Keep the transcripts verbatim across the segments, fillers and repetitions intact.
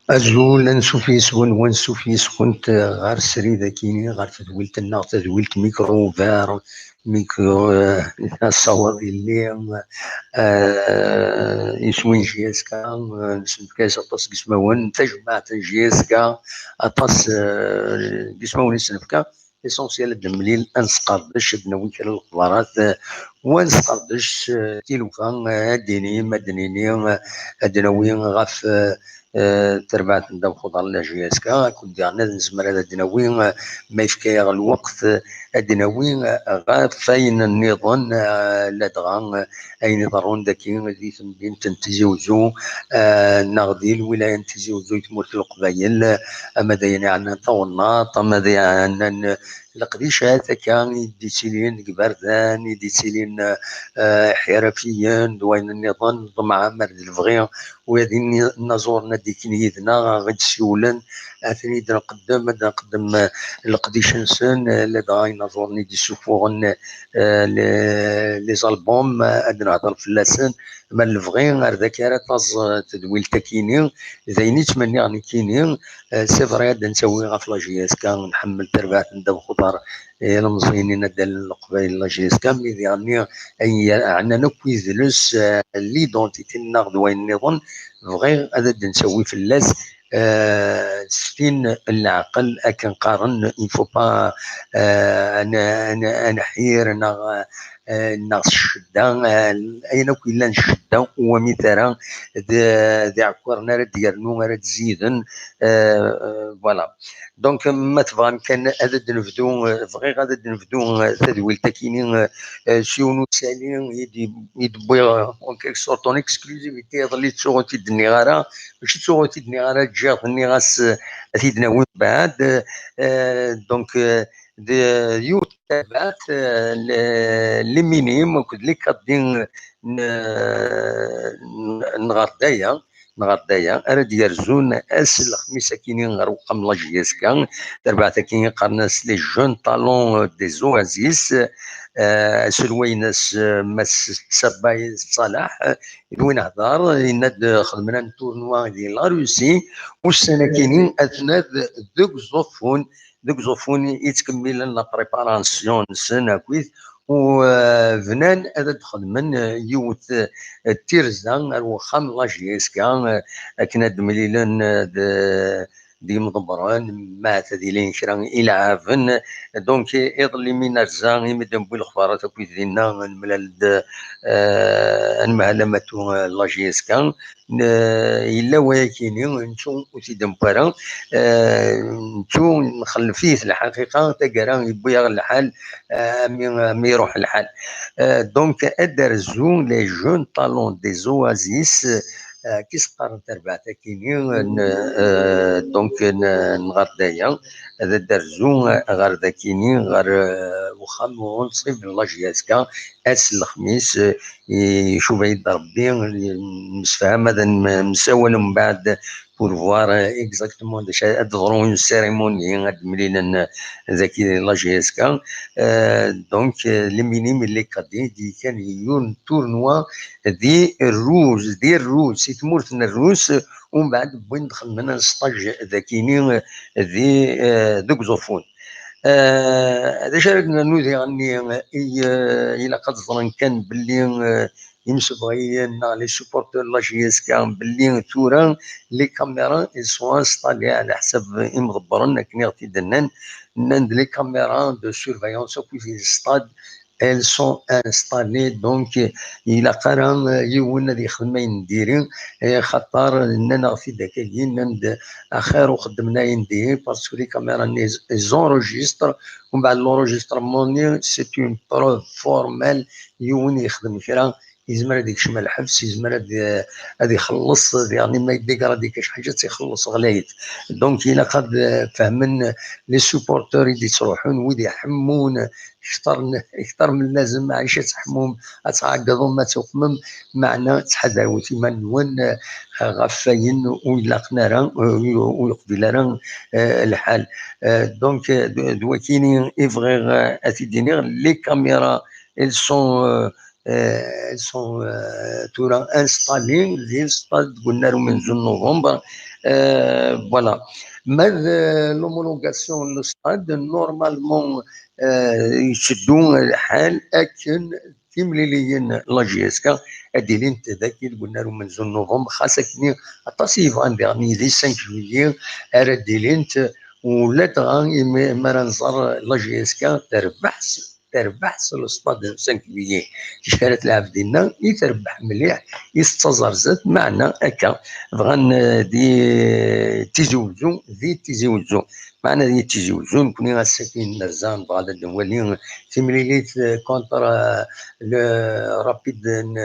Azul, ansuf yes-wen, wansuf yes-kent ɣer srid akini, ɣer tedwilt-nneɣ, tadwilt Micro Ouvert, Micro, eh, asawaḍ yelli, eh, iswi n J S K, eh, nesnefka-as aṭas n yismawen, tajmaɛt n J S K, aṭas, eh, n yismawen i s-nefka. L'essentiel ad d-nemlil, ad nesqerdec, ad d-nawi kra n lexbarat, eh, wa nesqerdec, eh, tilufa, eh, ad d-inim, ad d-nini, eh, ad d-nawi ɣef, eh, eh, terbaɛt n ddabex uḍar n la J S K, akked diɣen ad nezmer ad d-nawi, eh, ma yefka-yaɣ lweqt, eh, ad d-nawi, eh, ɣef wayen nniḍen, eh, ladɣa, eh, ayen iḍerrun daki di temdint n Tizi Uzzu, eh, neɣ di lwilaya n Tizi Uzzu i tmurt n Leqbayel, eh, ama d ayen iɛennan tawennaḍt, ama d ayen iɛennan, eh, leqdicat akka i d-ittilin deg iberdan, i d-ittilin, eh, ḥirafiyen d wayen nniḍen, ḍemɛa mer d lebɣi, u ad inaẓuren ad d-ikin yid-neɣ, ad ɣ-d-siwlen, ad ten-id-nqeddem, ad d-nqeddem, eh, leqdic-nsen, eh, ladɣa inaẓuren i d-isufuɣen, eh, les, les albums, eh, ad nehder fell-asen, ma lebɣi ar daki ara taẓ tedwilt akini, d ayen i ttmenniɣ nekkini, eh, c'est vrai ad d-ntawi ɣef la J S K, nḥemmel terbaɛt n ddabex uḍar, eh, ilemẓiyen inaddalen n Leqbayel la J S K, mi diɣenni ayen yeɛnan akk idles, eh, l'identité-nneɣ d wayen nniḍen, bɣiɣ ad d-ntawi fell-as, eh, s tin n leɛqel, akken qqaren, il faut pas, eh, ad n-, ad n-, ad nḥir neɣ, eh, neɣ s ccedda, eh, ayen akk yellan ccedda ur wamit ara d, d iɛekkaren ara d-yernu, ara d-ziden, eh, eh, voilà. Donc, ma tebɣam kan ad d-nebdu, eh, bɣiɣ ad d-nebdu, eh, tadwilt akini, eh, eh, s yiwen usali i d-, i d-wwiɣ, eh, en quelque sorte, en exclusivité, iḍelli ttuɣ ur t-id-nniɣ ara, mačči ttuɣ ur t-id-nniɣ ara, ǧǧiɣ-t, nniɣ-as, eh, ad t-id-nawi mbeɛd, eh, donc, eh, d yiwet n terbaɛt, eh, le, les minimes akked les cadets n, n, n Ɣerdaya, n Ɣerdaya, ara d-yerzun ass n lexmis akini ɣer uxxam n la J S K, tarbaɛt akini qqaren-as les jeunes talents des oasis, eh, aselway-ines, eh, Mass Sabay Salah, eh, d win hḍer, yenna-d xedmen un tournoi di la Russie, ussan akini atnad deg uẓuffun, deg uẓuffun i ttkemmilen la préparation-nsen akkit, u, eh, bnan ad d-xedmen, eh, yiwet, eh, tirza ar wexxam n la J S K, eh, akken ad d-mlilen, eh, d, d yimḍebbren, ma ad ilin kra ilɛaben. Donc, iḍelli mi nerza, imi d-newwi lexbarat akkit dinna, nemlal-d, eh, anemhal amatu, eh, la J S K. N-, yella wayakini, nettu ur t-id-newwi ara, eh, nettu nxellef-it lḥaqiqa, taggara yewwi-aɣ lḥal, eh, ami, ami iruḥ lḥal. Eh, donc, ad d-rzu les jeunes talents des oasis, Ki s-qqaren tarbaɛt akini, donc n ɣer daya, ad d-rzu ɣer dakini, ɣer uxxam unṣib n la J S K, ass n lexmis, icuba-yi-d Rebbi, nemsefham ad nemsawal mbeɛd pour voir exactement d acu ad d-teḍru, une cérémonie ad d-mlilen daki la J S K. Donc, les minimes et les cadets, d-yekkan yiwen tournoi di Rruz, di Rruz, si tmurt n Rruz, umbeɛd wwin-d xedmen un stage dakini di, deg Uẓeffun. D acu ara d-nernu diɣenni? Ilaq ad ẓren kan belli imsebɣiyen neɣ les supporters n la J S K belli tura les caméras elles sont installées ɛla ḥsab imḍebbren akken i ɣ-t-id-nnan, nnan-d les caméras de surveillance akked les stades elles sont installées, donc ilaq ara yiwen ad yexdem ayen n diri, xaṭer nnan-aɣ-t-id akkagi, nnan-d axir ur xeddmen ayen n diri parce que les caméras-nni elles enregistrent, umbeɛd l'enregistrement-nni c'est une preuve formelle, yiwen yexdem kra yezmer ad ikcem lḥebs, yezmer ad, ad ixelleṣ, diɣen ma yeddigradé kan ḥaǧa ad tt-ixelleṣ ɣlayet. Donc ilaq ad fehmen les supporters i d-yettruḥun, wid iḥemmun kter n, kter min lazem, maɛlic ad tḥemmum, ad tɛeggḍem, ad tuqmem, meɛna ttḥadaret iman-nwen ɣef wayen ur ilaqen ara, ur yeqbil ara lḥal. Donc d, d wakini i bɣiɣ ad t-id-iniɣ, les caméras elles sont, elles sont tura installées di stade deg unnar umenzu n novembre. Voilà. Ma d l'homologation n le stade, normalement yetteddu lḥal akken timliliyin n la J S K ad d-ilint daki deg unnar umenzu n novembre, xas akken aṭas i yebɣan diɣen di cinq juillet ara d-ilint, u ladɣa imi ara nẓer la J S K terbeḥ terbeḥ s l'stade n cinq juillet. Acu ara telɛeb dinna i terbeḥ mliḥ, i tettaẓ ar zdat, meɛna akka bɣan di Tizi Wezzu, di Tizi Wezzu. Meɛna di Tizi Wezzu, nekni ass-agi nerza, nebɣa ad nwali timlilit contre le Rapide n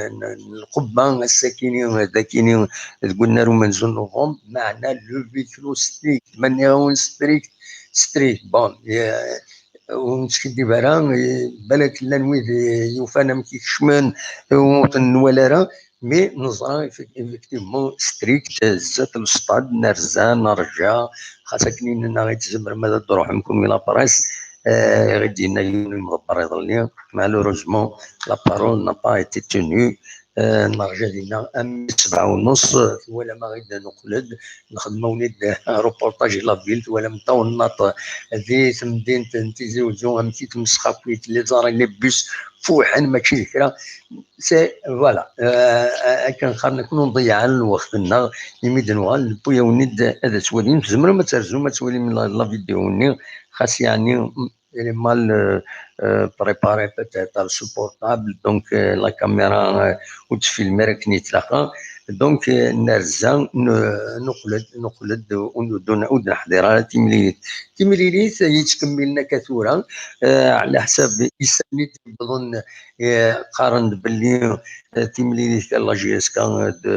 Lqubba, ass-agi dakini deg unnar umenzu n novembre, meɛna le huis clos strict, ma nniɣ-awen strict, strict, bon, ur neskiddib ara, balak llan wid yufan amek i kecmen, ur ten-nwala ara, mais neẓra effectivement strict zdat l'stade, nerza, nerja, xas akken i nenna-tt, tzemrem ad d-truḥem kunwi la presse, i ɣ-d-yenna yiwen n imḍebber iḍelli, malheureusement la parole n'a pas été tenue. Nerja dinna am sebɛa u nus, twalam aɣ-id nuqel-d, nxeddem-awen-id reportage i la ville, twalam tawennaṭ di temdint n Tizi Wezzu amek i tmesxakit, les arrêts, les bus fuḥen, mačči d kra. C'est, voilà, akken qqaren, akken ur nḍeyyeɛ ara lweqt-nneɣ, imi d-nuɣal newwi-awen-id ad twalim, tzemrem ad terzum ad twalim la, la vidéo-nni, xas yeɛni elle est mal préparée peut-être, insupportable, donc la caméra ur tfilm ara akken i tlaq. Donc nerza, nuqel-d, nuqel-d, ur d-neḥḍir ara timlilit. Timlilit yettkemmilen akka tura, ɛla ḥsab issan i d-yewwḍen, qqaren-d belli timlilit n la J S K d,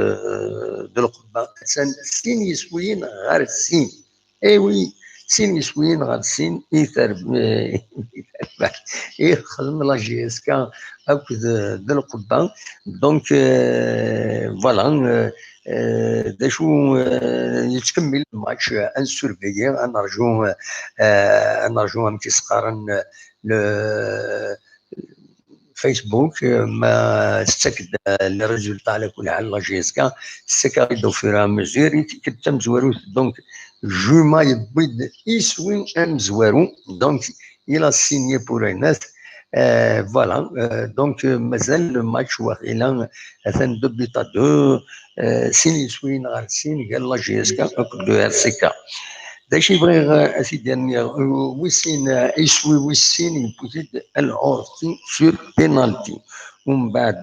d Lqubba, attan sin yiswiyen ɣer sin. Eh oui, sin yiswiyen ɣer sin i terbeḥ, i terbeḥ, i texdem la J S K akked d Lqubba. Donc voilà, d acu, yettkemmil lmatch, ad nsurveiller, ad nerju, ad nerju amek i s-qqaren, le Facebook, ma tettak-d les résultats ɛla kulli ḥal la J S K, tettak-aɣ-id au fur et à mesure, i tikkelt tamezwarut, donc Juma yewwi-d iswi amezwaru, donc il a signé pour un an. Voilà, donc mazal le match waqila atan deux buts à deux, sin yiswiyen ɣer sin gar la J S K akked le R C K. D acu i bɣiɣ ad t-id-iniɣ, wis sin, iswi wis sin yewwi-t-id Al Horti sur penalty. Umbeɛd,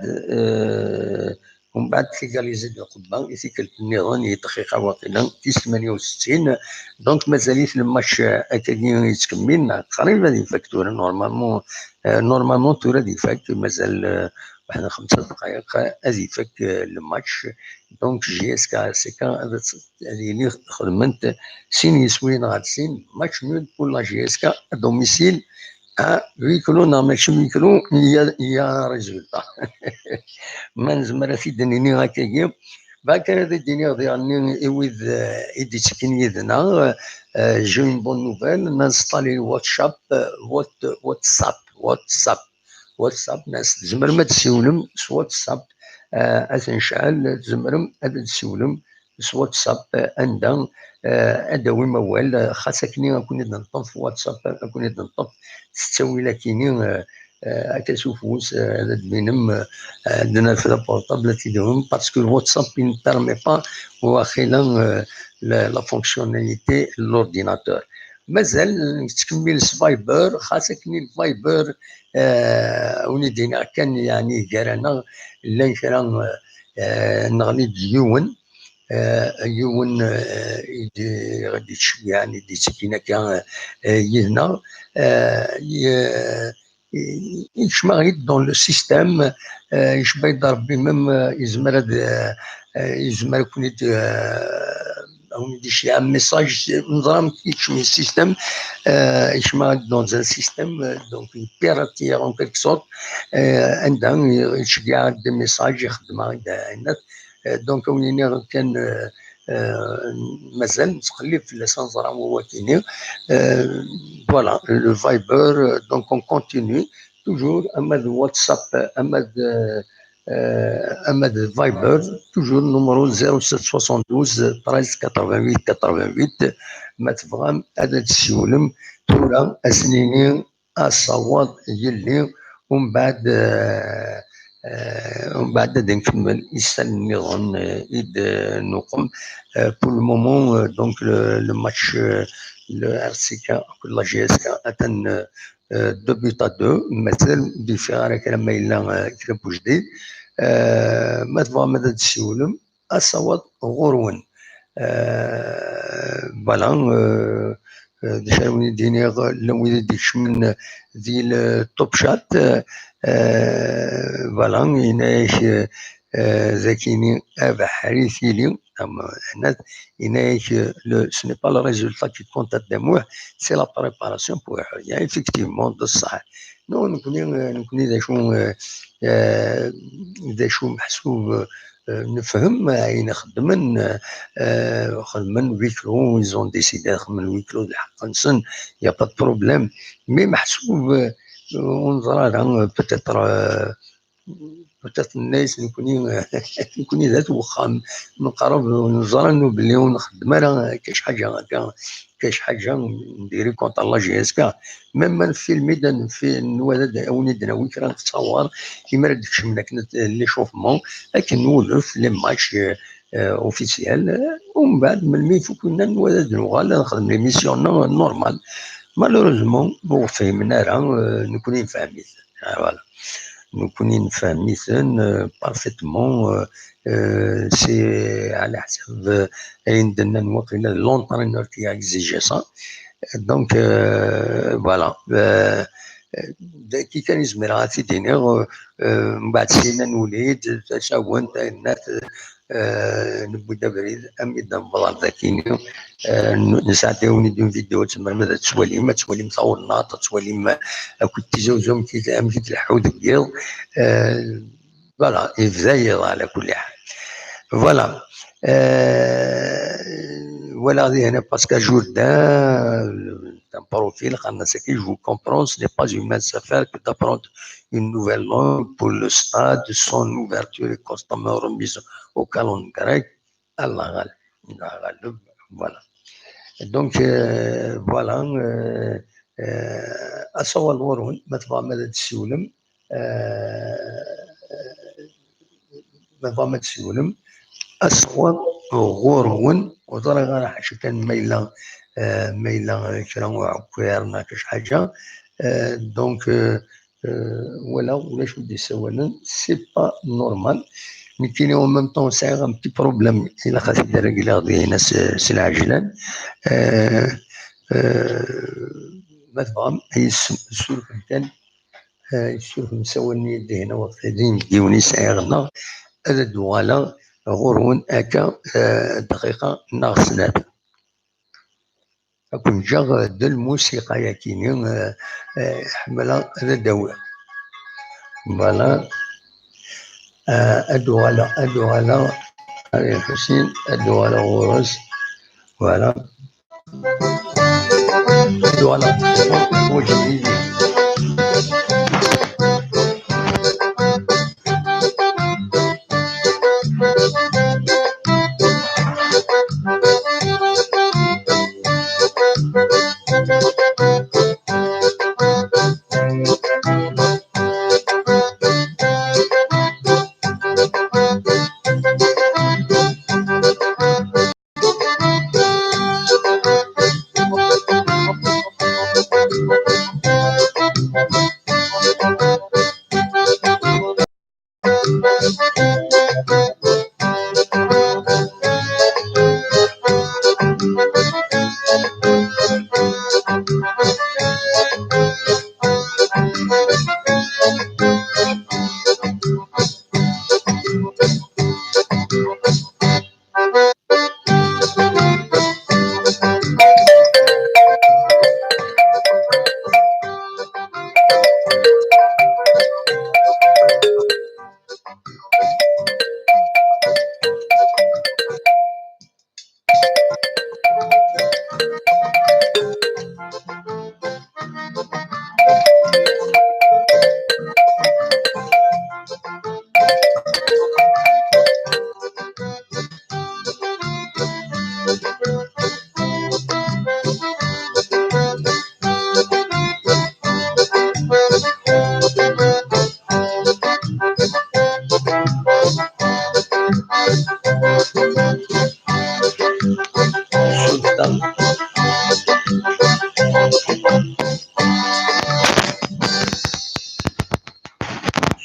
umbeɛd tigalizi-d Lqubba i tikkelt nniḍen, i ddqiqa waqila tis tmanya u settin. Donc mazal-it le match akkagi yettkemmil, neɣ qrib ad ifak tura, normalement, normalement tura ad ifak, mazal rebḥen xemsa dqayeq, ad ifak, euh, le match. Donc, J S K R C K ad, ad yili xedment sin yiswiyen ɣer sin, match nul pour la J S K à domicile, à huis clos neɣ mačči huis clos, il y a, il y a un résultat. Ma nezmer ad t-id-nini akkagi. Bak ara d-iniɣ diɣenni i wid, euh, i d-ittekkin yid-neɣ, euh, j'ai une bonne nouvelle, on a installé WhatsApp, euh, What-, WhatsApp, WhatsApp, WhatsApp, nas tzemrem ad tessiwlem s WhatsApp, euh, ad t-necɛel, tzemrem ad d-tessiwlem s WhatsApp, euh, anda, euh, ad d-tawim awal, euh, xas akken ad ken-id-neṭṭef WhatsApp, ad ken-id-neṭṭef s ttawil akini, euh, euh, akka s ufus, euh, ad d-tbinem, euh, ad d-naf la portable ad t-id-tawim, parce que le WhatsApp il ne permet pas, waqila, euh, la, la fonctionnalité de l'ordinateur. Mazal nettkemmil s Viber, xas akken Viber, euh, win i d-iniɣ kan, yeɛni, gar-aneɣ llan kra, euh, euh, neɣli-d yiwen, euh, yiwen, euh, i d-, i d-ittceggiɛen, i d-ittekkin akka, euh, yid-neɣ, euh, i-, i-, yekcem-aɣ-id dans le système, euh, yecba-yi-d Rebbi, même, euh, yezmer ad, euh, euh, yezmer ad ken-id, euh, ad wen-id-iceyyeɛ message, neẓra amek yekcem le système, euh, yekcem-aɣ-id dans un système, euh, donc, pirate en quelque sorte, euh, anda yettceggiɛ-aɣ-d des messages, ixeddem-aɣ-id ayen. Euh, donc, ad wen-iniɣ kan, euh, euh, mazal nettqellib fell-as ad nẓer anwa-t wakini. Euh, voilà, le Viber, euh, donc on continue, toujours, ama d WhatsApp, ama d, euh, euh, ama d Viber, toujours numéro zéro sept soixante-douze treize quatre-vingt-huit quatre-vingt-huit, ma tebɣam ad d-tessiwlem, tura ad s-nini asawaḍ yelli, umbeɛd, euh, euh, umbeɛd ad nkemmel isallen nniḍen, euh, i d-nuqem. Euh, pour le moment, euh, donc le, le match, euh, le R C K akked la J S K atan, euh, euh, deux buts à deux, mazal ur d-yeffiɣ ara kra ma yella, euh, kra n wejdid. Euh, ma tebɣam ad d-tessiwlem, asawaḍ ɣur-wen. Euh, voilà, euh, euh, d acu ara wen-id-iniɣ, llan wid i d-ikecmen di le Top Chat, euh, voilà, yenna-yak, euh, euh, d akini abeḥri tili, am-, yenna-yak, euh, le, ce n'est pas le résultat qui compte à Dda Muḥ, c'est la préparation pour Ḥuriya. Effectivement, d ṣṣeḥ. Non, nekkni, euh, nekkni d acu, euh, euh, d acu meḥsub, euh, nefhem ayen xeddmen, euh, xedmen huis clos, ils ont décidé ad xedmen huis clos, d lḥeqq-nsen, il y a pas de problème. Mais meḥsub, euh, ur neẓra ara, euh, peut-être, euh, peut-être nenna-yas nekkni, nekkni d at wexxam, meqreb, neẓra nu belli ur nxeddem ara kac ḥaǧa, akka, kac ḥaǧa, ndiri contre la J S K. Même ma nfilmi-d, ad nfi-, nwala-d, ad wen-id-nawi kra n ttawar, imi ara d-kecmen akken at-, l'échauffement, akken nudef les matchs, euh, euh, officiels, euh, umbeɛd, melmi ifuk winna, nwala ad nuɣal ad nexdem l'émission-nneɣ normal. Malheureusement, ur ɣ-fhimen ara, euh, nekkni nefhem-iten. Ah, voilà. Nekkni nefhem-iten, euh, parfaitement, euh, euh, c'est ɛla ḥsab, euh, ayen d-nnan waqila d l'entraîneur qui a exigé ça. Donc, euh, voilà. Euh, d-, d-, kifkif kan i zemreɣ ad t-id-iniɣ, euh, euh, mbeɛd syin ad nuli-d tasawent, ayennat, euh, newwi-d abrid, armi d-newweḍ ar dakini. Euh, n-, nesɛedda-awen-id une vidéo, tzemrem ad tt-twalim, ad twalim tawennaṭ, ad twalim, euh, akked Tizi Uzzu amek i, amek i tleḥḥu deg yiḍ. Euh, voilà, yebda yiḍ ɛla kulli ḥal. Voilà. Euh, walaɣ dihin Pascal Jourdain, euh, un profil, qqaren-as akka, je vous comprends, ce n'est pas une mince affaire que d'apprendre une nouvelle langue pour le stade, son ouverture est constamment remise au calendrier. Allah ghalib, Allah ghalib, voilà. Donc, euh, voilà, euh, euh, asawaḍ ɣur-wen, ma tebɣam ad d-tessiwlem, euh, ma tebɣam ad d-tessiwlem, asawaḍ ɣur-wen, ur ẓriɣ ara ḥaca kan ma yella, euh, ma yella kra n uɛekkiṛ neɣ kra n ḥaǧa. Euh, donc, euh, euh, walaɣ ulac ur d-yessawalen, c'est pas normal. Nekkini, en même temps, sɛiɣ un petit problème, ilaq ad t-id-regleɣ dinna s, s lɛejlan. Euh, euh, ma tebɣam, ay s-, surfem kan. eh, yessutem sawalen-iyi-d dihin, waqt d inebgiwen i sɛiɣ, neɣ ad d-uɣaleɣ ɣur-wen akka, eh, dqiqa neɣ snat. Ad ken-ǧǧeɣ d lmusiqa-yagi-nni, eh, eh, ḥemmleɣ ad d-awiɣ. Voilà. Eh, ad uɣaleɣ, ad uɣaleɣ, Ɛli Lḥusin, ad uɣaleɣ ɣur-s. Voilà. Ad uɣaleɣ.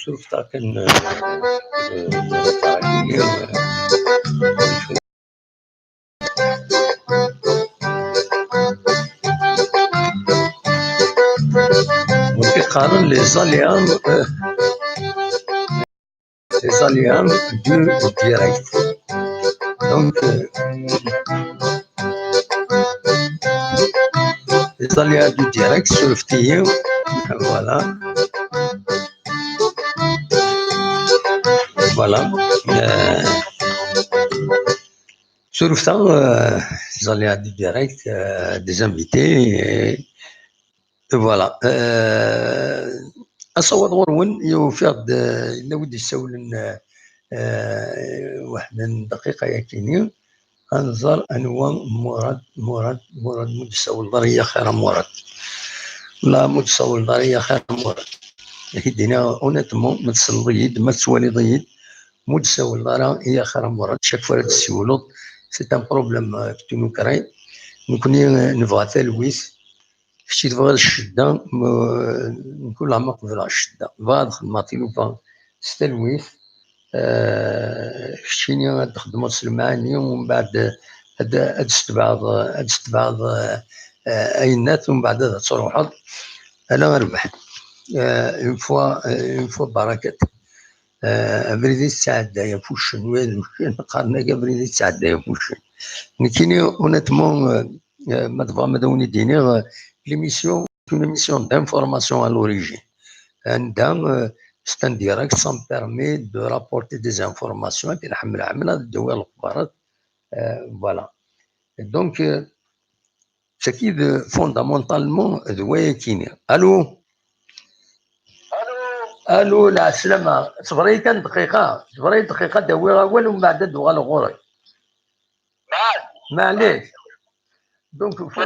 Surfeɣ kan, eh, eh, Wigi qqaren les aléas, euh, les aléas du direct. Donc, euh, les aléas du direct, surfeɣ-iyi. Voilà. Voilà. Euh, Surfeɣ, euh, les aléas du direct, euh, des invités, et, et voilà. Euh, asawaḍ ɣur-wen, ufiɣ-d, euh, yella wi d-yessawlen, euh, euh, waḥed n dqiqa yakini. Ad nẓer anwa Murad, Murad, Murad, mu d-tessawleḍ ara, ya xir a Murad. La, mu d-tessawleḍ ara, ya xir a Murad. Ad k-d-iniɣ honnêtement, ma tselleḍ-iyi-d, ma tettwaliḍ-iyi-d, mu d-tessawleḍ ara, ya xir a Murad, chaque fois ara d-tessiwleḍ, c'est un problème, euh, que tu nous crées. Nekkni, euh, nebɣa talwit, kečč i tebɣiḍ ccedda, m-, nekk ur qebleɣ ccedda. Bɣiɣ ad xedmeɣ tilufa s talwit, euh, keččini ad txedmeḍ s lemɛani, u mbeɛd ad, ad tetbeɛḍ, ad tetbeɛḍ, euh, ayennat, u mbeɛd ad truḥeḍ. Ala rrbeḥ. Euh, une fois, euh, une fois barakat. Euh, abrid i tettɛedday ɣef uccen, wid uccen qqaren-ak abrid i tettɛedday ɣef uccen. Nekkini, honnêtement, euh, euh, ma tebɣam ad awen-id-iniɣ, euh, l'émission, c'est une émission d'information à l'origine. Anda, euh, c'est un direct, ça me permet de rapporter des informations, akken ḥemmel ḥemmel ad d-awiɣ lexbarat, euh, voilà. Donc, euh, tagi d fondamentalement d wayakini. Allô? Allô, lɛeslama. Ṣber-iyi kan dqiqa. Ṣber-iyi dqiqa, ad d-awiɣ awal, u mbeɛd ad d-uɣaleɣ ɣur-k. Maɛlic. Donc, faut,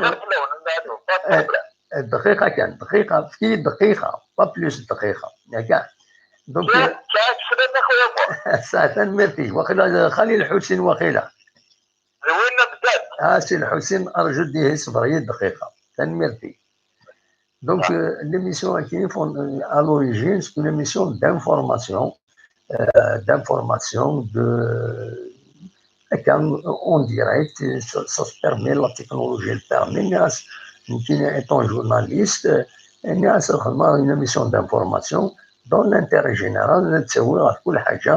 eh, eh, dqiqa kan, dqiqa, efk-iyi dqiqa, pas plus dqiqa. Yakan. Donc, eh, saɛa, tanemmirt-ik. Waqila, eh, Xali Lḥusin, waqila. D winna bdat. Ah, Si Lḥusin, arju dihi, ṣber-iyi dqiqa. Tanemmirt-ik. Donc, euh, l'émission qui est fond-, euh, à l'origine, c'est une émission d'information, euh, d'information, de, euh, en direct, ça, ça se permet, la technologie le permet, mais, euh, étant journaliste, euh, Nniɣ-as ad xedmeɣ une émission d'information dans l'intérêt général, ad d-tawi ɣef kul ḥaǧa,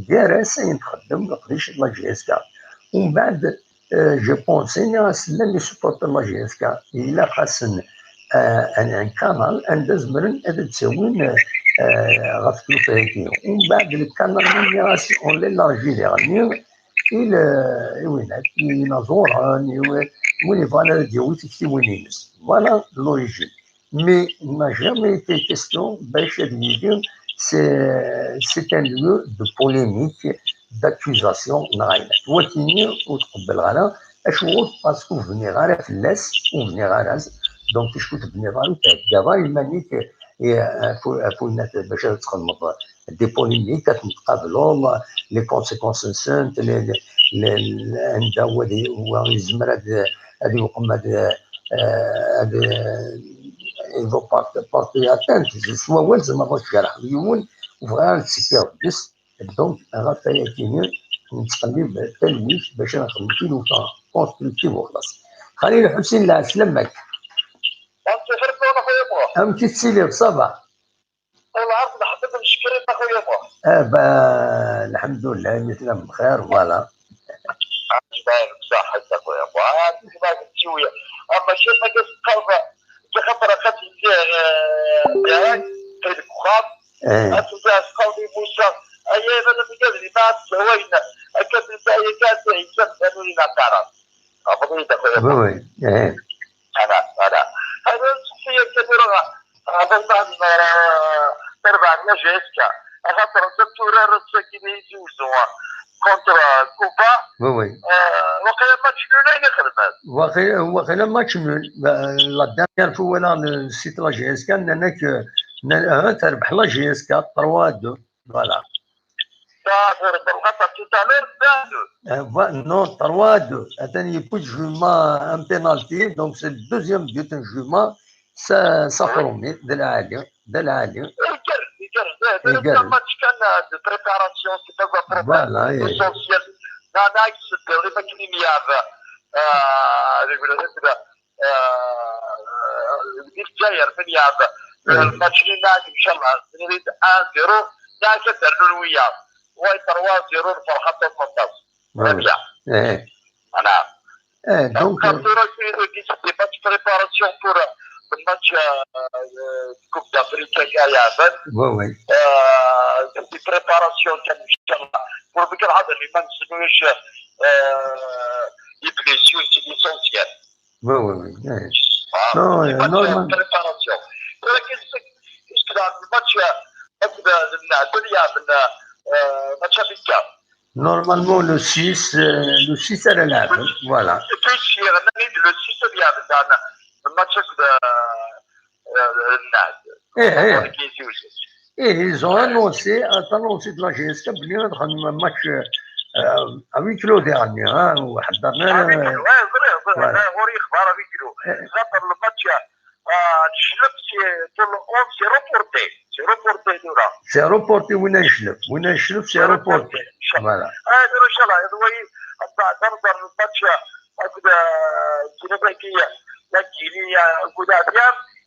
gar-as ayen txeddem leqdic n la J S K. Umbeɛd, euh, j'ai pensé, nniɣ-as llan les supporters n la J S K, ilaq-asen, euh, un, un canal anda zemren ad d-ttawin, euh, ɣef tlufa-agi. Umbeɛd le canal-nni, nniɣ-as on l'élargit daɣenni i le, i winat, i inaẓuren, i wi-, win yebɣan ad d-yawi tiktiwin-ines. Voilà l'origine. Mais il n'a jamais été question bac ad yili c'est, c'est un lieu de polémique, d'accusation, neɣ ayen. Wakini ur tqebbel ara, acuɣer? Parce que ur bniɣ ara fell-as, ur bniɣ ara-s. Donc, acu tebniḍ ara, ur theggaḍ ara iman-ik, eh, ɣef, ɣef winat bac ad txedmeḍ des polémiques, ad ten-tqableḍ, les conséquences-nsent, les, les, les, anda wa di-, wa yezmer ad, ad iweqem ad, eh, ad, eh, iḍu part-, porter atteinte, s wawal zemreḍ ad tjerḥeḍ yiwen, ur bɣiɣ ara ad ttekkiɣ deg-s. Donc, ɣef wayagi-nni, nettqellib talwit bac ad nexdem tilufa constructive u xlaṣ. Xalil Ḥusin, lɛeslama-k. Amek i tettiliḍ, ça va? Lɛerf, lḥemd, neckeṛ-it a xuya Muḥ. Ah, bah, lḥemdullah, imi tellam bxir, voilà. Ɛeǧbak ṣaḥḥa a xuya Muḥ. Ah, tezmar n tiwya. Ama mačči akka teqqareḍ, axaṭer axaṭ lliɣ, eh, deg uxxam. Eh. Ad tezmar teqqareḍ i Musa, aya iban am igad lima ad sehwayen. Akka tezmar, akka ad tɛiṣam tanuli n aṭaras. Ɛebḍ-iyi-d a xuya Muḥ. Oui, oui. Eh. Voilà, voilà. Hada nseqsi akka tura, hada ma, eh, tarbaɛt n la J S K. Axaṭer anta turar ass-agi di Tizi Uzzu contre Cuba. Oui, oui. Eh, waqila match nul ay ixedmen. Waqila, waqila match nul. Eh, la dernière fois, voilà, le site la J S K, nnan-ak, eh, nnan, ah, terbeḥ la J S K trois à deux. Voilà. Ça, c'est le, le, tout à l'heure, deux à deux. Eh, vo-, non, trois à deux. Attends, il y a plus de jugement, un penalty, donc c'est le deuxième but, un jugement. Ça, ça promet, d lɛali, d lɛali. Igerrez, igerrez. D, d, d match kan, euh, de préparation, c'est pas un problème. Voilà, eh. L'essentiel, nnan-ak, c'est de, euh, euh, euh, di Lezzayer, mi nlɛeb, eh, lmatch-nni, nnan-ak, ncallah, nrid un zéro, nnan-ak ad d-rnun wiyaḍ. Way trois zéro, lferḥ aṭas, aṭas. Très bien. Eh. Voilà. Eh, donc, euh, tura, c'est des matchs préparation pour, euh, le match, euh, euh, Coupe d'Afrique, euh, oui, oui. Euh, c'est des préparations, ncallah. Pour le week-end, les matchs, euh, les blessures, c'est l'essentiel. Oui, oui, oui, oui. Ah, non, c'est euh, pas de normal. Préparation. Tura, qu'est-ce que, qu'est-ce que le match, euh, match de, de, de, de, euh, match amical. Normalement, le six, euh, le six à la lave, voilà. Et puis, si on arrive le six, eh bien, dans le match de, euh, le Nad. Eh, eh. Eh, ils ont annoncé, annoncé de la J S K, bien, un match, euh, à huis clos dernier, hein, ou à Hamdan, ah, oui, euh, ouais, vrai, vrai, voilà. Vrai, on y croit à huis clos. Eh. Ça, pour le match, euh, Lechlef, c'est, pour le onze, c'est reporté. C'est reporté, tura. C'est reporté, winna Lechlef. Winna Lechlef, c'est reporté. Voilà. Ah, tura, ncallah, oui, dans, dans le match, euh, la Guinée, la Guinée, euh, Guinée,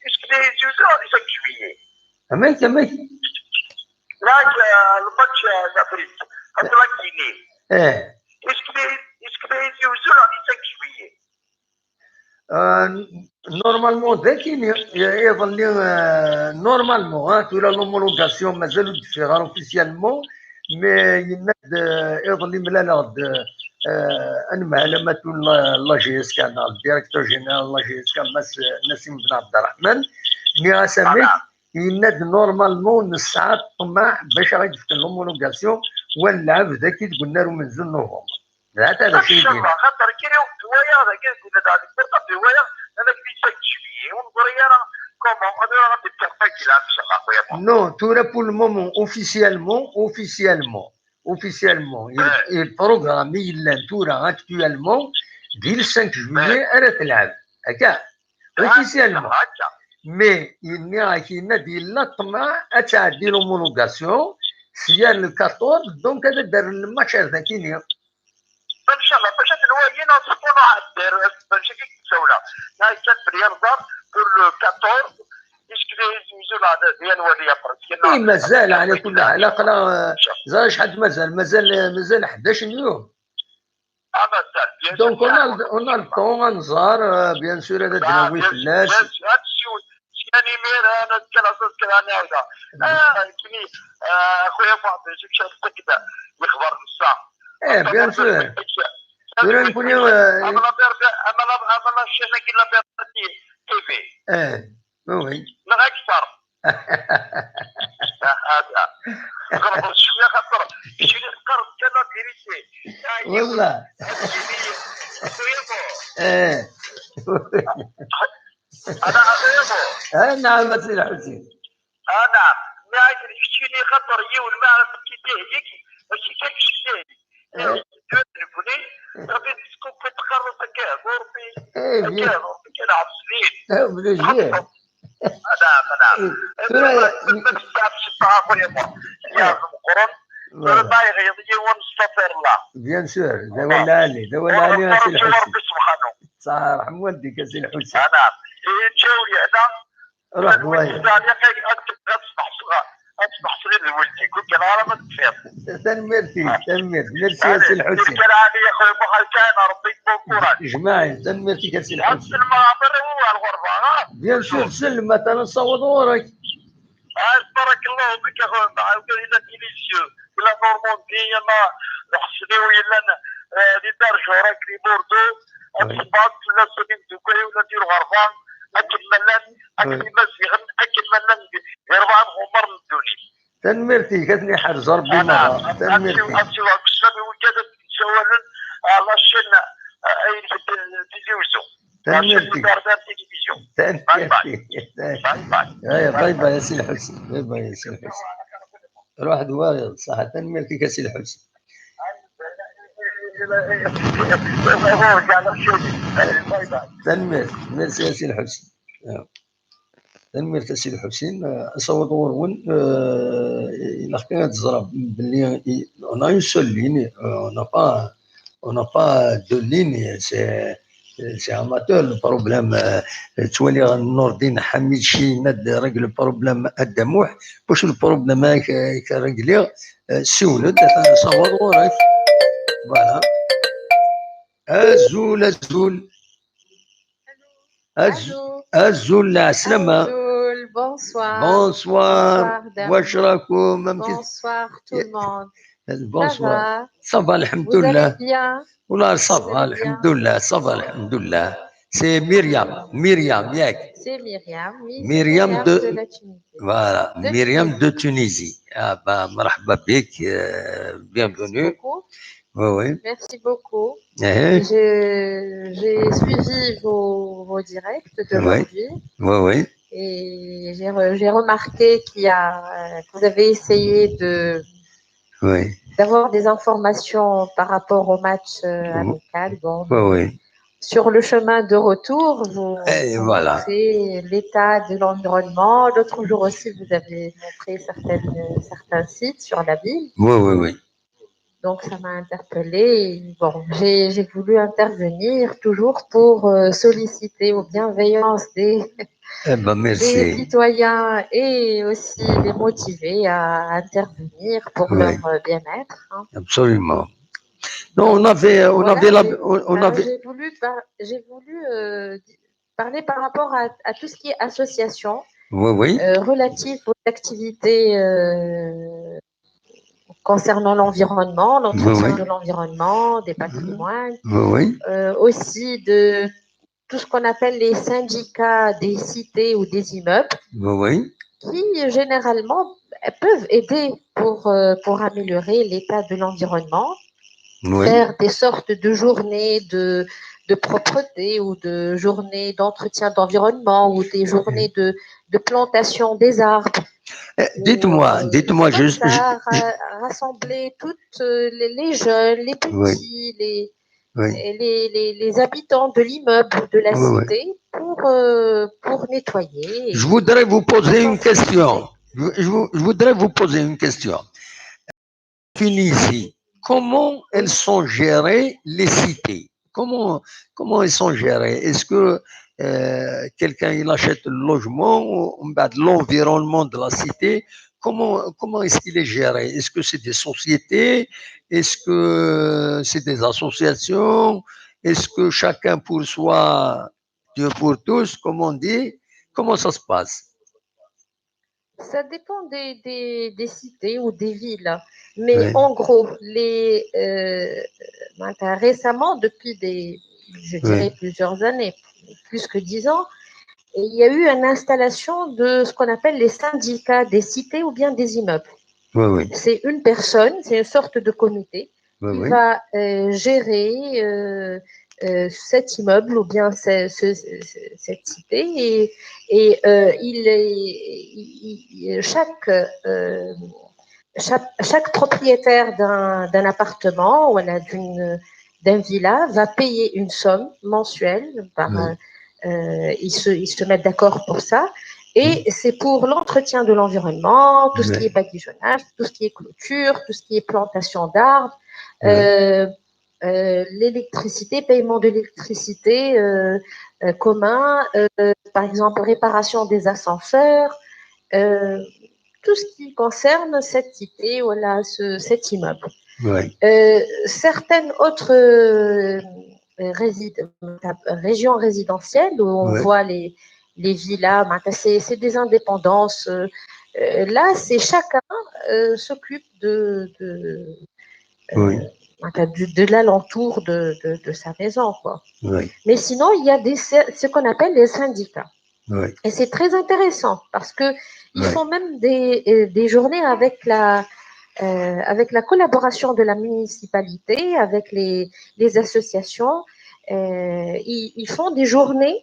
est-ce que les users, ils sont juillet? Amek, amek? Là, euh, le match, euh, d'Afrique, contre la Guinée. Eh. Est-ce que les, est-ce que les users, ils sont juillet? Euh, normalement, dagi, iḍelli, euh, normalement, hein, tura l'homologation mazal ur d-teffiɣ ara officiellement, mais yenna-d, euh, iḍelli mlaleɣ-d, euh, anemhal amatu n la, la J S K, neɣ le directeur général n la J S K, Mass Nassim Ben Abderrahmane, nniɣ-as amek, yenna-d normalement nesɛa ṭṭmeɛ bac ara d-fken l'homologation, wa n lɛebd dagi deg unnar umenzu n novembre. D acu ara s-yini? Ncallah, xaṭer kra n wayeɣ dagi, deg unnar deg portable wayeɣ, ala kmisa n juillet, ur neẓri ara comment, ad ara d-ikker fagi lɛam, ncallah, a xuya Muḥ. Non, tura pour le moment, officiellement, officiellement, officiellement, il, eh, il programme i yellan tura actuellement, di le cinq juillet, eh, ara telɛeb. Akka? Ah, officiellement. Ncallah, akka. Mais, yenna-ak, yenna-d yella ṭṭmeɛ ad tɛeddi l'homologation, sya le quatorze, donc ad d-rren le match ar dakini. Ncallah, bac ad t-nwali, ad nṣeffu, ad d-rren, bac ad k-id-ssawleɣ. Nnan-ak kan belli rẓan pour le quatorze, Est-ce que les yeux là, bien, ولا يا فرنسي؟ Oui, مازال على كل حال. لا، لا، زعما شحال مازال؟ مازال، مازال حداش يوم. Ah, مازال، bien sûr. Donc, on a, on a le temps, à نزار، آه، bien sûr، هذا دناوي فلاس. Bien sûr، هاد الشيء. كان يمير، أنا كان أصلاً كان أنا هذا. آه، كني، آه، أخويا فاضل، جيب شي حتى كذا. يخبر الساعة. إيه، bien sûr. Sûr نكون، آه، أما لا بير-، أما لا، أما لا شي، أنا كي لا بير-، تي في. إيه. Oui. لا أكثر. هذا. غرب شوية خاطر شي اللي قرب كان la vérité. والله. إيه. أنا أخيبو. آه، نعم، أسي الحسين. آه، نعم. ما عاد شي اللي خاطر يول ما عرف كي تهيك، ماشي كان شي تهيك. إيه. تليفوني، صافي تسكوب كتقرص هكا، غوربي. إيه، bien. هكا، غوربي كان عبد السليم. إيه، bien sûr. نعم، نعم. إيه، ترى ما تستعبش الطاعة يا ما. يا المقرن. ترى ما يغيظ يوم السفر لا. Bien sûr، دوا العالي، دوا العالي، أسي الحسين. ربي سبحانه. صح، رحم والديك، أسي الحسين. نعم. إيه، جاولي هنا. روح بوايا. الثانية كي أنت غتصبح صغار، غتصبح صغير لولدي، كنت أنا راه ما تفهم. تنميرتي، تنميرت. Merci يا سي الحسين. كان علي يا خويا بوخال كان، ربي يكون كوراج. جماعي، تنميرتي يا سي الحسين. سلمى، عمر هو الغربة، ها؟ Bien sûr، سلمى، أنا نصوت غورك. آه، بارك الله فيك يا خويا، مع وكاين لا تيليفزيون، لا نورموندي، لا الحسني، ولا ن-، آه، لي دارجو، راك لي بوردو، أكيد بعض ولا سمين دوكاي ولا دير غربان، أكيد ملان، أكيد مزيغن، أكيد ملان غير بعض عمر الدولي. تنميرتي، كتني حرز ربي أنا، مرة. تنميرتي. أكسي، أكسي، وكذا تسولن على الشن، آه، أي تيليفزيون. تنميرتي. تنميرتي. باي باي. باي باي. أيا، باي باي يا سي الحسين. باي باي يا سي الحسين. روح دوايا، صح. تنميرتي يا سي الحسين. باي باي. تنميرت. Merci يا سي الحسين. آه. تنميرت يا سي الحسين. آه، أصوت غورون، آه، إلا كان تزرب بلي on a une seule ligne, euh, on n'a pas On n'a pas deux lignes, c'est, c'est amateur le problème. آه، توالي نور الدين حميد شيناد règle le problème الدموح. واش le problème هاك، هاك réglé؟ آه، سولد، صور وراك. Voilà. أزول، أزول. أزول. أزول، العسلامة. أزول، bonsoir. Bonsoir. Bonsoir، دموح. واش راكم؟ Bonsoir tout le monde. Bonsoir. Ça va. Ça va, الحمد لله. Vous allez bien ? والله ça va، الحمد لله، ça va، الحمد لله. C'est Myriam، Myriam ياك؟ C'est Myriam, oui. Myriam de la Tunisie. Voilà, Myriam de Tunisie. Ah bah, مرحبا بك، euh, bienvenue. Merci beaucoup. Oui, oui. Merci beaucoup. J'ai suivi vos directs d'aujourd'hui. Oui, oui. Et j'ai remarqué qu'il y a, que vous avez essayé de d'avoir des informations par rapport au match, euh, amical. Bon, sur le chemin de retour, vous, eh, voilà, montrez l'état de l'environnement. L'autre jour aussi, vous avez montré certaines, certains sites sur la ville. Oui, oui, oui. Donc, ça m'a interpellée. Et bon, j'ai voulu intervenir toujours pour, euh, solliciter aux bienveillances des, eh ben, merci, des citoyens et aussi les motiver à intervenir pour leur, euh, bien-être, hein. Absolument. Non, on avait, on avait la, on avait... J'ai voulu, j'ai voulu, euh, parler par rapport à, à tout ce qui est association, oui, oui, euh, relative aux activités, euh, concernant l'environnement, l'entretien de l'environnement, des patrimoines, euh, aussi de tout ce qu'on appelle les syndicats des cités ou des immeubles, qui généralement peuvent aider pour, euh, pour améliorer l'état de l'environnement, faire des sortes de journées de, de propreté ou de journées d'entretien d'environnement ou des journées de, de plantation des arbres. Euh, dites-moi, euh, dites-moi, comme juste, ça, je, je... Ra-, rassembler toutes, euh, les, les jeunes, les petits, les, les, les, les habitants de l'immeuble, de la cité, pour, euh, pour nettoyer. Je voudrais vous poser une question. Je, je vou-, je voudrais vous poser une question. Tunisie, comment elles sont gérées, les cités ? Comment, comment elles sont gérées ? Est-ce que euh, quelqu'un il achète le logement, ou, ou ben, l'environnement de la cité, comment, comment est-ce qu'il est géré? Est-ce que c'est des sociétés? Est-ce que c'est des associations? Est-ce que chacun pour soi, Dieu pour tous, comme on dit? Comment ça se passe? Ça dépend des, des, des cités ou des villes. Mais Ouais. En gros, les, euh, récemment, depuis des, je dirais Ouais. Plusieurs années, plus que dix ans, et il y a eu une installation de ce qu'on appelle les syndicats des cités ou bien des immeubles. Oui, oui, C'est une personne, c'est une sorte de comité oui, qui oui. Va euh, gérer euh, euh, cet immeuble ou bien ce- ce- ce- cette cité. Et, et, euh, il est, il- il- chaque, euh, chaque, chaque propriétaire d'un d'un appartement ou d'une d'un villa va payer une somme mensuelle par, Oui. euh, ils, se, ils se mettent d'accord pour ça. Et c'est pour l'entretien de l'environnement, tout ce qui Oui. Est badigeonnage, tout ce qui est clôture, tout ce qui est plantation d'arbres, Oui. euh, euh, l'électricité, paiement de l'électricité euh, euh, commun, euh, par exemple réparation des ascenseurs, euh, tout ce qui concerne cette cité ou là, ce- cet immeuble. Oui. Euh, certaines autres euh, résid- régions résidentielles où on Oui. Voit les, les villas, ben, c'est c'est des indépendances. Euh, euh, là, c'est chacun euh, s'occupe de, de, euh, Oui. Enfin, de, de l'alentour de, de, de sa maison, quoi. Oui. Mais sinon, il y a des, ce qu'on appelle les syndicats. Oui. Et c'est très intéressant parce que ils Oui. Font même des, euh, des journées avec la, euh, avec la collaboration de la municipalité, avec les, les associations. Euh, ils, ils font des journées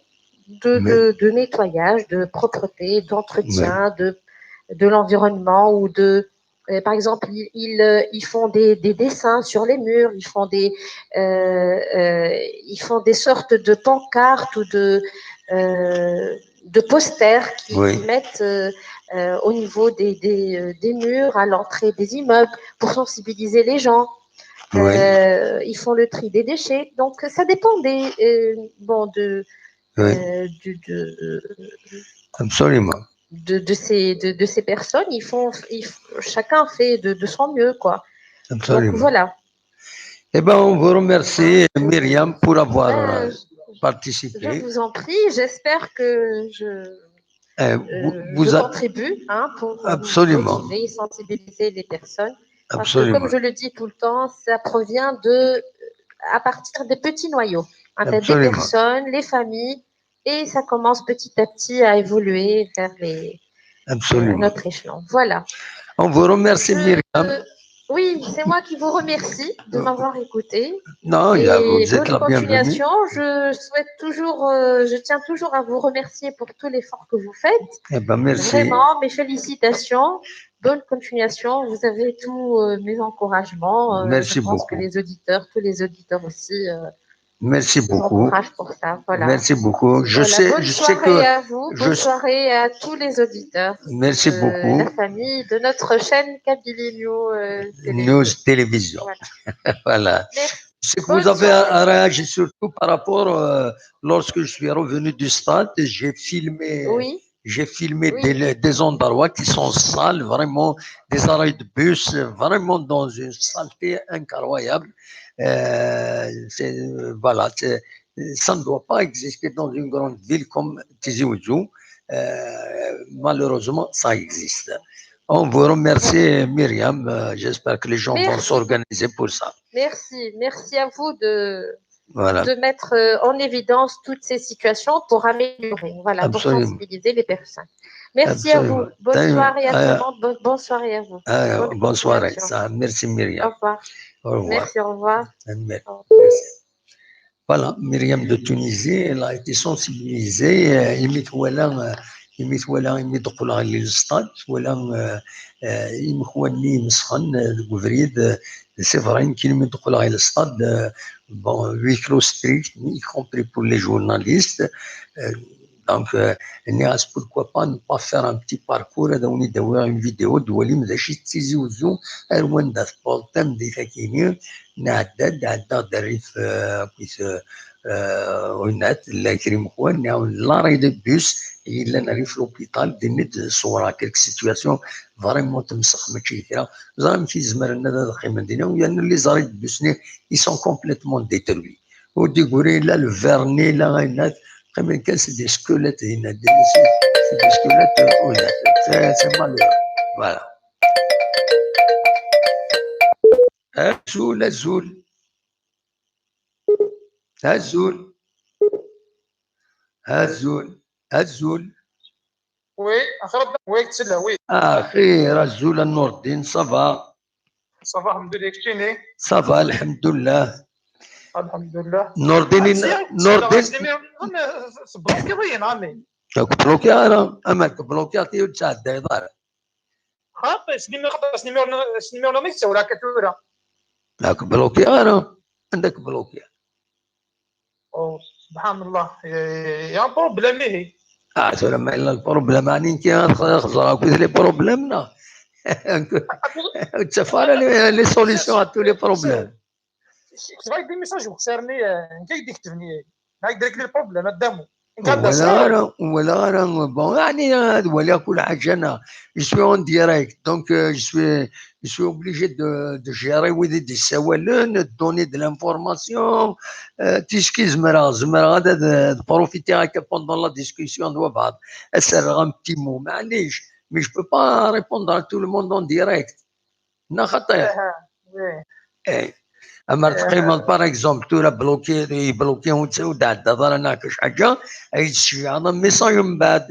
de, Mais de, de nettoyage, de propreté, oui. D'entretien, de, de l'environnement ou de, euh, par exemple, ils, ils, euh, ils font des, des dessins sur les murs, ils font des, euh, euh, ils font des sortes de pancartes ou de, euh, de posters qu'ils Oui. Mettent euh, euh, au niveau des, des, euh, des murs, à l'entrée des immeubles, pour sensibiliser les gens. Oui. Euh, ils font le tri des déchets. Donc, ça dépend des, euh, bon, de, Oui. euh, du- de, Absolument. de, de ces, de, de ces personnes. Ils font, ils f- chacun fait de, de son mieux, quoi. Donc, Absolument. Voilà. Eh bien, on vous remercie, Myriam, pour avoir Ben, euh, je participé. Vous en prie, j'espère que je, Euh, euh, vous, vous je a- contribue hein, pour euh, Absolument. Motiver et sensibiliser les personnes. Parce que, Absolument. Comme je le dis tout le temps, ça provient de, à partir des petits noyaux. Hein, des Absolument. Personnes, les familles, et ça commence petit à petit à évoluer vers les, Absolument. Notre échelon. Voilà. On vous remercie, Je- Myriam. euh, oui, c'est moi qui vous remercie de Euh, m'avoir écouté. Non, il y a- vous êtes la bienvenue. Continuation, je souhaite toujours, euh, je tiens toujours à vous remercier pour tout l'effort que vous faites. Eh ben, merci. Vraiment, mes félicitations. Bonne continuation. Vous avez tous euh, mes encouragements. Euh, Merci je pense beaucoup. Que les auditeurs, tous les auditeurs aussi, euh, Merci vous beaucoup. Encouragent pour ça. Voilà. Merci beaucoup. Je Voilà. sais, Bonne je sais soirée que à vous. je Bonne sais- soirée à tous les auditeurs. Merci euh, beaucoup. La famille de notre chaîne Kabylie News, euh, Télé. News Télévision. Voilà. Merci. C'est que Bonne vous avez soirée. réagi surtout par rapport, euh, lorsque je suis revenu du stade, j'ai filmé, Oui. J'ai filmé Oui. Des, des endroits qui sont sales, vraiment des arrêts de bus, vraiment dans une saleté incroyable. Euh, c'est- voilà, c'est- ça ne doit pas exister dans une grande ville comme Tizi Ouzou. Euh, malheureusement, ça existe. On vous remercie, Myriam. Euh, J'espère que les gens vont Merci. S'organiser pour ça. Merci, merci à vous de, Voilà. De mettre euh, en évidence toutes ces situations pour améliorer, voilà, Absolument. Pour sensibiliser les personnes. Merci à vous. Absolument. Bonne Thank you. Soirée à tout Euh, le monde. Bonne, bonne soirée à vous. Euh, Bonne bonne soirée. Continuation. Ça, merci, Myriam. Au revoir. Au revoir. Merci, au revoir. Merci. Voilà, Myriam de Tunisie, elle a été sensibilisée. Euh, imi twala, euh, imi twala, imi d-qqleɣ ɣer le stade, twala, euh, euh, imekwan-nni imesxen, euh, deg ubrid, euh, c'est vrai, nekk imi d-qqleɣ ɣer le stade, euh, bon, huis clos strict, y compris pour les journalistes. Euh, donc, euh, nniɣ-as, pourquoi pas ne pas faire un petit parcours, ad awen-id-awiɣ une vidéo, ad twalim d acu i d Tizi Ouzou, ar wanda tewweḍ tameddit-agi-nni, nɛedda-d, ɛeddaɣ-d rrif, euh, akkit, euh, Winat, llan kra imexwan, nniɣ-awen, l'arrêt de bus yellan rrif l'hôpital, din i d-ṣewreɣ quelques situations vraiment temsex, mačči d kra. Ẓer amek i zemren ad, ad qqimen dinna, yerna les arrêts de bus-nni, ils sont complètement détruits. Ur d-yeggri la le vernis, la ayen-nni, qqimen kan c'est des squelettes dinna, c'est, c'est des squelettes, euh, winat. C'est, c'est malheureux. Voilà. Azul, azul. Azul. Azul. Azul. Oui, axir, oui, tsella, oui. Axir, azul a Nurdin, ça va? Ça va, alḥemdulillah, keččini? Ça va, alḥemdulillah. Alḥemdulillah. Nurdin, Nurdin. Tblokiḍ-iyi, neɣ amek? Ur k-blukiɣ ara, ama k-blukiɣ ti ur d-tɛeddayeḍ ara. Xaṭi, s numéro, s numéro, s numéro-nni i k-ttawreɣ akka tura. Ur k-blukiɣ ara, anda k-blukiɣ? Oh, subḥan Allah, y a un problème ihi. Ah, tura ma yella lproblème, ɛni nekki ad xeẓreɣ akkit les problèmes, neɣ? Ur ttaf ara les, les solutions à tous les problèmes. Ktebeɣ-ak-d message uxsar-nni, nekk ay d-iketben, nekk direct les problèmes, a Dda Mu. Walaɣ ara, walaɣ ara, bon, yeɛni ad waliɣ kul ḥaǧa, neɣ, je suis en direct, donc, euh, je suis, je suis obligé de, de gérer wid i d-yessawalen, de donner de l'information, euh, ticki zemreɣ, zemreɣ ad, ad, ad profiter akka pendant la discussion d wabɛaḍ, ad s-rreɣ un petit mot, maɛlic, mais je peux pas répondre à tout le monde en direct. Neɣ xaṭi? Eh. Amer teqqimeḍ, par exemple, tura bloqué, yebloqué ur d-tɛeddaḍ ara neɣ kac ḥaǧa, ay d-tceyyɛeḍ un message mbeɛd,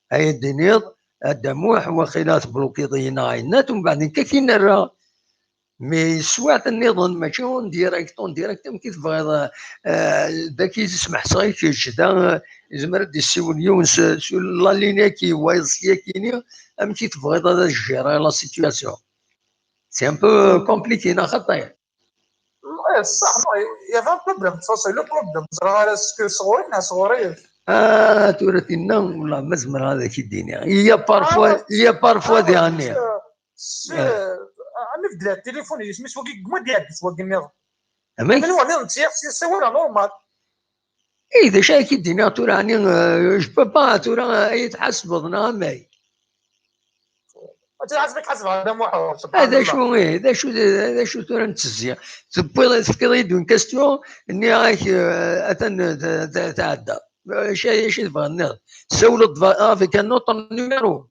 ay d-tiniḍ, a Dda Muḥ, waqila teblukiḍ-iyi neɣ ayen-nni, umbeɛd nekk ad k-in-rreɣ. Mais teswiɛt nniḍen, mačči en direct, en direct, amek i tebɣiḍ, eh, d aki smeḥseɣ i kečč, da, eh, yezmer ad d-yessiwel yiwen s, s la ligne-agi, wayeḍ s yagini, amek i tebɣiḍ ad gérer la situation? C'est un peu compliqué, neɣ xaṭi? Eh, ṣṣeḥ, non, il y avait un problème, de toute façon, le problème, ẓriɣ ara est-ce que sɣur-i neɣ sɣur-i. Ah, tura tinna, wala ma zemreɣ ad ak-id-iniɣ. Il y a parfois, il y a parfois des années. Ami beddel téléphone, isem-is wagi, gma d-iɛeddi s wagi nniḍen. Amek? Amen wani netta yessawal normal. Eh, d acu ara k-id-iniɣ tura, ɛni, euh, je peux pas, tura, ay tḥasbeḍ neɣ amay? Ad tḥasbeḍ, tḥasbeḍ Dda Muḥ, subḥan Allah. D acu, eh, d acu, d acu tura nettezzi? Tewwiḍ, tefkiḍ-iyi-d une question, nniɣ-ak, euh, atan, euh, t-, t-, tɛedda. Acu, acu i tebɣiḍ nniḍen? Tessawleḍ avec un autre numéro?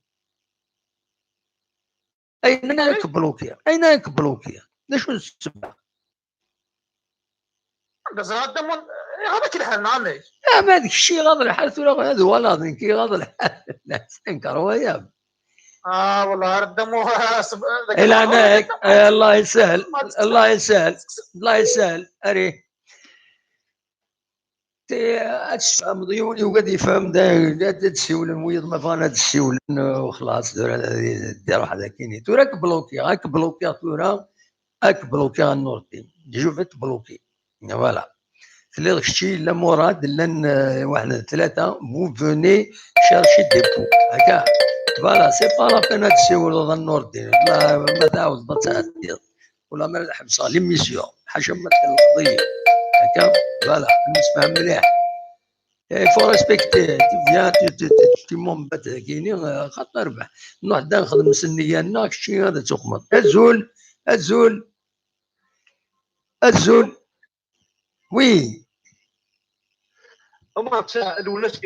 Ayen ara k-blokiɣ, ayen ara k-blokiɣ, d acu n ssebba? Anda ẓriɣ Dda Mu, iɣaḍ-ak lḥal neɣ amek? Ah, ma d kečč iɣaḍ lḥal tura, ad walaḍ nekk iɣaḍ lḥal. Tenkeṛ waya. Ah, wallah, ar Dda Mu, i leɛnaya-k, eh, Allah yessahel, Allah yessahel, Allah yessahel, ari. Ti-, ad tfehmeḍ, yiwen yugi ad yefhem, da, ad d-siwlen wiyeḍ, ma bɣan ad d-siwlen, eh, u xlaṣ, tura ad d-iruḥ d akini. Tura ad k-blokiɣ, ad k-blokiɣ tura, ad k-blokiɣ a Nurdin. Je vais te bloquer. Voilà. Telliḍ kečči, la Murad, llan, eh, waḥed, tlata, vous venez chercher des poux. Akka. Voilà, c'est pas la peine ad d-siwleḍ a Nurdin. Ma, ma tɛawdeḍ ad tɛeddiḍ. Wala ma ad ḥebseɣ l'émission, ḥaca ma tkelfeḍ-iyi. Akka, voilà, nemsefham mliḥ. Il faut respecter, tu viens, tu, tu, tu, tu m'embêtes dagini, eh, xaṭi rbeḥ. Nruḥ da nexdem s nniya-nneɣ, kečči ad tuqmeḍ. Azul, azul, azul. Oui. Ama Lwennas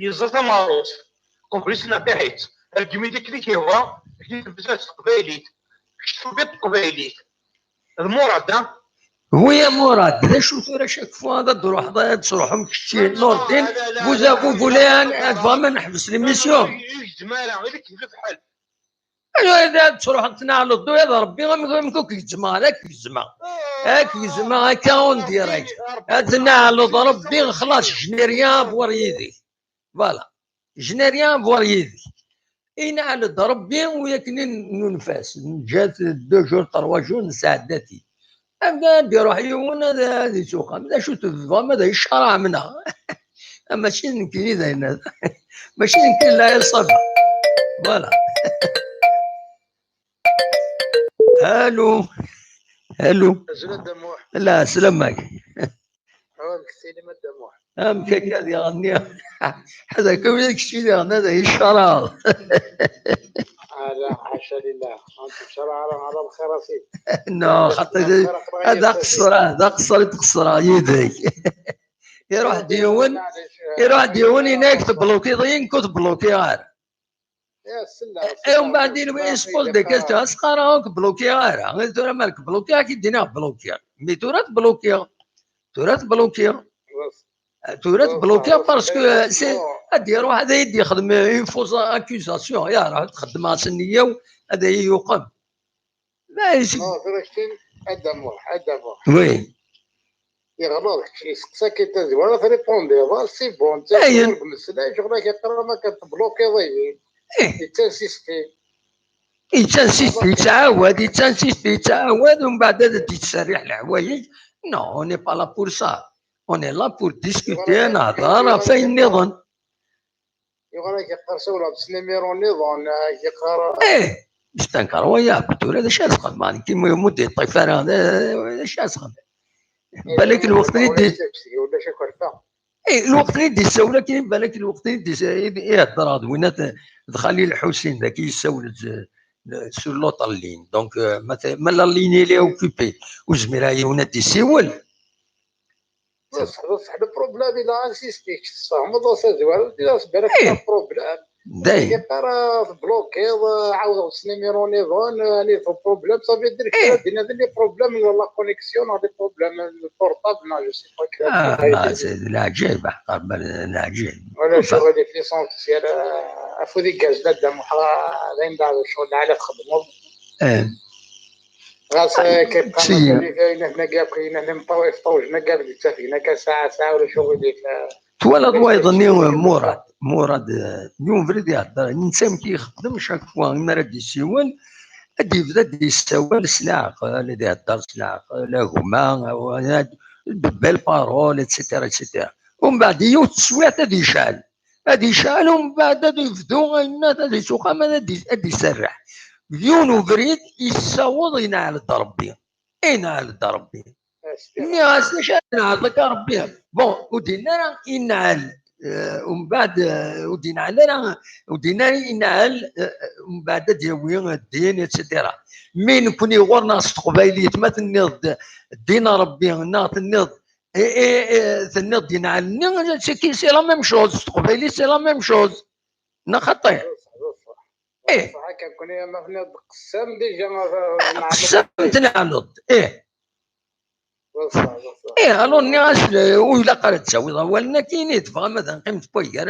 yeẓẓa tamarut, qbel-is neɣ tiḥit, rgem-it akken i k-yehwa, di tebza s teqbaylit, kečč tufiḍ teqbaylit. D Murad, ha? Oui a Murad, d acu tura chaque fois ad d-truḥeḍ, ad d-truḥem kečči Nurdin, vous, vous voulez ad, ad vraiment neḥbes l'émission? Ur gezzem ara, ili-k lḥal. Ad truḥeḍ tneɛleḍ d uyaḍ Rebbi, am, am ku k-gezmeɣ, ad k-gezmeɣ. Ad k-gezmeɣ akka en direct. Ad tneɛleḍ Rebbi, xlaṣ, je n'ai rien à voir yid-k. Voilà. Je n'ai rien à voir yid-k. Ineɛl-d Rebbi, u yakken i nunef-as. Neǧǧa-t deux jours, trois jours, nesɛedda-t-id. Anda ad d-iruḥ yiwen ad, ad ittuqam. D acu tebɣam ad yecraɛ mneɣ? Mačči d nekkini d ayen ad, mačči d nekkini la yasab. Voilà. Allô. Allô. Azul a Dda Muḥ. La, sslam-ak. Amek akka diɣen. Hada kan wid kečč diɣen ad yecraḍ. Ala, ḥaca lillah. Anta tecraḍ ara, ara lxir a sidi. No, xaṭi, d aqeṣṣer, d aqeṣṣer i d-qeṣṣreɣ yid-k. Iruḥ-d yiwen, iruḥ-d yiwen yenna-ak teblukiḍ-iyi, nekk ur teblukiɣ ara. Eh, umbeɛd yenwi yespoz des questions, as-qqareɣ ur k-blokiɣ ara. Tura ma k-blokiɣ, ad k-id-iniɣ blokiɣ. Mi tura tblokiɣ. Tura tblokiɣ. Tura tblokiɣ parce que c'est, ad d-iruḥ ad iyi-d-yexdem une fausse accusation. Ya, ruḥ txeddem-as nniya-w, ad iyi-yuqem. Ma yesib- Non, tura keččin, ad d-amuḥ, ad d-amuḥ. Oui. Yeɣleḍ kečč, yesteqsa-k-id tazwara, tripondiḍ, ah, c'est bon, ayen ur d-meslay, ccɣel-ak iqerra ma kan teblukiḍ-iyi. Eh. Yettansisti. Yettansisti, yettɛawad, yettansisti, yettɛawad, umbeɛd ad d-yettserriḥ leḥwayeǧ. Non, on n'est pas là pour ça. On est là pour discuter, nehḍer ɣef wayen nniḍen. Yuɣal ak-yeqqar sawleɣ-d s nimiru nniḍen, ak-yeqqar. Eh, istenker waya, tura d acu ad xedmeɣ, nekk imi ur d-yeṭṭif ara, d, d acu ad xedmeɣ? Balak lweqt-nni d-, ulac akk rfa. Eh, lweqt-nni d-yessawel akken, balak lweqt-nni d-, ihedder-aɣ d winna, d Xalil Ḥusin, d aki yessawel d, d, sur l'autre ligne. Donc, euh, ma t-, ma la ligne elle est occupée, ur zmireɣ yiwen ad d-yessiwel. Bṣeḥ, bṣeḥ, le problème, il a insisté, kečč tessfehmeḍ-as azwar, il a sberak le problème. Dayem. Yeqqar, ah, tblokiḍ, ah, ɛawdeɣ s nimiru nniḍen, ah, ani problème, ça veut dire que dinna d les problèmes de la connexion, neɣ des problèmes de portable, neɣ je sais pas. Ah, c'est de leɛǧayeb, ḥqer, leɛǧayeb. Wala ccɣel-ik, l'essentiel, ah, afud igerrzen a Dda Muḥ, ah, d ayen daɣ ccɣel lɛali txedmeḍ. Eh. Ɣas, eh, kif qqaren, ayen akken akka akk, ayen akken imeṭṭaw-, iṭṭawjen akka akk d-ttafgen akka saɛa, saɛa, ulac aɣilif, eh. Twalaḍ wayeḍ-nni, Murad, Murad, eh, yiwen ubrid ihedder, netta amek ixeddem chaque fois imi ara d-yessiwel, ad d-yebda ad d-yessawal s leɛqel, ad ihedder s leɛqel, a gma, a-, a-, de belles paroles, et cetera, et cetera. Umbeɛd, yiwet teswiɛt ad yecɛel. Ad yecɛel, umbeɛd ad yebdu ayenna, ad yettuqam, ad, ad d-, ad d-iserreḥ. Yiwen ubrid yessaweḍ, yenɛel-d Rebbi. Yenɛel-d Rebbi. Nniɣ-as, acu ara yenɛel akka Rebbi? Bon, ur d-yenni ara yenɛel, eh, umbeɛd, eh, ur d-yenɛel ara, ur d-yenni ara yenɛel, eh, umbeɛd ad d-yawi ddin, et cetera. Mi nekni ɣur-neɣ s teqbaylit, ma tenniḍ-d ddin Rebbi, neɣ tenniḍ Eh, eh, eh, tenniḍ-d yenɛel-nni, c'est qui, c'est la même chose. S teqbaylit, c'est la même chose. Neɣ xaṭi? Ih. Qessam déjà, eh, qessam tenɛleḍ. Ih. Ih, alors nniɣ-as, eh, ur ilaq ara ad tawiḍ awal-nni, akken i tebɣam ad neqqim d wagar,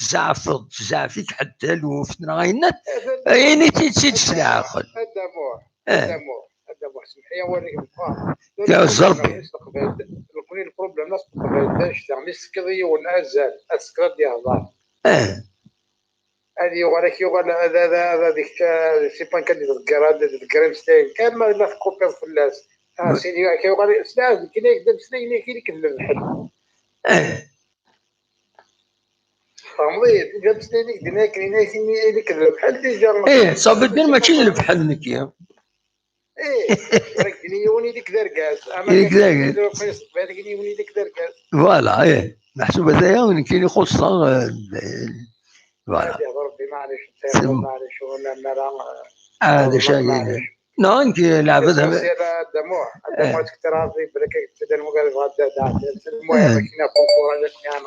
tzeɛfeḍ, tzeɛf-ik ḥedd taluft, neɣ ayen, eh, ini-t-id s leɛqel. Eh. Ad d-amuɣ, ad d-amuɣ, semmeḥ-iyi awal-ik meqqar. Ya, ẓerbi. Nekni le problème-a s teqbaylit, annect-a, mi tefkiḍ i yiwen azal, ad tefkiḍ ad d-yehḍer. Eh. Ad yuɣal, ad k-yuɣal, ad, ad, ad, ad, ad, c'est pas kan d-iḍegger, ad d-iḍegger imeslayen. Kan ma la tkupiḍ fell-as. Ah, sidi, ad k-yuɣal, sla, ad k-yuɣal d ameslay-nni, ad k-yini d lefḥel. Eh. Tfehmeḍ-iyi? Déjà, d ameslay-nni, d akken, d akken, d akken, d lefḥel, déjà. Eh, ça veut dire mačči d lefḥel, nekki. Eh, rak d yiwen i d-ik d argaz. Ama i d-ik d argaz. Rak d yiwen i d-ik d argaz. Voilà, eh. Meḥsub ata ya, nekkini xuṣṣeɣ, eh, voilà. Ad yehḍer Rebbi, maɛlic, maɛlic, ur nara, eh, ah, d acu ara yini? Neɣ nekk leɛbed. Ad d-amuɣ, ad d-amuɣ, eh. Ad tekter Rebbi, belk ad tekter Rebbi, ad d-, d-, d-,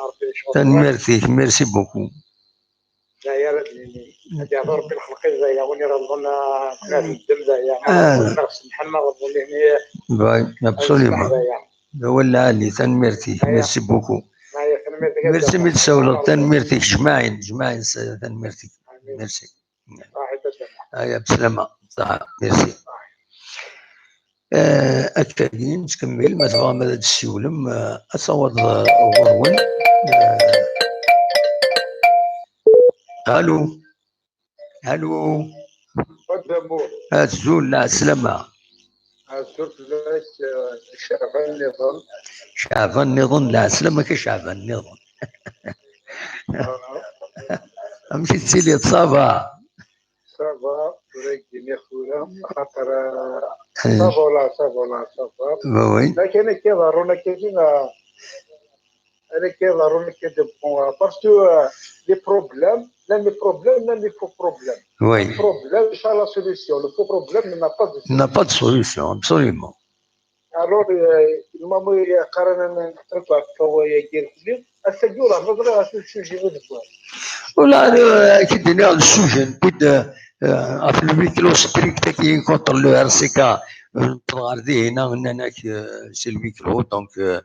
d-, tanemmirt-ik, merci beaucoup. Zaya, ad d-nini. Ad yehḍer Rebbi lxelq-is, zaya, win iɣelḍen, ah, ad neddem, zaya. Ah. Ad neɣ semḥen ma ɣelḍen, nini. Absolument. Zaya. D awal lɛali, tanemmirt-ik, merci beaucoup. Zaya, tanemmirt-ik, merci mi d-tsawleḍ, tanemmirt-ik, jmaɛin, jmaɛin, s-, tanemmirt-ik. Amin. Merci. Aya, bslama. Ṣaḥa, merci. Eh, akkagi, nettkemmil, ma tebɣam ad d-tessiwlem, eh, asawaḍ, eh, ɣur-wen. Eh, allo. Allo. Azul, lɛeslama. Azul fell-ak, eh, Caɛban nniḍen. Caɛban nniḍen, lɛeslama-k a Caɛban nniḍen. Amek i tettiliḍ, ça va? Ça va, tura i k-d-iniɣ tura, axaṭer, eh, ça va, la, ça va, la, ça va. Ba oui. Lakin akka iḍerrun akka, eh, Ana kay ḍarun kay de bon, parce que euh, les problèmes, même les problèmes, même les faux problèmes. Oui. Le problème, c'est la solution. Le faux problème n'a pas de solution. N'a pas de solution, absolument. Alors, euh, المهم يا قرن انا نتفق في القضيه ديالك. السجول هضر على السوجي غير. Voilà, euh, كي دينا السوجي نكون آه، في الويكلو ستريكت كي كونتر لو ار سي كا. نطلع هنا هنا هناك سي الويكلو دونك.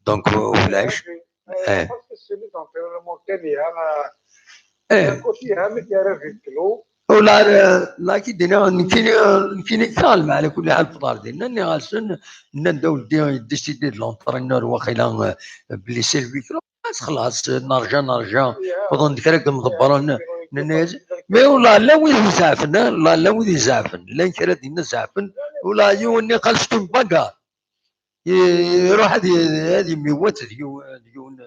دونك ولاش. ايه. ايه. ولا لا كي دينا نكيني نكيني كالم على كل حال في دار دينا ني غالسن. نندو دي ديسيدي دو لونترينور واخيلا بلي سي الويكلو. خلاص نرجع نرجع. فضل ذكرك مضبرون. مي والله لا وين يزعفن، لا لا وين يزعفن، لا كرا دينا زعفن. ولا يوني قال شتون بقى. يروح هذه هذه ميوات ديون ديون.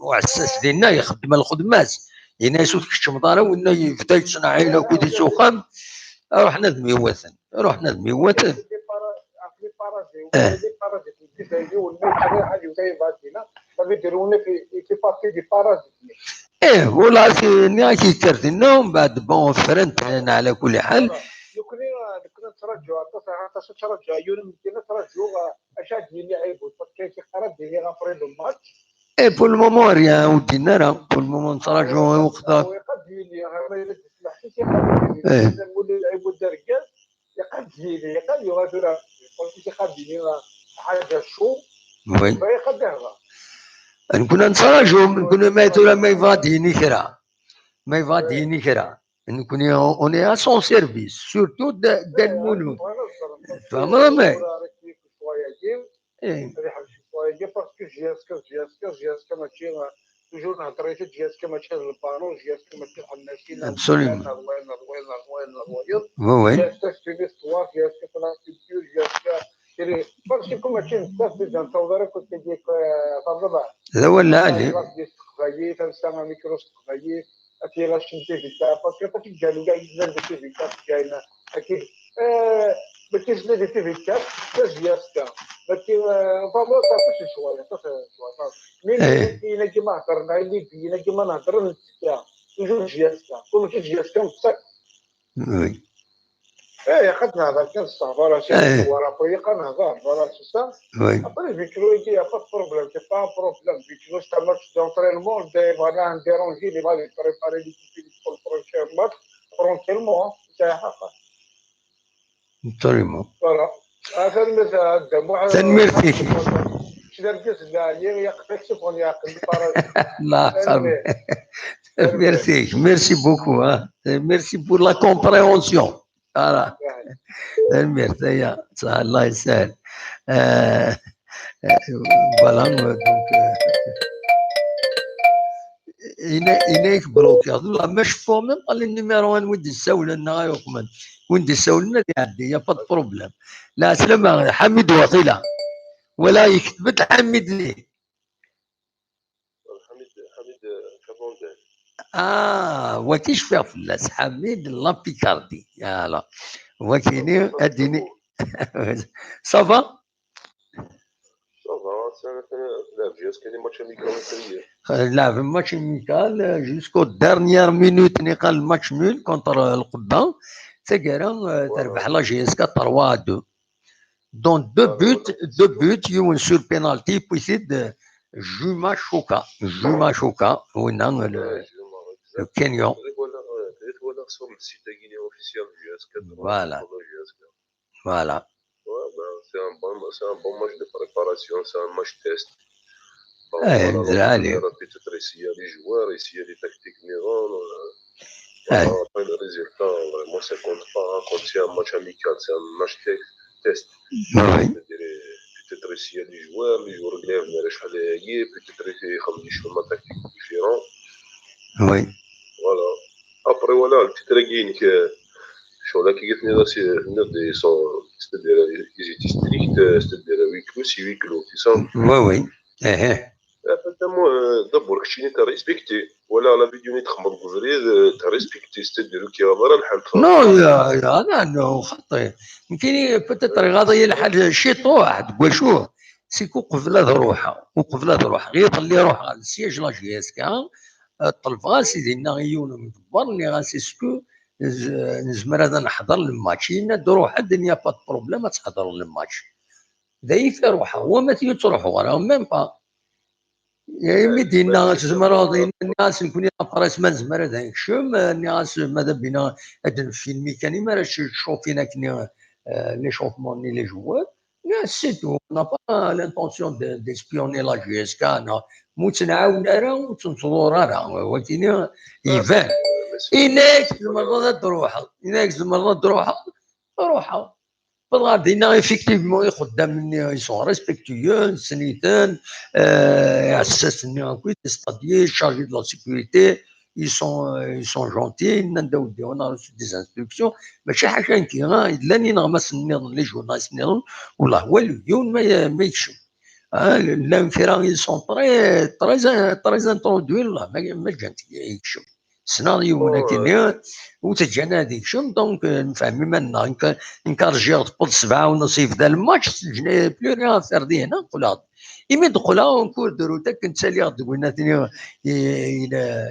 وعساس دينا يخدم الخدمات. هنا يسوت كتش مضارة وإنا يبدا يتصنع إلى كود يسوخم. رحنا ذميواتن، رحنا ذميواتن. ايه. ايه والله سي ني كي كردنا ومن بعد بون فرنت انا على كل حال. لو كنا لو كنا نتراجعوا عطاس عطاس تراجع يوم كنا نتراجعوا اش عاد يلي عيبوا كاين شي قرار ديالي غنفريدو الماتش. ايه بو المومون ريان ودينا راه بو المومون نتراجعوا وقتها. يقد يلي غير ما يلبس الحشيش يقد يلي ايه. نقول للعيب والدركه يقد يلي يقد يغادر يقول لك يقد يلي حاجه شو. وي. فيقد يهضر. نكون نتراجعوا نكون ما يتولى ما يفاديني كرا. ما يفاديني كرا. نكون اوني ا سون سيرفيس سورتو دا المولود. فهمت؟ ايه. باسكو جي اس كا جي اس كا جي اس كا ماشي توجور نهضر حتى جي اس كا ماشي هاد البالون جي اس كا ماشي بحال الناس اللي ابسوليومون. وين وين وين وين وي وي. جي اس كا ستيلي ستوار جي اس كا في لا كولتور جي اس كا. يعني باسكو كون ماشي بزاف بزاف نتوضر كنت ديك في الربع. لا ولا علي. ديال التقبايل تنسى ميكرو تقبايل. هاتي لا شين تي في تاع باسكو تا تجاني كاع يزيد تي في تاع جاينا. اكيد. آه، ما كاينش لا دي تي في تاع تا جي اس كا. ما كاين فالور تاع كلشي شويه تا شويه تا. مي ايه. كاينه كيما هضرنا اللي بينا كيما نهضر نتسكا. توجور جي اس كا كون ماشي جي اس كا نتسك. وي. ايه قد نهضر كان الصهبره شي ايه. ورا بوي قد نهضر فوالا سي سا. وي. ابري فيكلو يجي يا با بروبليم سي با بروبليم فيكلو سي ماتش دونترينمون دي فوالا ان ديرونجي لي فالي بريباري لي كيفي لي بروشين ماتش ترونكيلمون. سي حقا. تريمون. فوالا. تنميرت هذا مو تنميرت ليك. شي دركز لا يا يقفك سيفون يا قلب. لا صافي. ميرسي ميرسي بوكو ها. ميرسي بور لا كومبريونسيون. فوالا. تنميرت هي صح الله يسهل. آه، آه، فوالا دونك آه، ينا- ينايك بلوكي والله ما شفوه ميم قال لي النيميرو وين ودي الساولة لنا غير يقمن. وين دي الساولة لنا يعدي يا با بروبليم. لا سلامة حميد وقيلة. ولا يكتبت حميد لي. حميد حميد كابوندال. اه وكيش فيها فلاس حميد لا بيكاردي يلا. وكيني اديني. صافا. صافا سنة تلعب جي اس كاين ماتش اميكال. نلعب ماتش اميكال جوسكو ديرنيير مينوت نيقال الماتش نول كونتر القبه. تاكارا تربح لا جي اس كا تروا دو. دون دو بوت دو بوت يون سور بينالتي بويسيد. جوما شوكا جوما شوكا وين كينيون. فوالا. فوالا سي ان بون سي ان بون ماتش دو بريباراسيون سي ان ماتش تيست. ايه نزل عليه. بيتيتر يسيا لي جوار يسيا لي تاكتيك ميغون. ايه. ابري لو ريزولتا فريمون سي كونت با كونت سي ان ماتش اميكال سي ان ماتش تيست. وي. بيتيتر يسيا لي جوار لي جوار كلير ما شحال هي بيتيتر يخدم دي شوما تاكتيك ديفيرون. وي. فوالا. ابري فوالا التيتر كاين شغل كي قلت لي راسي هنا دي سون ستادير ايزي ديستريكت ستادير وي كلو سي وي كلو سي سا. وي وي. ايه. دابور كتشيني تريسبكتي ولا لا فيديو ني تخمر بزريد تريسبكتي ستادير كي هضر الحال. نو يا يا لا نو خطي. يمكن بوتيتر غاضي الحال شي طوح تقول شو. c'est que uqbel ad ruḥeɣ, uqbel ad ruḥeɣ, iḍelli ruḥeɣ ɣer le siège la J S K, eh, ṭelbeɣ-as i dinna i yiwen umḍebber, nniɣ-as est-ce que nez-, nezmer ad neḥḍer le match? Yenna-d ruḥ-d, il n'y a pas de problème, ad tḥeḍreḍ le match. D ayif i ruḥeɣ, wama ttruḥuɣ ara, même pas. Imi d-yenna tzemreḍ, nniɣ-as nekkni la presse ma nezmer ad nekcem, nniɣ-as ma d abina ad nfilmi kan imi ara tcufin akken, eh, l'échauffement-nni les joueurs. Nniɣ-as c'est tout, on n'a pas l'intention de, d'espionner la J S K, neɣ ma ur tt-nɛawen ara, ur tt-nettḍur ara, wakini iban. Yenna-ak tzemreḍ ad d-truḥeḍ, yenna-ak tzemreḍ ad d-truḥeḍ, ruḥeɣ. Wwḍeɣ ɣer dinna, effectivement, ixeddam-nni, ils sont respectueux, nessen-iten, eh, iɛessasen-nni akk, les stadiers, chargé de la sécurité, ils sont, euh, ils sont gentils, nnan-d a weddi, on a reçu des instructions, mačči ḥaca nekki, ah, llan ineɣmasen nniḍen, les journalistes nniḍen, wellah, walu, yiwen ma, ma yekcem. Ah, llan kra, ils sont très, très, très introduits, wellah, ma, ma ǧǧan-t yekcem. Ssneɣ yiwen akkenni, ur t-ǧǧan ad yekcem, donc, euh, nefhem iman-nneɣ. Nekk, nekk rjiɣ tewweḍ ssebɛa u nneṣ yebda lmatch, ǧǧan plus rien à faire dihna, qqleɣ-d. Imi d-qqleɣ, en cours de route, akken ttaliɣ deg winna-tni, i, i,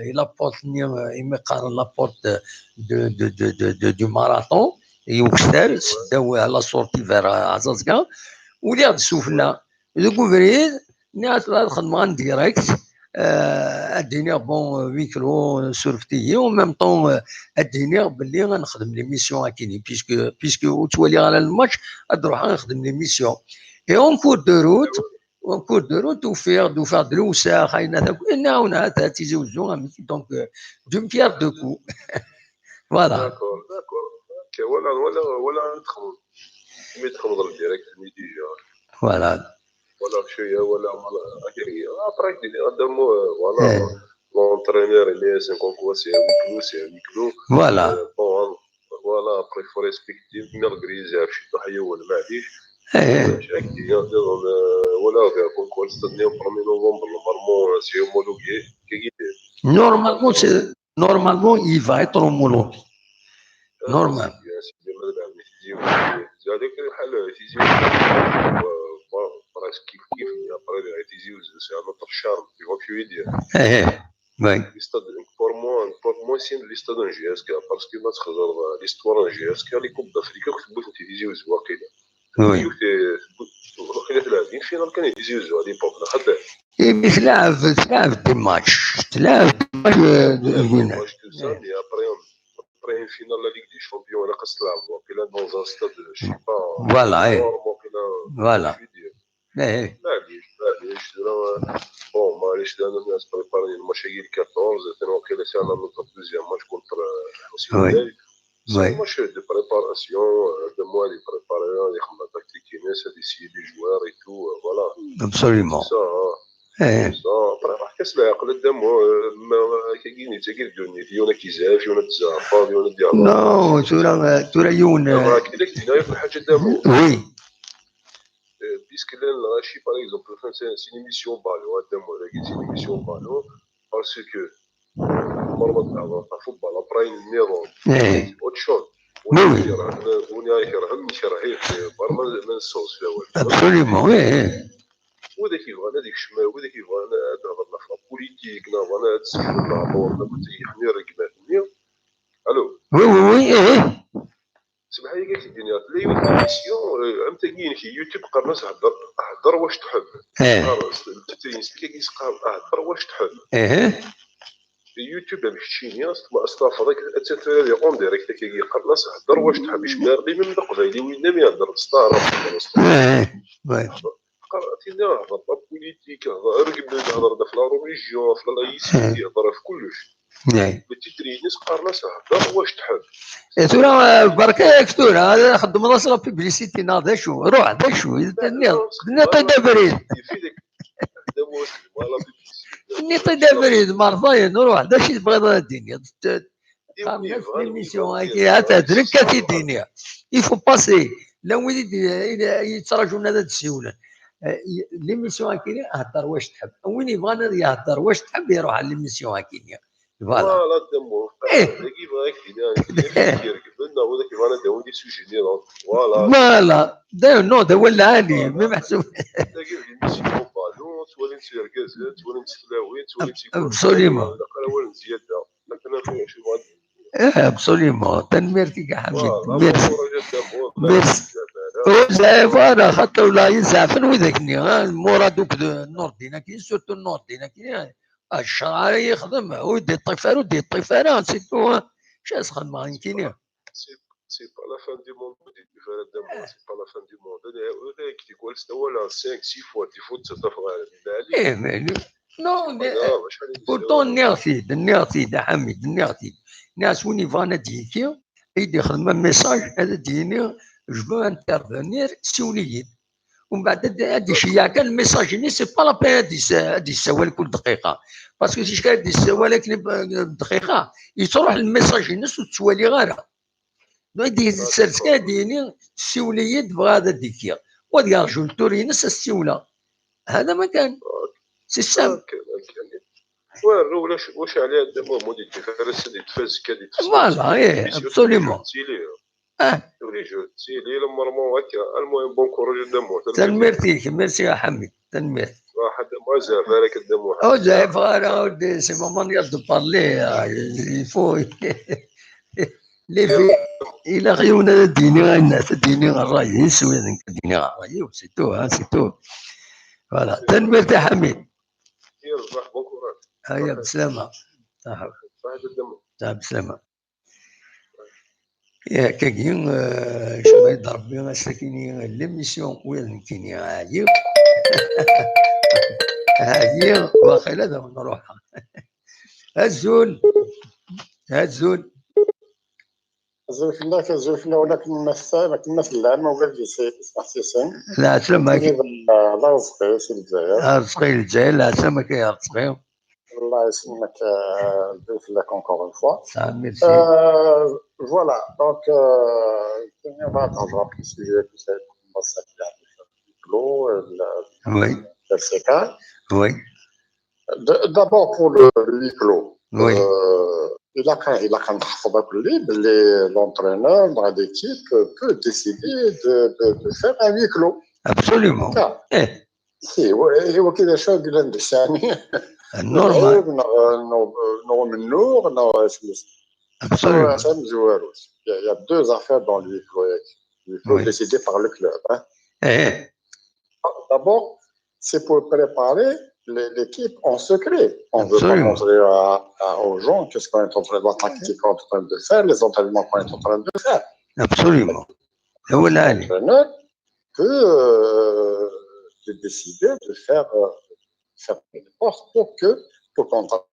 i la porte-nni, imi qqaren la porte de, de, de, de, de, du marathon, i ukessar, seddaw à la sortie vers, euh, Aẓaẓga, uliɣ-d sufella. Deg ubrid, nniɣ-as ad xedmeɣ en direct, euh, ad d-iniɣ, bon, euh, huis clos, euh, surfet-iyi, en même temps, euh, ad d-iniɣ belli ad nexdem l'émission akini, puisque, puisque ur ttwaliɣ ara lmatch, ad d-ruḥeɣ ad nexdem l'émission. Et en cours de route, en cours de route, ufiɣ-d, ufiɣ-d lewseɛ, ayen-a akk, nniɣ-awen, ha-t-a Tizi Wezzu, amek, donc, euh, d'une pierre deux coups. Voilà. D'accord, d'accord. Ok, voilà, voilà, voilà, txedmeḍ. Imi txedmeḍ le direct-nni déjà. Voilà. Voilà, cwiya, voilà, voilà. Après, ad d-iniɣ, ad d-amuɣ, euh, voilà, l'entraîneur, il est, c'est comme quoi, c'est un huis clos, c'est un huis clos. Voilà. Euh, bon, hein, voilà, après, il faut respecter, malgré, c'est un chute de hayo, ou le معليش. Voilà, comme quoi, le stade, le premier novembre, normalement, c'est homologué. Normalement, c'est, normalement, il va être homologué. Normal. C'est bien, c'est bien, madame. Tizi Wezzu, على كل حال، Tizi Wezzu, euh, bon, presque كيف كيف, mais après, Tizi Wezzu, c'est un autre charme, tu vois ce que je veux dire. Eh, eh, oui. Les stades, pour moi, pour moi, c'est les stades en J S K, parce que ma تخزر l'histoire en J S K, les Coupes d'Afrique, كنت بغيت Tizi Wezzu, واقيلا. Oui. كنت، واقيلا ثلاثين فينال كان Tizi Wezzu à l'époque، لا خدام. إيه، mais تلعب، تلعب des matchs، تلعب des matchs, euh, de, de, match, tout ça, mais après, on Après une finale de la Ligue des Champions, on a cassé la voie. Puis là, dans un stade, je sais pas, voilà, énorme, puis là, voilà. Je veux dire. Eh, eh. معليش، معليش، là, bon, معليش، là, on a préparé le match le quatorze, et puis on a fait le deuxième match contre, euh, oui. C'est un match de préparation, euh, deux mois de préparation, les tactiques, ça, d'essayer les joueurs et tout, euh, voilà. Absolument. C'est ça, hein. Eh. Après, راح كاس العقل قدامه، ما كاين تاكي الدنيا، يونا كيزاف، يونا تزعفر، يونا ديال. Non, tura, tura yiwen. Kida كدينا في الحاجة قدامه. Oui. Puisque là, là, je suis, par exemple, c'est une émission ballon, قدامه، c'est une émission ballon, parce que مرة تهضر تاع football، après نيرون. Eh. Autre chose. Oui, oui. وني رايح يرهم، مش رايح يرهم، برا ما نصوص فيها والو. Absolument, oui, oui. وذاك يبغى هذيك الشمال، وذاك يبغى هذا هضر في la politique، لا بغى هذا السيد، لا بغى هذا، يعني رقبات. الو. Oui, oui, oui, eh, eh. سمح لي، قالت الدنيا، لا يوجد émission، آه، عم تجيني في يوتيوب قرنس هضر، هضر واش تحب. Eh. خلاص، تترين سكي قيس قال، هضر واش تحب. Eh. في يوتيوب باش تشيني، أصلا، أصلا فضلك أتسفر هذه en direct كي قرنس هضر واش تحب، باش ما يرضي من قبايلي وين ما يهضر ستار. Eh. Oui. قرأتينا هضر لا بوليتيك، هضر غير قبل هضر في la religion، في la laïcité، هضر في كلش. نعم. التيترينيس قارناس هضر واش تحب. إيه، tura, آه، برك ياك tura، هذا خدم راس la publicité، نا، هذا شو؟ روح، هذا شو؟ لا، نيض، لا، نيض، لا، طيب بريد. يفيدك. هذا هو اسمه، لا publicité. نيض، طيب بريد، مرضاين، روح، هذا شي تبغي هذا الدنيا. قارناس l'émission هاكي، هات هاد، نكا تيدينيا. Il faut passer. لا وين يدي-، يدي-، يتراجعونا هذا السيولة. آه، ي-، l'émission هاكي، هضر واش تحب. وين يبغى يهضر واش تحب، يروح على l'émission هاكي. Voilà. Voilà, d amuɣ. Eh. Dagi bɣiɣ ad k-d-iniɣ, yerkben, neɣ wid akk yebɣan ad d-awin des sujets nniḍen. Voilà. Voilà. D, non, d awal lɛali, mi meḥsub. Dagi d l'émission n Ballon, ttwalin-tt yergazen, ttwalin-tt tlawin, ttwalin-tt igerdan. Absolument. Ilaq ara awal n zzyada. Akken ad acu bɣan. Eh, absolument. Tanemmirt-ik a Ḥamid. Voilà, merci. Merci. Ur zeɛɛef ara, xaṭer ula i zeɛfen widak-nni, ha, Murad akked Nurdin-agi, surtout Nurdin-agi, ha. Ccṛeɛ ara yexdem, ur d-iṭṭif ara, ur d-iṭṭif ara, c'est tout, ha. Acu ara s-xedmeɣ nekkini? C'est, c'est pas la fin du monde, ur d-iṭṭif ara Dda Muḥ, c'est pas la fin du monde. Ur d-iṭṭif ara, cinq, six fois, des fois, tettafeɣ ɣer Lali. Eh, mais non, mais pourtant, nniɣ-t-id, nniɣ-t-id, a Ḥamid, nniɣ-t-id. Nniɣ-as win yebɣan ad d-yekki, ad d-yexdem un message, ad d-yini, je veux intervenir, siwel-iyi-d. Umbeɛd ad, ad d-iceyyeɛ kan message-nni, c'est pas la peine ad d-is-, ad d-yessawal kul dqiqa. Parce que si ad d-yessawal akken i b-, dqiqa, yettruḥ lmessage-ines ur t-ttwaliɣ ara. Donc, ad d-yessers kan ad d-yini, siwel-iyi-d, bɣiɣ ad d-kkiɣ. U ad yerǧu le tour-ines, ad s-siwleɣ. هذا ما كان. C'est simple. Waɛr, ulac, ulac ɛli Dda Muḥ, ur d-iṭṭif ara ass-a, d-iṭṭef azekka, d-iṭṭef. Voilà, eh, absolument. Ah. Ulac ur d-ittili, lemmer ma akka. Almuhim, bon courage a Dda Muḥ. Tanemmirt-ik, merci a Ḥamid, tanemmirt. Ur zeɛɛef ara, ur d-, c'est moment de parler, ah, il faut, les filles, ilaq yiwen ad d-yini ayen, ad d-yini ṛṛay-is, u nekk ad d-iniɣ ṛṛay-iw, c'est tout, hein, c'est tout. Voilà, tanemmirt a Ḥamid. Aya, beslama. Aha. Aha, beslama. Yak-agi, eh, cemma-yi-d Rebbi ass-akini l'émission, ula d nekkini ɛyiɣ. Ɛyiɣ, waqila ad awen-ruḥeɣ. Azul. Azul. Azul fell-ak, azul fell-awen akken ma tessa-, akken ma tellam, ula d yesɛi tismeḥsisin. Leɛslama-k. Tili d, d Arezqi si Lezzayer. Arezqi Lezzayer, leɛslama-k a Arezqi. Allah yesselmek, euh, lbir fell-ak encore une fois. Ah, merci. Euh, voilà, donc, euh, on va attendre un petit sujet, tu sais, comment ça vient de faire le huis clos, euh, la, oui, la séquence. Oui. D-, d'abord pour le, le huis clos. Oui. Euh, il a quand, il a quand même l'entraîneur, l'équipe peut décider de, de, de faire un huis clos. Absolument. Ça. Eh. Si, wa-, i wakka d acu i yellan d ssani. Normal. Neɣ, neɣ, neɣ umennuɣ, neɣ acu. Absolument. Acu amezwaru. Il y a, il y a deux affaires dans le huis clos. Le huis clos, oui, décidé par le club, hein. Eh. D'abord, c'est pour préparer l'é-, l'équipe en secret. On veut pas, absolument, montrer à, à, aux gens qu'est-ce qu'on est en train de, la tactique qu'on est en train de faire, les entraînements qu'on est en train de faire. Absolument. L'entraîneur peut, euh, de décider de faire, euh, faire une porte pour que, pour qu'on travaille.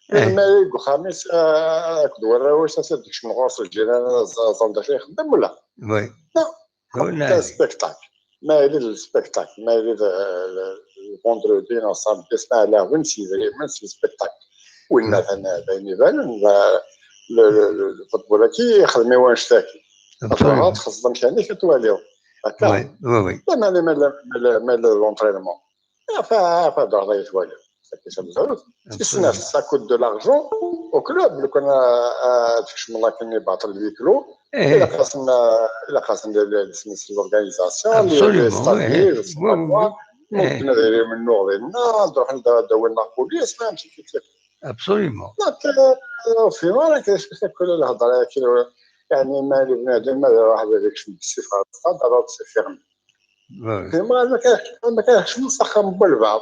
Eh. Ma deg uxxam-is, euh, akked warraw-is, ad d-kecmen ɣur-s lǧiran, ad ẓ-, ẓren d acu ixeddem, wala? Oui. Non. C'est un spectacle. Ma yella d spectacle, ma yella d, euh, le, le vendredi, neɣ samedi, ma yella vingt-six février, vingt-six spectacle. Win ma d ayen ibanen, le, le, le, le football-agi ixdem i wanect-agi. Absolument. Ad txeẓẓeḍ amkan-ik ad twaliḍ. Akka? Oui, oui, oui. Lamana ma yella, ma yella, ma yella l'entraînement. Enfin, enfin, d ayen twaliḍ. C'est ça, ça coûte de l'argent au club. Le, quand, euh, euh, tu, je me rappelle, battre le huis clos. Eh. Ilaq-asen, euh, ilaq-asen les, les, les, l'organisation, les, les stadiers, je sais pas quoi. Oui, oui, oui. Eh. Mumkin ad iliɣ mennuɣ dinna, ad ruḥen ad, ad awin la police, ma amek i k-, absolument. Donc, euh, au final, qu'est-ce que c'est que le, le, le, يعني، ما اللي بنادم ما يروح هذاك شنو بالسيف على الصاد، alors c'est fermé. Oui. Mais ما، ما كاينش، ما كاينش من صخة من بعد.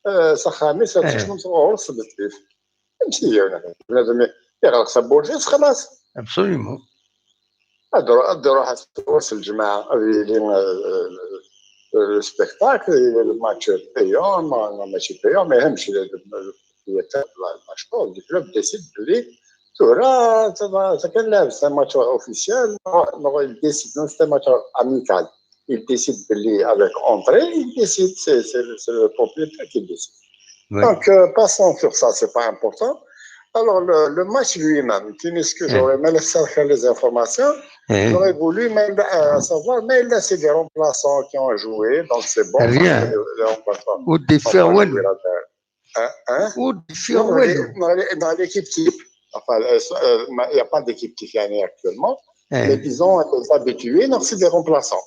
آه، صخة ميسا، eh، تشمس غور صبتيف. ماشي هي ولا بنادم يغلق صبورتيس، خلاص. Absolument. هاد رو-، هاد روح توصل الجماعة، هاد يلي، آه، آه، السبيكتاكل، يلي الماتش payant، ما، ما ماشي payant، ما يهمش، هي، هي تاع المشهور، le club décide بلي ثورة، ça va، ça كان لاعب، c'est un match officiel، non, non, il décide، non، c'est un match amical. Il décide بلي avec entrée, il décide, c'est, c'est, c'est le propriétaire qui décide. Oui. Donc, euh, passons sur ça, c'est pas important. Alors, le, le match lui-même, qui n'est ce que j'aurais aimé chercher les informations, j'aurais voulu même, euh, savoir, mais là, c'est des remplaçants qui ont joué, donc c'est bon, parce que les, les remplaçants ont pas joué là-dedans. Rien. Ou des ferwell. Hein? Ou de faire. Non, dans l'équipe type. Enfin, euh, euh, il n'y a pas d'équipe type, يعني, actuellement. Mais disons, les habitués, donc c'est des remplaçants.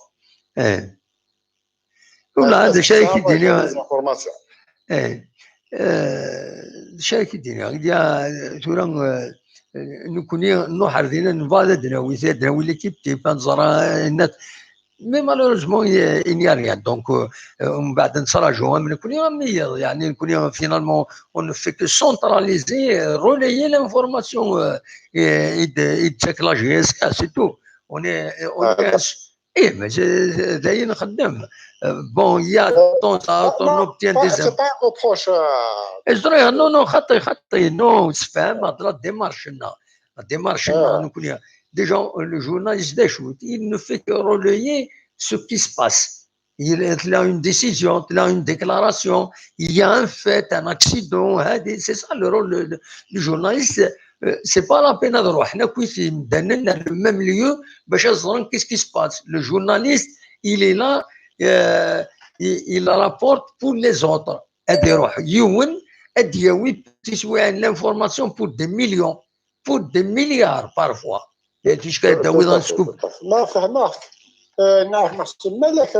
Voilà, c'est ça, moi, j'ai des informations. Eh, eh, d acu ara k-id-iniɣ? Tura, eh, nekkni nruḥ ar dinna, nebɣa ad d-nawi, ad d-nawi l'équipe type, ad nẓer, eh, nat-, mais malheureusement, il n'y a rien. Donc, euh, euh, mbeɛd nettraǧu am nekkni, am wiyaḍ, يعني, nekkni, finalement, on ne fait que centraliser, euh, relayer l'information, euh, et, et de, et de la G S K, c'est tout. On est, on est un, eh, mais c'est, d ayen nxeddem. Euh, bon, il y a de temps à autre, on obtient des... C'est pas un reproche. Eh, ẓriɣ, non, non, xaṭi, xaṭi, non, sfehmeɣ-d la démarche-nneɣ. La démarche-nneɣ, nekkni. Déjà, le journaliste, il ne fait que relayer ce qui se passe. Il y a une décision, il y a une déclaration, il y a un fait, un accident, hein, c'est ça le rôle du, du journaliste. Euh, c'est pas la peine de le même lieu, qu'est-ce qui se passe. Le journaliste, il est là, euh, il, il rapporte pour les autres. Ad iruḥ yiwen, ad d-yawi l'information pour des millions, pour des milliards parfois. Ticka d-tawiḍ un scoop. Ma fehmeɣ-k. Eh, neɣ meḥsub, malak,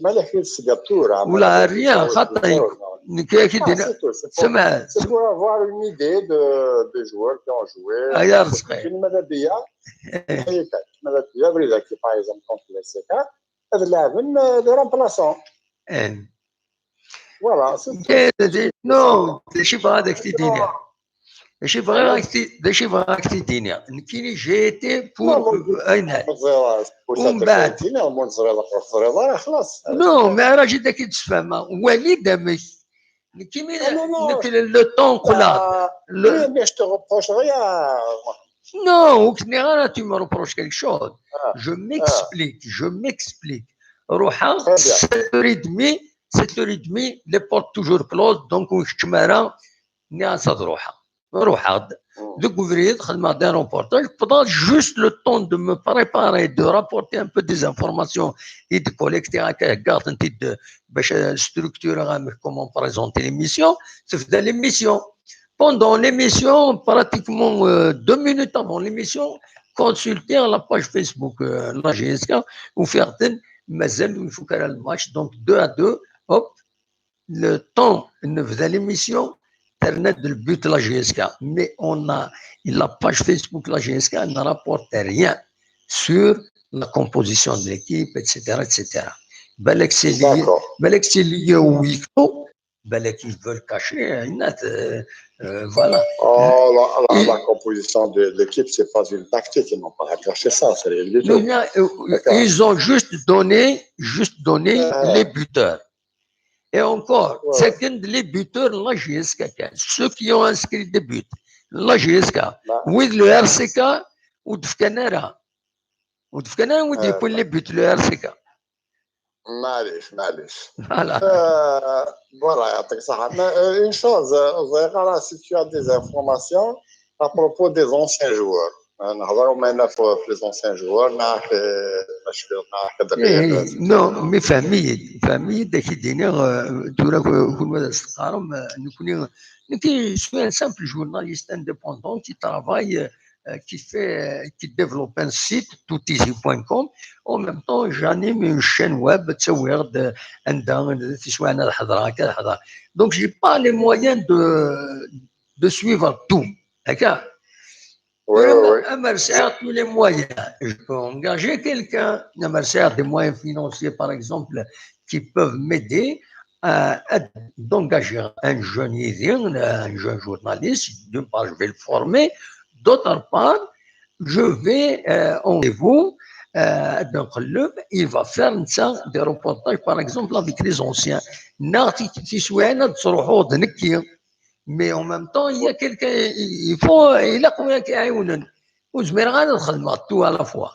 malak i tesliḍ tura. Ula rien, xaṭi. Nekk ad ak-id-iniɣ. C'est pour avoir une idée de, des joueurs qui ont joué. Ay arezqi. Maladiya, maladiya, abrid-agi, par exemple, contre les C K, ad laɛben, euh, des remplaçants. Voilà, c'est tout. Non, d acu bɣiɣ ad ak-t-id-iniɣ. D acu bɣiɣ ad ak-t-id-iniɣ. Nekkini, j'ai été pour, euh, ayen. Umbeɛd. Non, mais ara jid ak-id-sfehmeɣ. Wali-d amek. Nekkini, nekk, le temps qqleɣ. Mais je te reproche rien. Non, ur k-nniɣ ara tu me reproches quelque chose. Je m'explique, je m'explique. Ruḥeɣ, sept heures et demie, sept heures et demie, les portes toujours closes, donc ur keččem ara, nniɣ-as ad ruḥeɣ. Ruḥeɣ-d. Deg ubrid, xedmeɣ-d un reportage, pendant juste le temps de me préparer, de rapporter un peu des informations et de collecter, akka, heggaɣ-tent-id bac ad structureɣ amek, comment présenter l'émission, tebda l'émission. Pendant l'émission, pratiquement, euh, deux minutes avant l'émission, consulter la page Facebook, euh, la G S K, ufiɣ-ten, mazal ur ifuk ara le match, donc deux à deux, hop, le temps nebda l'émission, terna-d le but la G S K. Mais on a, la page Facebook la G S K ne rapporte rien sur la composition de l'équipe, et cetera, et cetera. Balak c'est lié, balak c'est lié au huis clos, balak ils veulent cacher, hein, euh, euh, voilà. Oh, la, la, la composition de l'équipe, c'est pas une tactique, ils n'ont pas à cacher ça, c'est rien du tout. Non, euh, ils ont juste donné, juste donné les buteurs. Et encore, second, les buteurs, la G S K, ceux qui ont inscrit des buts, la G S K, oui, le R C K, ou de Fkanara. Ou de Fkanara, ou de les buts, le R C K. Malais, malais. Voilà. Euh, voilà, يعطيك الصحة. Mais, euh, une chose, euh, si tu as des informations à propos des anciens joueurs. نهضروا مالا في les anciens joueurs, نعرف، نعرف. Non, mais فهميد, فهميد, كي ديني, euh, tura, كل واحد استقارم, euh, نكوني, نكي, je suis un simple journaliste indépendant qui travaille, euh, qui fait, euh, qui développe un site, tout easy point com. En même temps, j'anime une chaîne web, تصوير عندها تسوى أنا الحضرة، كذا الحضرة. Donc, j'ai pas les moyens de, de suivre tout. D'accord ? Oui, oui, oui. Amer sɛiɣ tous les moyens, je peux engager quelqu'un. Amer sɛiɣ des moyens financiers, par exemple, qui peuvent m'aider à, à, d'engager un jeune, un jeune journaliste. D'une part, je vais le former. D'autre part, je vais, euh, en rendez-vous, euh, donc, il va faire ça, des reportages, par exemple, avec les anciens. Mais en même temps, il y a quelqu'un, il faut, il a combien qui a une, ur zmireɣ ara ad xedmeɣ tout à la fois.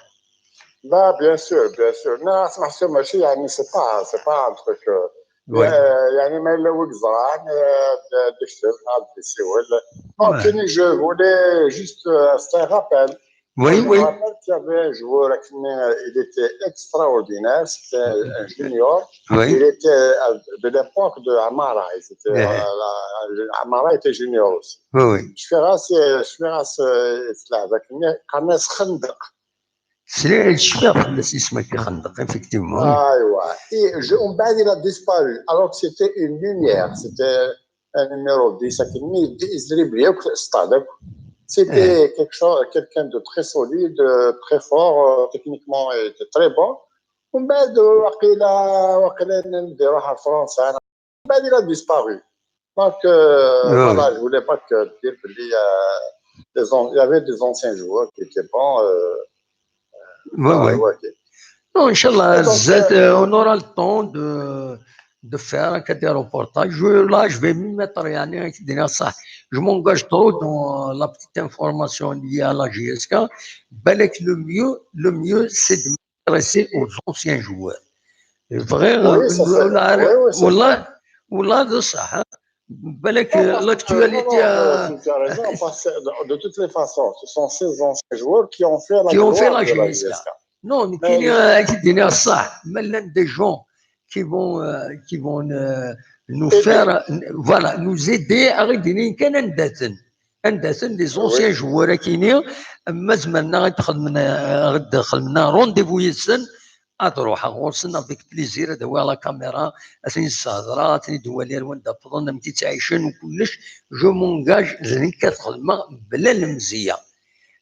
Bah, bien sûr, bien sûr. Non, c'est ماشي, يعني, c'est pas, c'est pas un truc, euh, يعني, ما إلا ويك زرعان, euh, de, de, de, de, de, de, de, je voulais juste, euh, faire un rappel. Oui, je me rappelle qu'il y avait un joueur, il était extraordinaire, c'était un junior. Oui. Il était de l'époque de Amara. C'était Amara était junior aussi. Oui, oui. Firas, Firas, avec Kanes Khandaq. C'est le chef, le sisme qui Khandaq, effectivement. Ah, ouais. Et je, on il a disparu, alors que c'était une lumière. C'était un numéro dix, c'était quelque chose, quelqu'un de très solide, très fort, techniquement, et très bon. ومن بعد وقيلا وقيلا نديروها لفرنسا. ومن بعد il a disparu. Donc voilà, je voulais pas que dire que il y avait des anciens joueurs qui étaient bons. Oui, oui. Non, Inch'Allah, on aura le temps de, de faire des reportages. Je, là, je vais m'y mettre, يعني, صح. Je m'engage trop dans la petite information liée à la J S K. بالك le mieux, le mieux, c'est de m'intéresser aux anciens joueurs. Vrai, oui, ça fait... oui, oui, والله والله بصح. بالك l'actualité. De toutes les façons, ce sont ces anciens joueurs qui ont fait la, qui ont fait la J S K. Non, mais كاين كي دينا صح, mais même des gens qui vont, euh, qui vont euh, nous faire, voilà, nous aider à redonner كان نداتن. عندنا des anciens joueurs كاينين, ما زمرنا غير دخلنا غير دخلنا rendez-vous يسن. Ad ruḥeɣ ɣur-sen avec plaisir, ad awiɣ la caméra, ad ten-id-ssehdreɣ, ad ten-id-waliɣ wanda wwḍen, amek i ttɛicen u kullec. Je m'engage, d nekk ad xedmeɣ bla lemzeyya.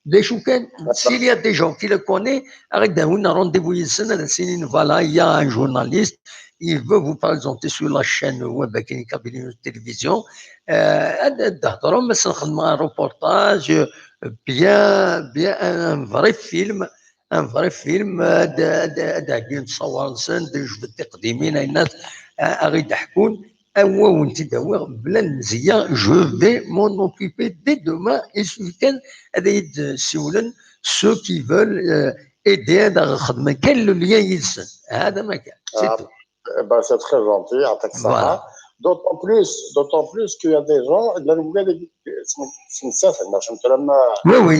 D acu kan, s'il y a des gens qui le connaissent, ad awiɣ rendez-vous yid-sen, ad as-inin, voilà, il y a un journaliste, il veut vous présenter sur la chaîne web Akini Kabylie News Télévision. Ad d-hedrem, ad sen-xedmeɣ un reportage bien, bien, un vrai film, un vrai film, ad d-heggin ttṣawar-nsen, d jbed tiqdimin, ayen ad ɣ-id-ḥkun, ad awen-t-id-awiɣ bla lemzeyya. Je vais m'en occuper dès demain. Il suffit kan ad iyi-d-siwlen ceux qui veulent aider, ad aɣ-xedmen kan le lien yid-sen. Hada ma kan. C'est tout. Eh ben, c'est très gentil, يعطيك الصحة. D'autant plus, d'autant plus qu'il y a des gens, llan wigad, oui, oui.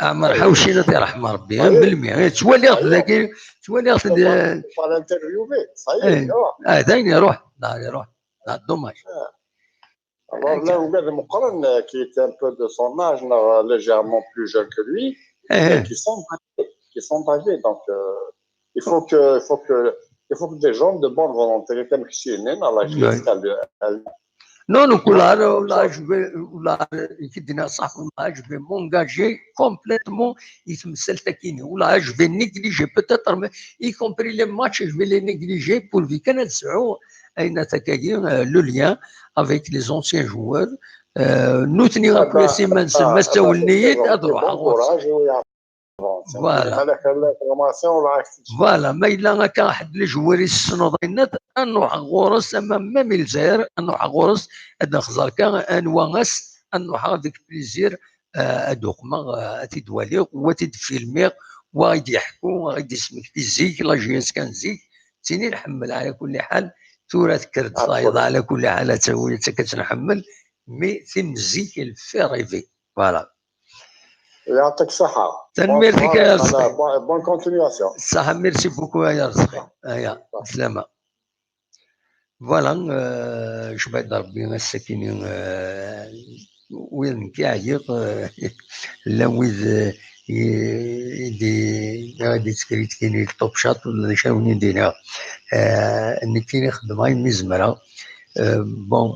Ɛmer Ḥawci, ad t-yerḥem Rebbi, melmi ttwaliɣ-t dagi, ttwaliɣ-t. Ah, d ayen iruḥ, iruḥ. Dommage. Alors là, wigad meqqren, qui est un peu de son âge, légèrement plus jeune que lui, qui sont âgés, qui sont âgés, donc il faut que, il faut que, il faut que des gens de bonne volonté, comme Christine, Allah. Non, non, والله, والله, je vais, والله, كي دينا صح, والله, je vais m'engager complètement, يتمثل تاكيني, والله, je vais négliger, peut-être, y compris les matchs, je vais les négliger, pourvu كان نسعو, أين تاكاكي, le lien avec les anciens joueurs, nutni après semaine, ma sawlen-iyi-d, ad ruḥeɣ ɣur-sen. Voilà. Voilà, ma yella akka ḥedd n lejwar i tessneḍ, yenna-d, ad nruḥ ɣur-s, ama même i Lezzayer, ad nruḥ ɣur-s, ad nxeẓ akka anwa ass, ad nruḥ avec plaisir, ad uqmeɣ, ad t-id-waliɣ, wa ad t-id-filmiɣ, wa ad d-yeḥku, wa ad d-yesmekti zik, la J S K n zik, d tin i nḥemmel ɛla kulli ḥal. Tura tekker-d tayeḍ ɛla kulli ḥal, ad tawi, ad tt-nḥemmel, mais tin n zik, elle fait rêver. Voilà. يعطيك الصحة. Tanemmirt-ik a Rebbi. Bonne continuation. Ṣaḥa, merci beaucoup a Rebbi. Aya, slama. Voilà, jbeɛ-d Rebbi ass-akini, wid nekk ɛyiɣ, llan wid i d-yettkritikini Top Chat, d acu ara wen-d-iniɣ. Nekkini xeddmeɣ ayen mi zemreɣ. Bon,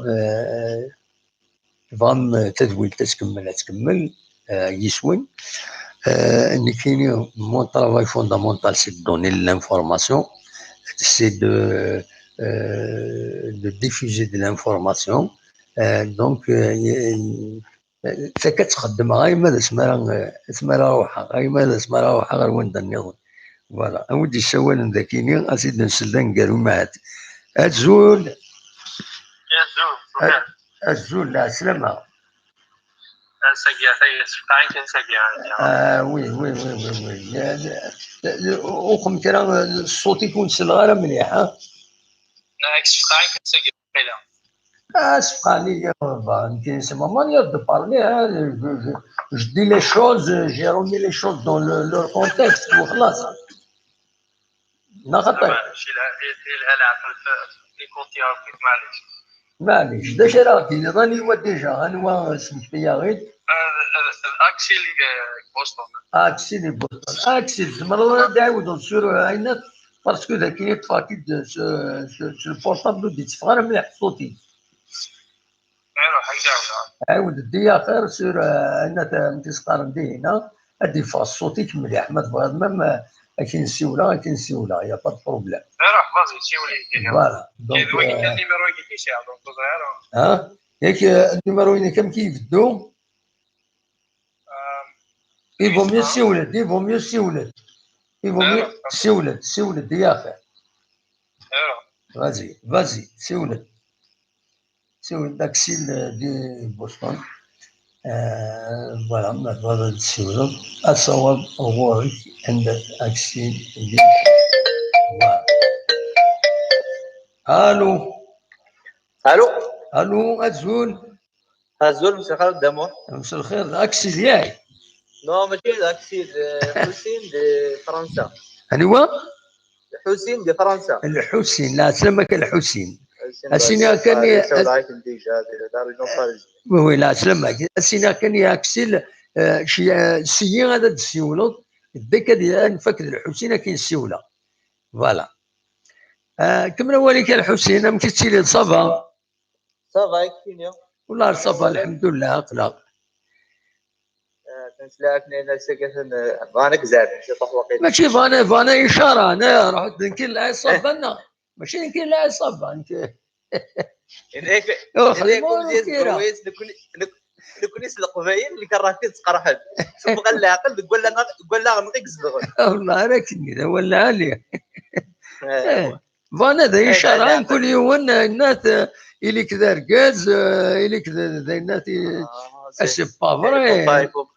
tebɣam tadwilt ad tkemmel, ad tkemmel, yis-wen. Nekkini, mon travail fondamental, c'est de donner de l'information, c'est de, de diffuser de l'information. Donc, d akka tt-xeddmeɣ, arma d asmi ara, asmi ara ruḥeɣ, arma d asmi ara ruḥeɣ ar wanda nniḍen. Voilà, a wi d-yessawalen dakini, ad t-id-nsel d aneggaru, ma ɛad. Azul. Azul, lɛeslama. Ass-agi, atan yessefqeɛ-ik, ass-agi. Ah, oui, oui, oui, oui, oui. Uqem kra, ṣṣut-ik ur nseleɣ ara mliḥ, ha? Yessefqeɛ-ik ass-agi, waqila. Ah, c'est pas lié, bah, c'est ma manière de parler, hein. Je, je, je dis les choses, j'ai remis les choses dans le, leur contexte, وخلاص. Neɣ xaṭi? معليش، يلها، يلها العقل في، في les côtés هاكا، معليش. معليش، d acu ara ɣ-d-tiniḍ؟ Anwa déjà؟ Anwa اسمك تياغيد؟ Axel, euh, Boston. Axel i Boston. Axel, tzemreḍ ad d-ɛiwdeḍ sur, euh, Ɛinat, parce que dagi yeṭṭef-ak-id s, s, s le portable ur d-yetteffeɣ ara mliḥ ṣṣut-ik. Iruḥ, ad k-d-ɛawdeɣ. Ɛiwed-d i axir sur, euh, Ɛinat, euh, amek i s-qqaren dihin, ad d-yeffeɣ ṣṣut-ik mliḥ. Ma tebɣiḍ même, euh, ad k-in-siwleɣ, ad k-in-siwleɣ, y a pas de problème. Iruḥ, vas-y, siwel-iyi. Voilà, donc, d wagi kan, euh, numéro-agi i sɛiɣ, donc ur ẓriɣ ara. Hein? Yak, euh, numéro-inek amek i ibeddu? Il vaut mieux siwel-d, il vaut mieux siwel-d. Il vaut mieux siwel-d, siwel-d, i axir. Vas-y, vas-y, siwel-d. Siwel-d Axel, euh, di Boston. Euh, voilà, ma tebɣiḍ ad d-tsiwleḍ. Asawaḍ ɣur-k, anda Axel di. Voilà. Allô? Allô? Allô, azul. Azul, مساء الخير, Damour. مساء الخير, Axel, yahi? Non, ماشي Axel, euh, Hussein de France. Anwa? Hussein de France. Lḥusin, lɛeslama-k a Lḥusin. Hussein, a Sidi, déjà, de la région parisienne. Oui, oui, lɛeslama-k. A Sidi, kan ya Axel, euh, ci-, euh, syi ad d-ssiwleḍ, ddek ad, ad nfak d Lḥusin ad k-in-ssiwleɣ. Voilà. Euh, kemmel awal-ik a Lḥusin, amek i tettiliḍ, ça va? Ça va, i keččini? Wallah, ça va, lḥemdullah, aql-aɣ. Eh, atan sliɣ akken ayen ass-agi atan, eh, bɣan ad k-zerben ciṭuḥ waqila. Mačči bɣan, bɣan ad icaṛen, eh, ruḥ, d nekk i lɛiṣaba-nneɣ. Mačči d nekk i lɛiṣaba, nekk. Nekk, ur xdimeɣ ur kira. Nekni, nek-, nekni s Leqbayel, nkerreh tid tqerḥen. Tebɣa leɛqel deg wallaɣ-, deg wallaɣ-nneɣ i izedɣen. Wallah, ara akken, d awal lɛali. Eh. Bɣan ad icaṛen, kul yiwen, eh, yenna-t, eh, ili-k d argaz, eh, ili-k d, d, yenna-t, eh, c'est pas vrai. Il faut pas, il faut,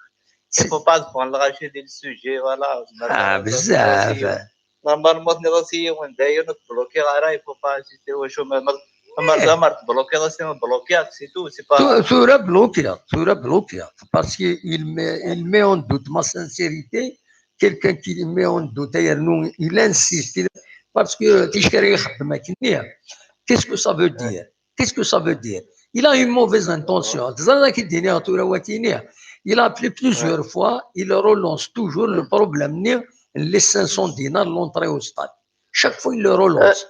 il faut pas teffɣen lɣaci di le sujet, voilà. Ah, bezzaf. Normalement, tenniḍ-as i yiwen, dayen ur tblokiɣ ara, il faut pas insister, wacu, ma, ma, ma, ma tblokiḍ-as, ma blokiɣ, c'est tout, c'est pas. Tu-, tura blokiɣ, tura blokiɣ, parce que il met, il met en doute ma sincérité, quelqu'un qui met en doute, yernu il insiste, parce que ticki ara ixeddem akkenni. Qu'est-ce que ça veut dire? Qu'est-ce que ça veut dire? Il a une mauvaise intention. Teẓriḍ akken d-iniɣ tura wakini? Il a appelé plusieurs fois, il relance toujours le problème-nni, les cinq cents dinars, l'entrée au stade. Chaque fois, il le relance.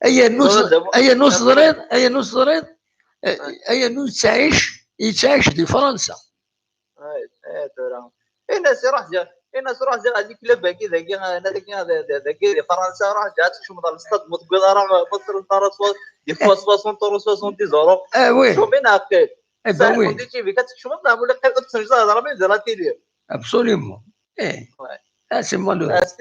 Aya nu teẓriḍ, aya nu teẓriḍ, eh, aya nu yettɛic, yettɛic di Fransa. Ay, ay, tura. Ini-as iruḥ ziɣ, ini-as iruḥ ziɣ ɣer les clubs-agi, dagi, dagi, dagi, dagi di Fransa, ruḥ ziɣ ad tkecmeḍ ɣer lestad, ma tewwiḍ ara, ma tewwiḍ ara swa-, des fois soixante euros, soixante-dix euros. Ah, oui. Kecmem i neɛqel. Eh ben, oui. Saɛid Mondi T V, ad tkecmeḍ neɣ ula ur tettnejdaḍ ara mi di la télé. Absolument. Eh. Ouais. Ah, c'est malheureux. As-,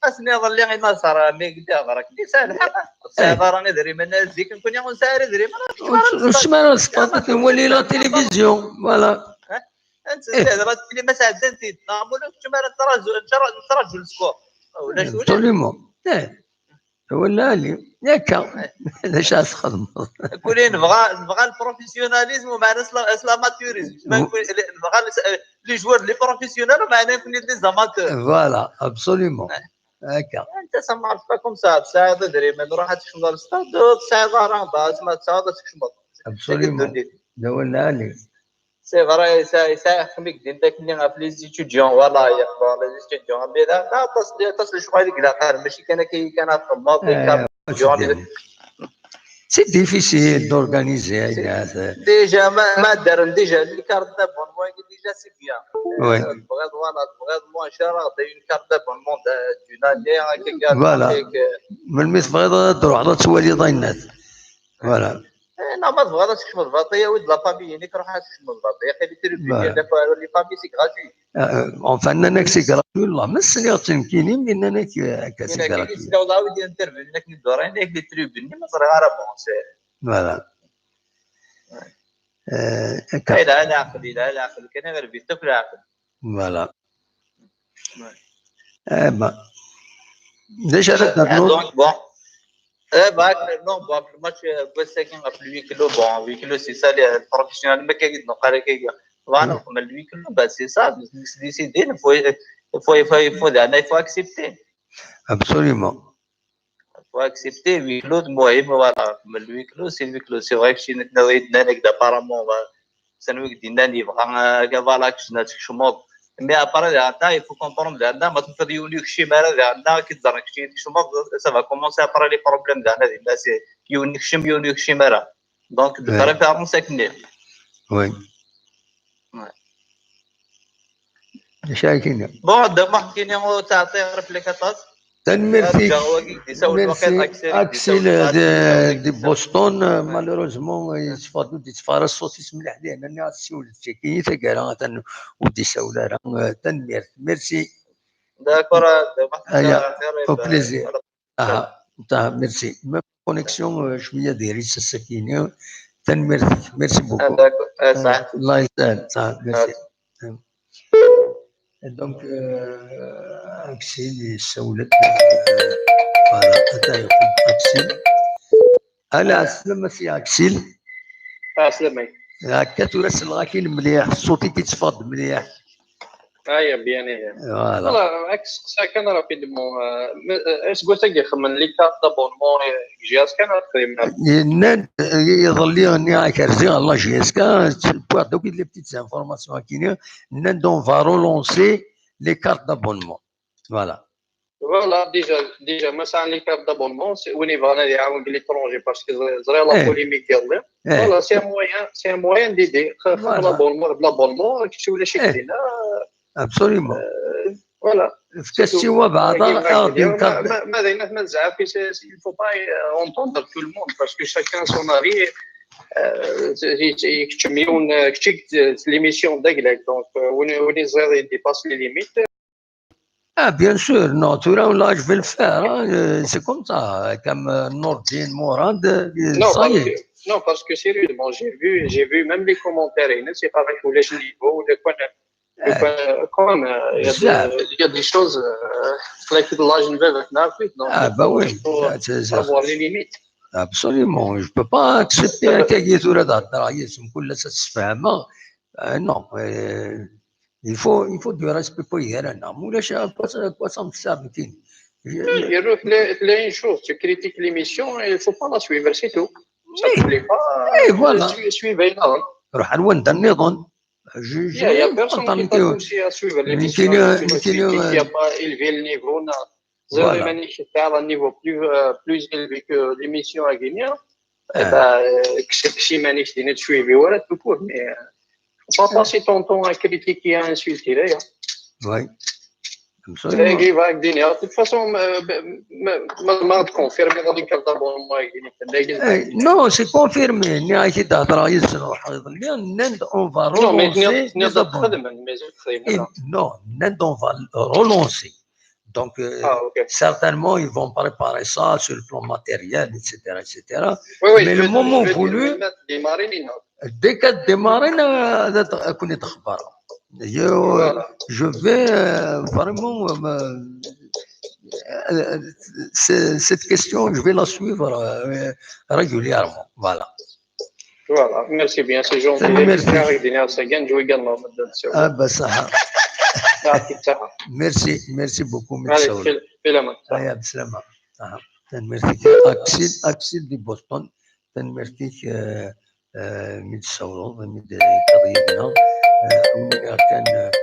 as-, iḍelli i Nasser, mi d-ihḍer akken, yesɛa lḥeqq. Tesɛiḍ ara idrimen, zik nekkni ur nesɛi ara idrimen, ur teččem ara. Ur teččem ara, tṣeffaḍ, nwali la télévision, voilà. Anta, eh, la télé ma sɛeddant-id, neɣ ma ur teččem ara, nettraǧu, nettraǧu, nettraǧu le score. Ulac, ulac. Absolument. Eh. Wala ali, akka. Eh. D acu ara txedmeḍ? Nekkni nebɣa, nebɣa le professionnalisme, meɛna s la-, s l'amateurisme. Ma nekkni, nebɣa le, les joueurs, les professionnels, meɛna nekkni les amateurs. Voilà, absolument. Eh. Akka. Anta, ça marche pas comme ça. Tesɛiḍ idrimen, ruḥ ad tkecmeḍ ɣer le stade, ur tesɛiḍ ara, bah, asma tesɛiḍ ad tkecmeḍ. Absolument. D awal lɛali. C'est vrai, yesɛa, yesɛa axxam i yeddin d akken ɣef les étudiants, voilà, bon, les étudiants, mais da, da, aṭas, aṭas n lecɣal i ilaq, mačči kan akka, kan ad txedmeḍ, eh, les cartes, c'est difficile d'organiser, déjà, ma, ma ddren déjà, les cartes d'abonnement, déjà, c'est bien. Oui. Euh, tebɣiḍ, voilà, tebɣiḍ moins cher, une carte d'abonnement de, d'une année, hein, quelqu'un. Voilà. Melmi tebɣiḍ ad d-truḥeḍ ad twaliḍ ayennat. Voilà. Eh, non, ma tebɣiḍ ad tkecmeḍ baṭi, awi-d la famille-inek, ruḥ ad tkecmeḍ baṭi. Aql-i tribune, les familles, c'est gratuit. Euh, enfin, nnan-ak c'est gratuit, wallah. Ma sliɣ-tt nekkini, mi nnan-ak, euh, akka c'est gratuit. Sliɣ-d awi-d interview, nnan-ak, les tribunes, ma ẓriɣ ara, bon, c'est. Voilà. Euh, akka. Yelha leɛqel, yelha leɛqel, kan ɣer bit akk leɛqel. Voilà. Ouais. Eh ben. D acu ara d-ternuḍ? Ah, donc, bon. Eh, bah, non, bon, après le match, euh, ouais, c'est qu'un après le huis clos, bon, huis clos, c'est ça, les professionnels, mais qu'est-ce que nous, qu'est-ce que, voilà, comme le huis clos, bah, c'est ça, décider, il faut, il faut, il faut, il faut, il faut accepter. Absolument. Il faut accepter, huis clos, moi, et voilà, comme le huis clos, c'est le huis clos. C'est vrai que si nous avons une anecdote, apparemment, bah, c'est nous qui disons, il va, euh, voilà, que c'est notre chemin. Mais après, il faut comprendre, il faut dire, il y a un qui dit, ça va commencer après les problèmes, c'est Yunixim, Yuniximara. Donc, de Ouais. préférence, c'est que nous. Oui. Ouais. Chacun. Bon, de moi, qui n'est pas à faire réfléchir. Tanemmirt-ik. Merci, Merci, Axel, euh, de, de Boston. Euh, malheureusement, euh, yettfaḍ-d, yettfaṛas ṣṣut-is mliḥ, llan nniɣ ad tessiwel tcekki, taggara atan ur d-isawel ara. Euh, tanemmirt. Merci. D'accord, de moi, Ah, ya, au plaisir. Ah, ah, merci. Même connexion, euh, شوية ديري سسكيني. Tanemmirt-ik. Merci beaucoup. D'accord. Euh, الله يسهل. Ah, merci. Et donc, euh, Axel yessawel-d, euh, voilà, ata yeqqel-d Axel. Ala, ɛeslama-k a Axel. Ɛeslama-k. Akka tura selleɣ-ak-in mliḥ, ṣṣut-ik yetteffeɣ-d mliḥ. Aya, bien, aya. Voilà. Voilà, ad k-sseqsaɣ kan rapidement. Euh, mais, euh, aseggas-agi xedmen les cartes d'abonnement, euh, G S K neɣ ad xedmen? Yenna-d, euh, iḍelli nniɣ-ak rziɣ ɣer la G S K, wwiɣ-d akk les petites informations-agi-nni, nnan-d on va relancer les cartes d'abonnement. Voilà. Voilà, déjà, déjà, ma sɛan les cartes d'abonnement, c'est, win yebɣan ad iɛawen deg l'étranger, parce que ẓriɣ la polémique iḍelli. Voilà, c'est un moyen, c'est un moyen d'aider. Xedm l'abonnement, xedm l'abonnement, kečč ulac-ik dinna. Absolument. Voilà. Efk-as i wabɛaḍ ad aɣ-d-yenker. Ma d ayen ma nezɛef, il faut pas, euh, entendre tout le monde, parce que chacun son avis. Euh, kečč yiwen, kečč l'émission d agla-k, donc, euh, win, win yeẓriḍ il dépasse les limites. Ah, bien sûr, non, tura, là, je vais le faire, hein, euh, c'est comme ça, comme, euh, Nourdine Morand, euh, Non, ça parce y est. Que, non, parce que sérieusement, j'ai vu, j'ai vu même les commentaires, hein, c'est pas vrai que les niveaux, le coin, le coin, quand même, euh, il y a Bizarre. Des, il y a des choses, euh, c'est vrai que là, je ne vais pas faire, donc Ah, il bah faut, oui, il faut ça, c'est ça. Avoir les limites. Absolument, je peux pas accepter un kagi tura d-heddreɣ yis-m, kul ass ad sfehmeɣ. Euh, non, euh, il faut, il faut du respect pour yerana. Mulac, à quoi ça, à quoi ça me sert, nekkini? Il y a une chose, tu critiques l'émission et il faut pas la suivre, c'est tout. Ça te plaît pas, Et voilà. Suivez, suivez, là. Ruḥ ar wanda nniḍen. Je, Il y a, il y a personne qui t'a poussé à suivre l'émission. Nekkini, Tu nekkini, critiques, il y a pas élevé le niveau, là. Voilà. Zéro, un niveau plus, euh, plus élevé que l'émission à Guinée. Eh ben, euh, que c'est que si Manix dîner de suivre, voilà, tout court. Mais, euh, faut pas passer ton temps à critiquer, à insulter, là, hein. Oui. Absolument. Tagi va Guinée. De toute façon, ma, ma, ma, ma te confirme, on dit que d'abord, moi, Guinée. Eh, non, c'est confirmé. Nniɣ-ak-id heddreɣ yis-sen ruḥeɣ iḍelli, nnan-d on va Non, mais relancer tenir, les abonnements. Mais je Et non, nnan-d on va relancer. Donc, euh, Ah, ok. Certainement, ils vont préparer ça sur le plan matériel, et cetera, et cetera. Oui, oui, Mais je le vais- moment je vais voulu, mettre, démarrer, Nina. Dès qu'elle démarre, là, là, là, qu'on est d'accord. Je, Voilà. je vais, euh, vraiment, euh, me- euh, c'est- cette question, je vais la suivre, euh, régulièrement. Voilà. Voilà, merci bien, c'est gentil. Merci. Avec Dina Sagan, je vais également me donner ça. Ah, ben, ça. Ah, c'est ça. Merci, merci beaucoup, Allez, Mitsaoul. fais- fais la main. Ah, ya, bsama. Ah, merci. Axel, Axel de Boston. Tanemmirt-ik, euh, euh, mi d-tsawleḍ, mi d-tekkaḍ yid-neɣ. Euh, win kan, euh,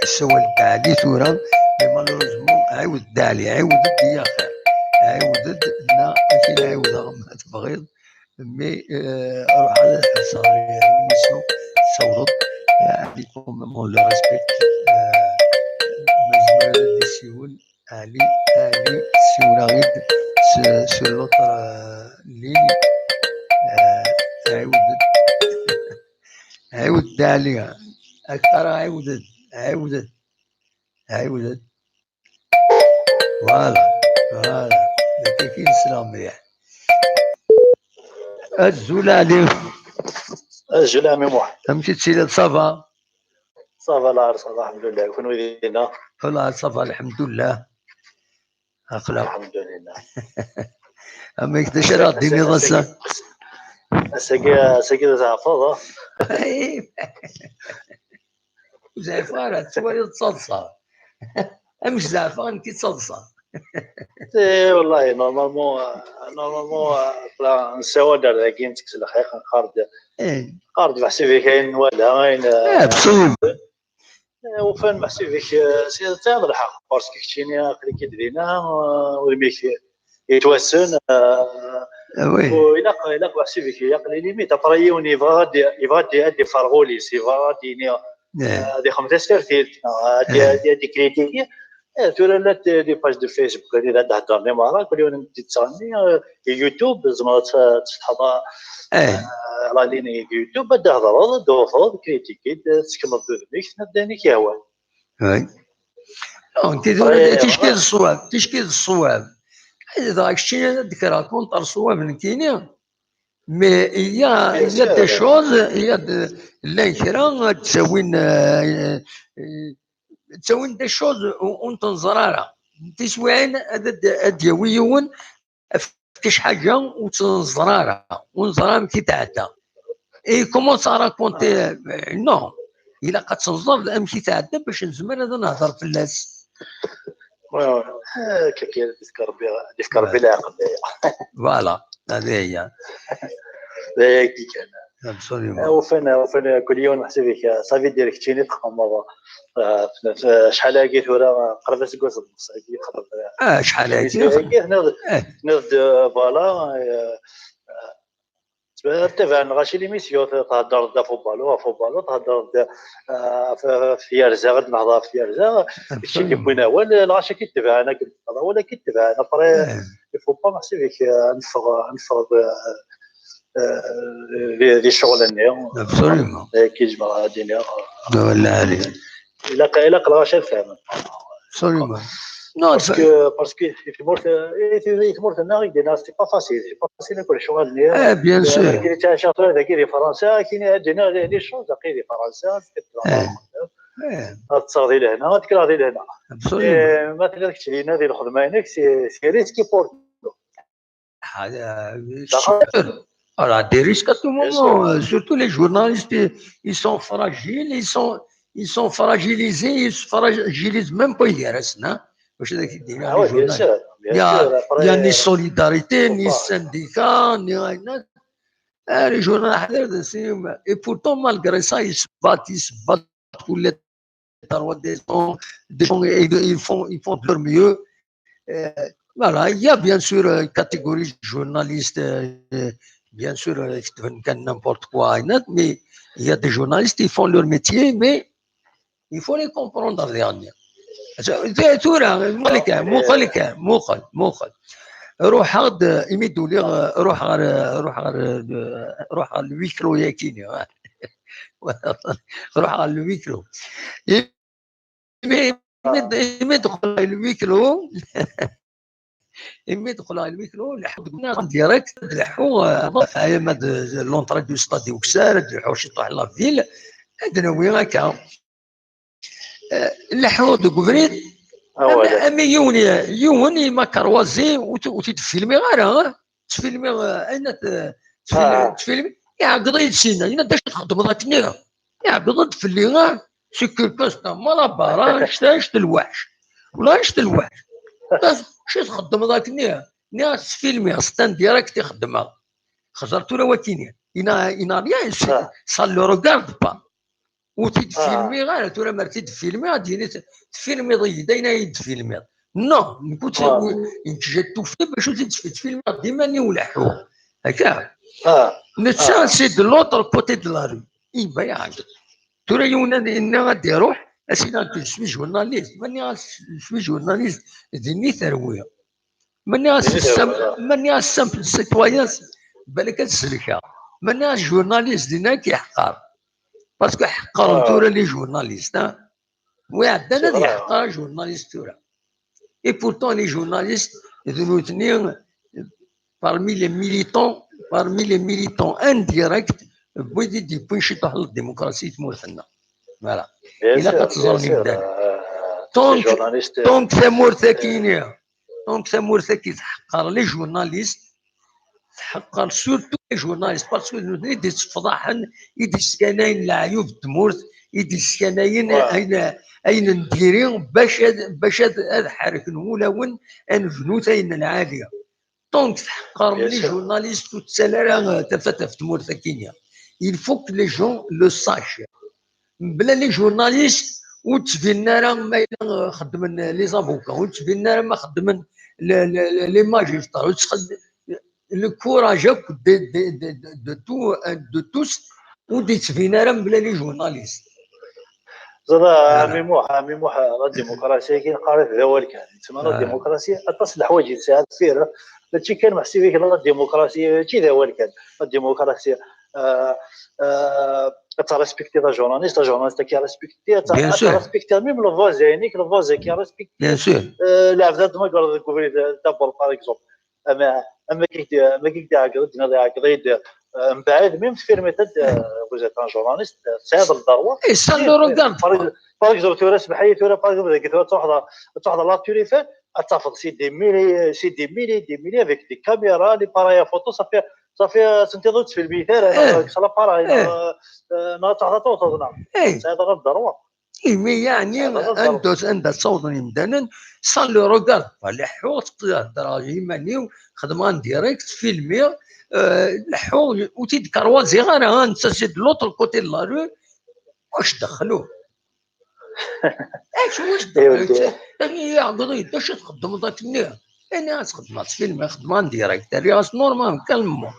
yessawal-d Ɛli tura, mais malheureusement, ɛiwed-d Ɛli, ɛiwed-d i axir. Ɛiwed-d, neɣ akken ɛiwdeɣ ma tebɣiḍ. Mais, euh, alors, على حسب l'émission, صوت, euh, عليكم, on le respecte, euh, mais je vais le suivre. Ali, Ali, suivre sur, sur l'autre, euh, ligne. Euh, عاود. عاود عليها. أكثر عاود. عاود. عاود. Voilà, voilà. Azul Ali. Azul a Ɛemmi Muḥ. Amek i tettiliḍ, ça va? Ça va, lɛerṣ, ça va, lḥemdullah. Kunwi dinna? Lɛerṣ, ça va, lḥemdullah. Aql-aɣ. Lḥemdullah. Amek, d acu ara ɣ-d-tiniḍ ass-a? Ass-agi, ass-agi d zeɛfeḍ, ah? Ur zeɛfeɣ ara, tettwaliḍ d taḍsa. Amek zeɛfeɣ nekk i d taḍsa? Eh, wallahi, normalement, euh, normalement, euh, la, nessawal-d ar dagi, nettekkes lxiq, nqar-d, eh, nqar-d beḥsib-ik ayen nwala, ayen, eh, absolument. Eh, ufan beḥsib-ik, eh, si, tesɛiḍ lḥeqq, parce que keččini aql-ik-id dinna, eh, udem-ik yettwassen, eh, ah oui. U ilaq, ilaq beḥsib-ik, ilaq les limites. Après, yiwen yebɣa ad, yebɣa ad, ad iferɣ ul-is, yebɣa ad yini, eh, ad ixdem tasertit, neɣ ad, ad, ad ikritiki. Eh, tura llant des pages de Facebook, ad d-heddren i meṛṛa, kul yiwen d-yettɣenni, eh, YouTube, tzemreḍ ad tfetḥeḍ, eh, la ligne n YouTube, ad d-thedreḍ, ad d-tewteḍ, kritiki-d, ad tsekneḍ-d udem-ik, tenniḍ-d ayen i k-yehwan. Oui. Non, ticki d ṣṣwab, ticki d ṣṣwab. Dɣa keččini ad d-kreɣ contre ṣṣwab nekkini. Mais il y a, il y a des choses, il y a de, llan kra ad d-ttawin, euh, euh, ttawin des choses ur, ur n-tenẓer ara. Tiswiɛin ad, ad, ad d-yawi yiwen, efk-as ḥaǧa ur tt-neẓra ara, ur neẓra amek i tɛedda. Et commence à raconter, euh, non, ilaq ad tenẓer amek i tɛedda bac nezmer ad nehder fell-as. Ouais, ouais. Ah, kaki, ad ifk Rebbi, ad ifk Rebbi leɛqel. Voilà, hadi hiya. D ayagi kan. Absolument. Ah, ufan, ufan, kul yiwen meḥsib-ik, ah, ça veut dire keččini txedmeḍ, ah, f-, f-, acḥal-agi tura, ah, qrib aseggas d nneṣ-agi, qrib, ah, acḥal-agi? Tenniḍ-d, eh, tenniḍ-d, ah, voilà, ah, ah, tabaɛen ɣaci l'émission, theddreḍ-d ɣef ubalo, ɣef ubalo, theddreḍ-d, ah, ɣef, ɣef tyerza, ad nehder ɣef tyerza, kečč i d-yewwin awal, lɣaci ad k-id-tebɛen, ad k-id-tebɛen, après, eh, il faut pas meḥsib-ik, ah, ad neffeɣ, ad neffeɣ, ah, eh, di, di ccɣel-nni. Absolument. Eh, ki zemreɣ ad d-iniɣ. Wala ɛli. Ilaq, ilaq lɣaci ad fehmen. Absolument. Non, parce que, parce que i tmurt, i, i tmurt-nneɣ i d-iniɣ, c'est pas facile, c'est pas facile akk lecɣal-nni. Eh, bien sûr. Akken i ttɛiceɣ tura dagi di Fransa, akken ad d-iniɣ les, les choses aqi di Fransa, c'est pas, eh, ad ṭṭseɣ di lehna, ad kkreɣ di lehna. Absolument. Eh, ma telliḍ kečč dinna di lxedma-inek, c'est, c'est risqué pour Ah, euh, sûr. Alors, des risques à tout moment, euh, surtout les journalistes, ils, ils sont fragiles, ils sont, ils sont fragilisés, ils se fragilisent même pas, ils restent, hein. Parce que les, ah ouais, bien sûr, bien sûr. Il y a, il y a ni solidarité, ni syndicat, ni rien. Ah, les journalistes, c'est, et pourtant, malgré ça, ils se battent, ils se battent pour les droits des gens, des gens, ils, ils font, ils font de leur mieux. Euh, voilà, il y a bien sûr une catégorie de journalistes, euh, bien sûr, euh, qui font n'importe quoi, mais il y a des journalistes qui font leur métier, mais il faut les comprendre, les derniers. Tura, muqel kan, muqel kan, muqel, muqel. Ruḥeɣ-d, imi d-uliɣ, ruḥeɣ ɣer, ruḥeɣ ɣer, ruḥeɣ ɣer le huis clos-yagi-ni. Ruḥeɣ ɣer le huis clos. Imi, imi, imi d-qqleɣ ɣer le huis clos, imi d-qqleɣ ɣer le huis clos, leḥḥuɣ deg en direct, ad leḥḥuɣ, euh, aya ma d l'entrée du stade Iweksan, ad leḥḥuɣ ciṭuḥ la ville, ad nawi akka. Euh, leḥḥuɣ deg ubrid, am, am yiwen, yiwen i ma karwazi, ur t-, ur t-id-filmiɣ ara, hein? Ttfilmiɣ, euh, ayen ad t-, ttfilmiɣ, ttfilmiɣ, iɛeggeḍ-iyi-d sina, yenna-d: "D acu txeddmeḍ akken-nni?" Iɛeggeḍ-d fell-i, ah, c'est quelque chose, ma la barre, ah, annect-a, annect n lweḥc. Wala annect n lweḥc. Acu txeddmeḍ akken-nni? Nniɣ-as ttfilmiɣ, c'est un direct i xeddmeɣ. Xẓer tura wakini. Il n'a, il n'a rien, ça, ça le regarde pas. Ur t-id-filmiɣ ara, tura ma t-id-filmiɣ, ad d-yini tfilmiḍ-iyi-d, ayen ay d-filmiḍ. Non, nekk ur t-, nekk j'ai tout fait bac ur t-id-filmiɣ, d iman-iw leḥḥuɣ. Akka. Netta, c'est de l'autre côté de la rue. Iba iɛeggeḍ. Tura yiwen ad yenna ad d-iruḥ, as-iniɣ je suis journaliste. Ma nniɣ-as je suis journaliste, din i terwi. Ma nniɣ-as simple, ma nniɣ-as simple citoyen, balak ad selkeɣ. Ma nniɣ-as journaliste, dinna ad k-iḥqer. Parce que ḥeqqren tura les journalistes, hein. Wi iɛeddan ad yeḥqer ajournaliste tura. Et pourtant, les journalistes, d nutni, parmi les militants, parmi les militants indirects, n wid i d-yewwin ciṭuḥ n la démocratie i tmurt-nneɣ. Voilà. Ilaq ad teẓrem imdanen. Donc, donc tamurt-agi-nni, donc tamurt-agi tḥeqqer les journalistes, tḥeqqer surtout les journalistes, parce que nutni i d-ittefḍaḥen, i d-iskanayen leɛyub n tmurt, i d-iskanayen ayen, ayen n diri bac ad, bac ad, ad ḥerken wulawen, ad nebnut ayen n lɛali. Donc, tḥeqqer les journalistes ur tettal ara tafat ɣef tmurt akkin-ya. Il faut que les gens le sachent. Mebla les journalistes, ur ttbinen ara ma yella xeddmen les avocats, ur ttbinen ara ma xeddmen les magistrats, le courage de, de, de, de, de tous, ur d-yettbin ara mebla les journalistes. Ẓra, Ɛmi Muḥ, Ɛmi Muḥ, la démocratie-agi neqqar-it d awal kan. Yettma la démocratie, aṭas n leḥwayeǧ i tesɛa deffir. Mačči kan meḥsib-ik la démocratie, mačči d awal kan. La démocratie, euh, euh, ad tṛespektiḍ ajournaliste, ajournaliste ad k-respekti, ad tṛespektiḍ même le voisin-ik, le voisin ad k-respekti. Bien sûr. Lɛebd ad d-tmagreḍ deg ubrid, d'abord, par exemple. Ama, ama kik d-, ama kik d-iɛeggeḍ, d-nniḍ iɛeggeḍ-id, mbeɛd, même tfirmiḍ-d, vous êtes un journaliste, tesɛiḍ le droit. Et ça ne regarde pas. Par exemple, tura, smeḥ-iyi, tura, par exemple, dagi tura ad truḥeḍ, ad truḥeḍ la Tour Eiffel, ad tafeḍ c'est des milliers, c'est des milliers, des milliers avec des caméras, l'appareil photo, ça fait, ça fait, ad tentiḍ ur ttfilmit ara, neɣ l'appareil, neɣ, neɣ ad truḥeḍ ad tewteḍ, neɣ tesɛiḍ le droit. Imi yeɛni anda, anda ttawḍen yimdanen, ça ne regarde pas. Leḥḥuɣ, heddreɣ i yiman-iw, xedmeɣ en direct, filmiɣ, leḥḥuɣ, ur t-id-karwaziɣ ara, netta c'est de l'autre côté de la rue, واش دخلوه؟ ايش واش دخلوه؟ يعني يا عقضي، اش تخدم ذاك النهار؟ يعني اش خدمت فيلم، خدمة en direct، رياس normal، calmement.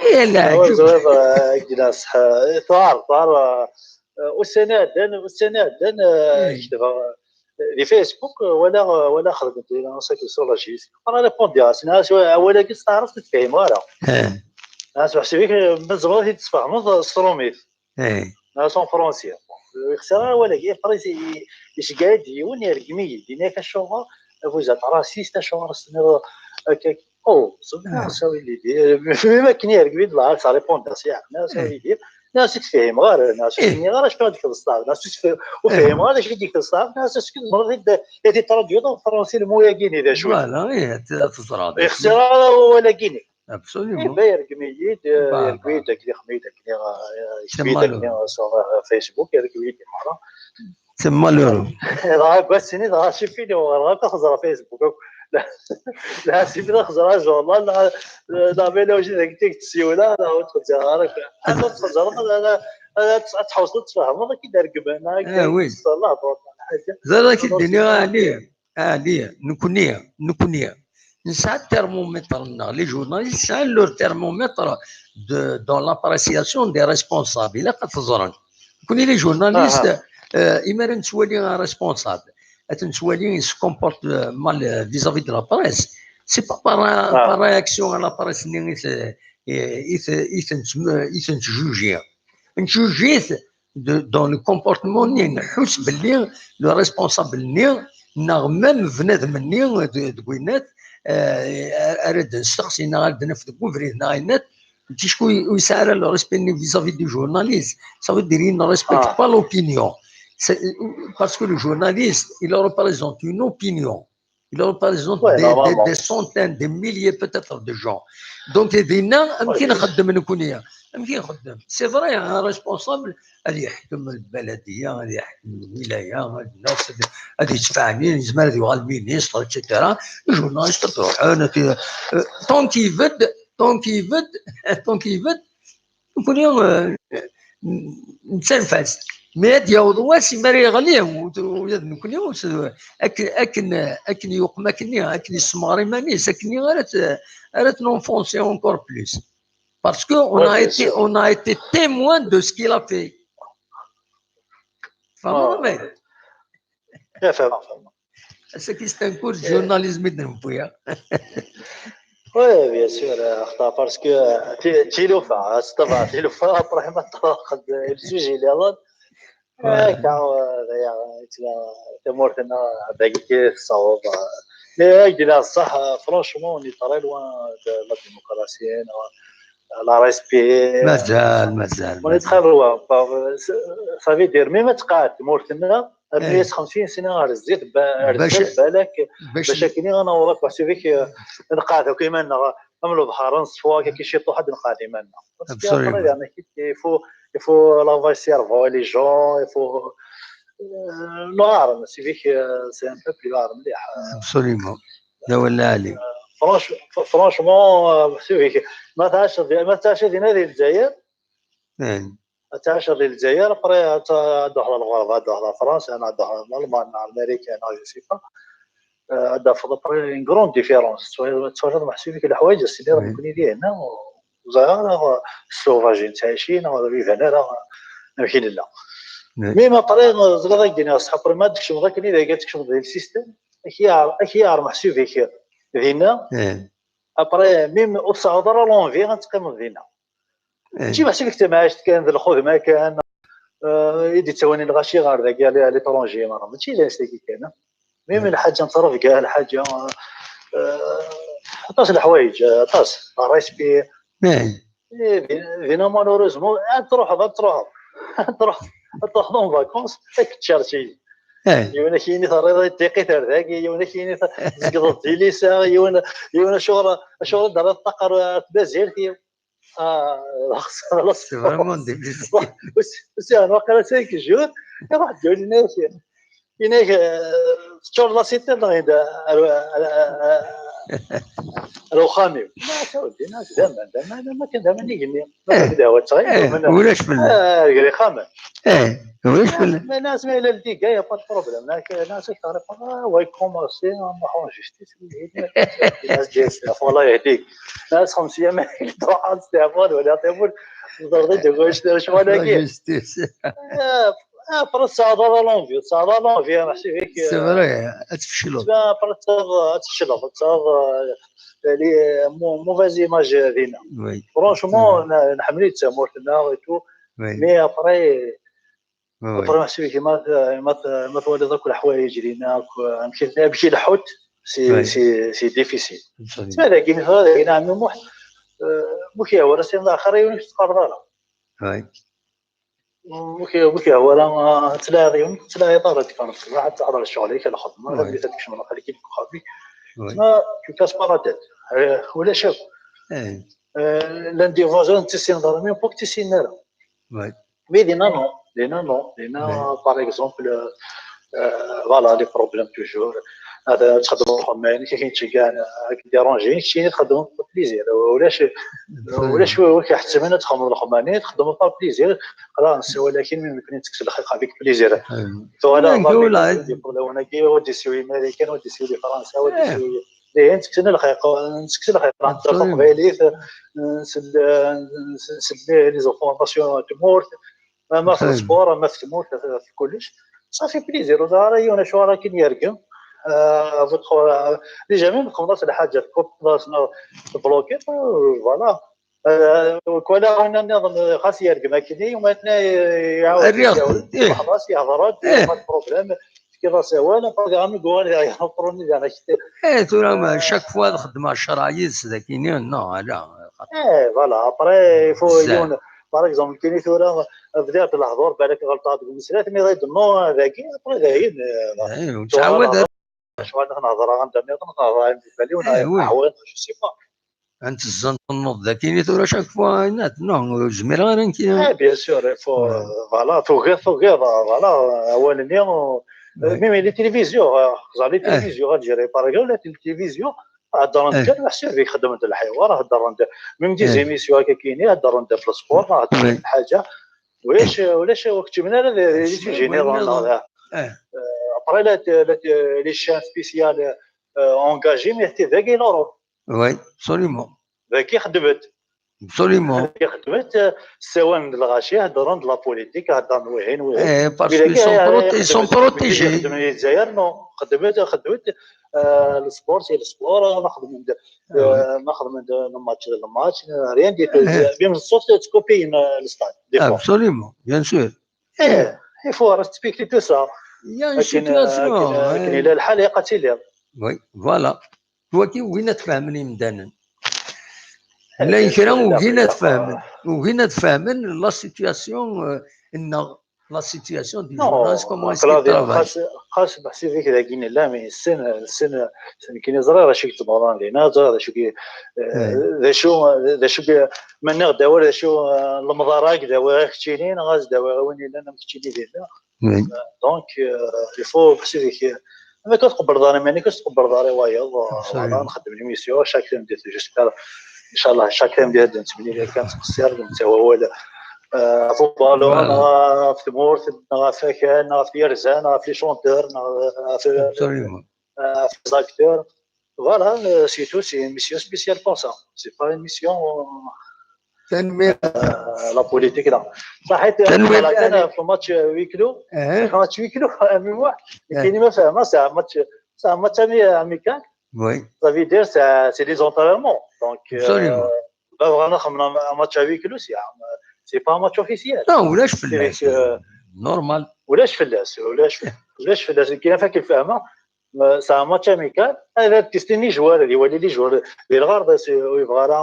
ايه لا، زويض، كنا صح. طار، طار. والسنة عدن، والسنة عدن، كتبها les Facebook ولا، ولا خدمت لنا ساكن sur la justice. انا ريبوندي، انا ولا كنت تعرف تتفهم ولا. انا سمح سيدي، من زمان تتفهموا الصروميت. انا سون فرونسيير. يخسر ولا كي فريسي يشقاد يون يرقمي دينا كشوغا، vous êtes raciste شوغا سنيرو. او صدق سوي لي دي ما كني يرقمي لا، ça répond à ça. انا سوي لي دي انا سيت فهم غير، انا سيت غير اش كان ديك الصعب، انا سيت وفهم غير اش ديك الصعب، انا سيت كل مره يدي تراديو دون فرونسي الموياكيني ذا شوي. فوالا، ايه، تزرع. يخسر ولا كيني. Absolument. يرقم يد، يرقم يد، كلي خميد، كلي، كلي، كلي، sur Facebook، يرقم يد مرة. C'est malheureux. دغا كواسيني، دغا شي فيديو، دغا كخزر فيسبوك. لا، لا، سي بلا خزر، جو، والله، لا، لا، ما لو جيت هكاك تسيولا، لا، وتخزر، عارف. أنا تخزر، لا، لا، لا، تحوس تفهم، هذا كي دار قبل، هكا. آه، oui. الله، حاجة. زاد كي الدنيا عليه. Ah, nekkni, nekkni, nesɛa thermomètre-nneɣ, les journalistes sɛan leur thermomètre de, dans l'appréciation des responsables, ilaq ad t-ẓren. Nekkni, les journalistes, euh, imi ara nettwali un responsable, ad nettwali il se comporte, euh, mal, euh, vis-à-vis de la presse, c'est pas par, un- par réaction à la presse-nni i t-, i t-, i t-, i t-, i t-nettjuji. Nettjuji-t de, dans le comportement-nni, nḥus belli le responsable-nni, neɣ même bnadem-nni de, deg winat, euh, ara d-nesteqsi, neɣ ara d-naf deg ubrid, neɣ ayennat, puisque ur yesɛi ara le respect-nni vis-à-vis du journaliste. Ça veut dire, il ne respecte pas l'opinion. C'est- Parce que le journaliste, il représente une opinion. Il représente des, des, des centaines, des milliers peut-être de gens. Donc, dinna, amek i nxeddem nekkni? Amek i nxeddem? C'est vrai, un responsable, ad yeḥkem lbaladiya, ad yeḥkem lwilaya, ad nnas, ad, ad yettfeɛnin, yezmer ad yuɣal ministre, et cetera. Les journalistes ad ruḥen, ad, euh, tant qu'il veut, tant qu'il veut, tant qu'il veut, nekkni, euh, nettanef-as. Mi ad d-yaweḍ wass, imi ara yeɣli, u-, ula d nekkni, u-, akken, akken, akken yuqem akkenni, akken yessemɣer iman-is, akkenni ara t-, ara t-nenfoncer encore plus. Parce que on a été, on a été témoin de ce qu'il a fait. Tfehmeḍ, mais لا، فاهمة، فاهمة. Ass-agi, c'est un cours de journalisme i d-newwi, ah. Oui, bien sûr, axaṭer parce que ti-, tilufa, c'est vrai, tilufa, après ma teṭṭerḍeq-d le sujet-nniḍen. Akka, d aya, tamurt-nneɣ dagi i tessaweḍ. Mais, ay d-yenna ṣṣeḥ, franchement, on est très loin de la démocratie, neɣ la respect. Mazal, mazal. On est très loin. Ça veut dire, même تقعد تمورتنا, أربعة وخمسين سنة غير الزيت, غير الزيت بالك, باش كاين أنا وراك, c'est vrai que نقعدوا كيما أنا, من البحر نصفوا كي شي طوحة نقعد كيما أنا. Parce que après, يعني, il faut, il faut laver le cerveau, les gens, il faut, euh, noir, c'est vrai que c'est un peu plus rare, مليح. Absolument. لا ولا علي. Franchement, c'est vrai que ما تعرفش, ما تعرفش هنا في الجزائر. تعيش في الجزائر, après تروح للغربة, تروح لفرنسا, أنا تروح لألمانيا, أمريكا, أنا je sais pas. هذا في après une grande différence. تولي محسوب لك الحوايج السيدي راه ممكن يدير هنا, زعما sauvage نتعايشين, ولا يبان راه ممكن لا. Mais ما après زعما غادي دينا صحاب, ما تكشم غير كني إذا قالت تكشم ديال le système. أكي يعرف, أكي يعرف محسوب لك دينا. Après même وتصعد راه l'envie غتقيم دينا. ماشي محسوب لك تمعاشت كان ذا الخدمة كان, يدي تسواني الغاشي غير ذاك على l'étranger, ماشي لا سيكي كان. Même الحاجة نترف كاع الحاجة, عطاس الحوايج, عطاس الريسبي. دينا malheureusement تروح, تروح, تروح, تروح en vacances, هاك تشارشي. يونا كيني ثريضة تيقي ثرداكي, يونا كيني تزقض ديليسا, يونا, يونا شغل, شغل دار الطاقة تبازير كي. آه, خلاص. C'est vraiment difficile. بس, بس يعني, واقيلا cinq jours, يروح تقول لنا شي. هناك, آه, تشور لا سيتي, لا, هنا, الو-, آه, آه, آه, الوخامي. لا, سعودي, ناس دائما, دائما, ما كان دائما يجيني. ما كان دعوة صغير, ولاش بالله. آه, يقري خامة. ايه, ولاش بالله. ما ناس ما إلى الديكا, y a pas de problème. ناس, ناس يعرف, آه, ويكومونسي, ما حوش يشتي. ناس ديال السلاح, والله يهديك. ناس خمسة أيام تروح عند السلاح, ولا يعطيهم الضربة, تقول شنو, شنو ولا كيف. آه, آه, après ça va l'envie, ça va l'envie, أنا حسيت هيك. C'est vrai, تفشلوا. Après ça va, تفشلوا, ça va, les mau-, mauvaise image دينا. Oui. Franchement, نحملي تسامورتنا et tout. Oui. Mais après, Oui. Après, c'est que ما, ما, ما تولي ذاك الحوايج اللي هناك, يمكن تمشي لحوت, c'est, Oui. c'est, c'est difficile. Absolument. C'est vrai, كاين هذا, كاين عمي موح, آه, مو كيهوى راه سي الاخر يونس تقرض له. Oui. مو كي, مو كيهوى راه تلاعب يونس, تلاعب راه تقرض, راح تحضر الشغل, هيك الخدمه, Oui. راه بيتك شغل خليك يكون. Oui. ما tu casses pas la tête. آه, ولا شاف. ايه. آه, lundi voisin تسين دار, mais pas تسين لا. Oui. Mais دينا non, دينا non, دينا, par exemple, آه, voilà, les problèmes toujours. هذا تخدم الخدمة, يعني, كاين شي كاع ديرونجي, شي تخدم بليزير, ولاش, ولاش وكيحتم أنا تخدم الخدمة, يعني, تخدم با بليزير, خلاص, ولكن ما يمكن تكسب الحقيقة بك بليزير. أيوة. تو هذا نقول ودي سوي مولوناكي, ودي سوي ماريكان, ودي سوي فرنسا, ودي إيه. سوي, إيه, نسكتنا الحقيقة, نسكتنا الحقيقة, نهضر Absolument. تقبايليت, نسل, نسل لي زوفونداسيون تمورت, ما في أيوة. السبور, ما في تمورت, في كلش. صافي بليزير, ولا راه يونا شو راه كاين يرقم. آه, فوتخ, آه, ديجا ميم خلص الحاجة, خلص تبلوكي, فوالا. آه, كوالا رانا نظن خاص يرقم هكذا, وما تنا يعاود الرياضة, يعاود. إيه. خلاص يهضر, إيه. ما بروبليم. كي راه سوال, بارغ عامل كوان يهضروني أنا كتير. ايه, ترى ما شاك فوا خدمة شرايز ذاكيني, نو, لا. ايه, فوالا, ابري فو بزاف. يون, باغ اكزومبل, كاين ثورة بدات الهضور, بالك غلطات بالمسرات, مي غير نو ذاكي, ابري داين. ايه, وتعاود. شو انا نهضر عن دمي, نهضر عن بالي, إيه, oui. وانا حوين, جو سي با. انت الزنط النوض ذاكيني ترى شاك فوا, نات, نو, زمير غير انت. ايه, بيان سور, فو, فوالا, فو غير, فو غير, فوالا, اولني. ميم لي تلفزيون, زعما لي تلفزيون غادي جيري, باغ اكزومبل, لي تلفزيون, هضر انت, نحسب فيك خدمت الحوار, هضر انت, ميم دي زيميسيون هكا كاينين, هضر انت في السبور, هضر في حاجة. ولاش, ولاش وقت من هذا اللي تجيني رانا, ابري لا, لا, لي شان سبيسيال, اونغاجي, مي حتى ذاك لوروب. Oui, absolument. ذاك خدمت. Absolument. ذاك خدمت, سواء الغاشي هضروا د la politique, هضروا وهين وهين. ايه, parce que ils sont proté-, ils sont protégés. خدمت الجزائر, نو, خدمت, خدمت, آه, السبور سي السبور, ما خدمت, آه, ما خدمت الماتش الماتش, rien du tout. Même الصوت تكوبي الستاد, des fois. Absolument, bien sûr. ايه, il faut respecter tout ça. Il y a une situation, لكن الحال يقتل. Oui, voilà. هو كي وين تفهمني مدانا. Llan kra ugin ad fehmen, ugin ad fehmen la situation, euh, nneɣ la situation du journaliste, comment est-ce qu'il travaille. Xas, xas beḥsib-ik dagi nella, mais ssen, ssen, ssen kini ẓriɣ d acu i yettḍurrun dinna, ẓriɣ d acu i, eh, d acu, d acu i, ma nniɣ-d awal d acu, eh, lemḍara i d-awiɣ i keččini, neɣ ad d-awiɣ i win yellan am keččini dinna. Donc, euh, il faut beḥsib-ik, euh, amek ur tqebbleḍ ara iman-ik, ur tqebbleḍ ara i wayeḍ, euh, voilà, nxeddem l'émission, chaque samedi, j'espère, inchallah, chaque samedi ad nettemlili kan, nettqeṣṣir, ad nettawi awal, euh, ɣef ubalun, neɣ ɣef tmurt, neɣ ɣef wakal, neɣ ɣef tyerza, neɣ ɣef les chanteurs, neɣ ɣef, euh, ɣef les acteurs. Voilà, euh, c'est tout, c'est une émission spéciale comme ça. C'est pas une émission, euh, la politique, là. Tanemmirt. Tanemmirt. Kan, euh, في match, euh, huis clos. Match huis clos, à mémoire. Kini ma fehmeɣ, c'est un match, c'est un match ami-, amical. Oui. Ça veut dire, c'est, c'est des entraînements. Donc, euh, ma bɣan ad xedmen un match à huis clos, c'est, c'est pas un match officiel. Non, ulac fell-as. Normal. Ulac fell-as, ulac, ulac fell-as. Kien fak lfehma. C'est un match amical. Ad testini les joueurs, ad iwali les joueurs. Di lɣerḍ, ur yebɣa ara,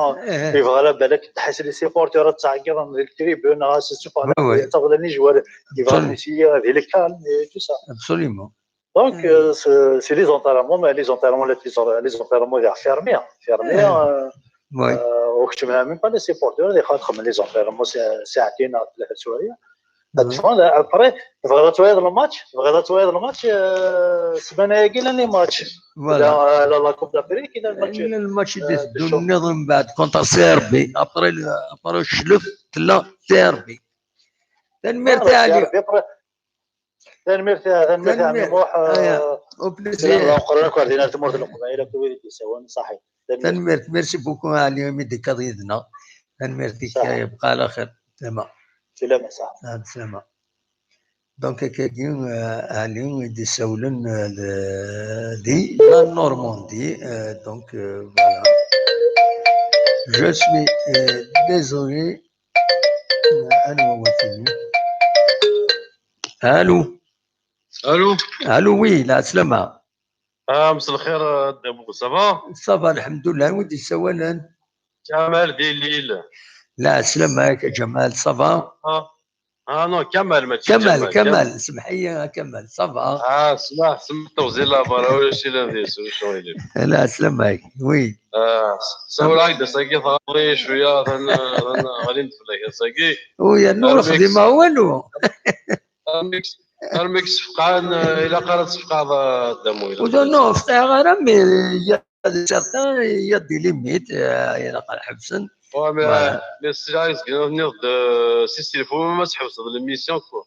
ur yebɣa ara balak tḥess les supporters ad ttɛeggiḍen di tribune, neɣ ad ttafɣen les joueurs, yebɣa ad essayer di le calme et tout ça. Absolument. Donc, euh, c'est, c'est les entraînements, mais les entraînements, les, les entraînements fermés, fermés, euh, ur keččmen même pas les supporters, ad xedmen les entraînements, c'est, c'est un, après, tebɣiḍ ad twayeḍ le match, tebɣiḍ ad twayeḍ le match, euh, ssmana-agi llan les matchs. Voilà. La, la, la Coupe d'Afrique, llan les matchs. Llan les matchs i d-iteddun nniḍen mbeɛd contre Serbie. Après, après cclef, tella Serbie. Tanemmirt a Ali. Tanemmirt, tanemmirt a Ɛemmi Muḥ. Au plaisir. Sslam, meqqren akk ar din, ar tmurt n Leqbayel, akk wid i d-yessawalen, ṣaḥit. Tanemmirt. Tanemmirt, merci beaucoup a Ali, imi d-tekkaḍ yid-neɣ. Tanemmirt-ik, yebqa ɛla xir. Sslam. Sslam, ṣaḥit. Ah, sslam. Donc, akkagi, euh, Ali i d-issawlen, euh, de, di la Normandie, euh, donc, euh, voilà. Je suis, euh, désolé. Allô, Watini. Allô. Allô. Allô, oui, la slama. Ah, مساء الخير, euh, Damou, ça va? Ça va, الحمد لله, wi d-yessawalen? Kamal di Lille. La slama, Jamal, ça va? Ah. Ah non, Kamal, mačči Kamal, Kamal. Kamal, semḥ-iyi a Kamal, ça va? Ah, smaḥ, smaḥ, tewzi labar, ulac ila deg-s, ulac aɣilif. La slama-k, oui. Ah, sawel-ak-d ass-agi, tɣaḍ-iyi cwiya, atan, atan ɣlint fell-ak ass-agi. Ur yernu ur xdimeɣ walu. Armi k-, armi k-sefqɛen, eh, ilaq ara tsefqɛeḍ, eh, Damou, ilaq. Ur, non, ur fqiɛeɣ ara, mais il y a certains, il y a des limites, euh, ilaq ad ḥebsen. Ouais, mais, voilà. Mais sliɣ-ak zgan tenniḍ-d, euh, si téléphone, ma tḥebseḍ l'émission, quoi.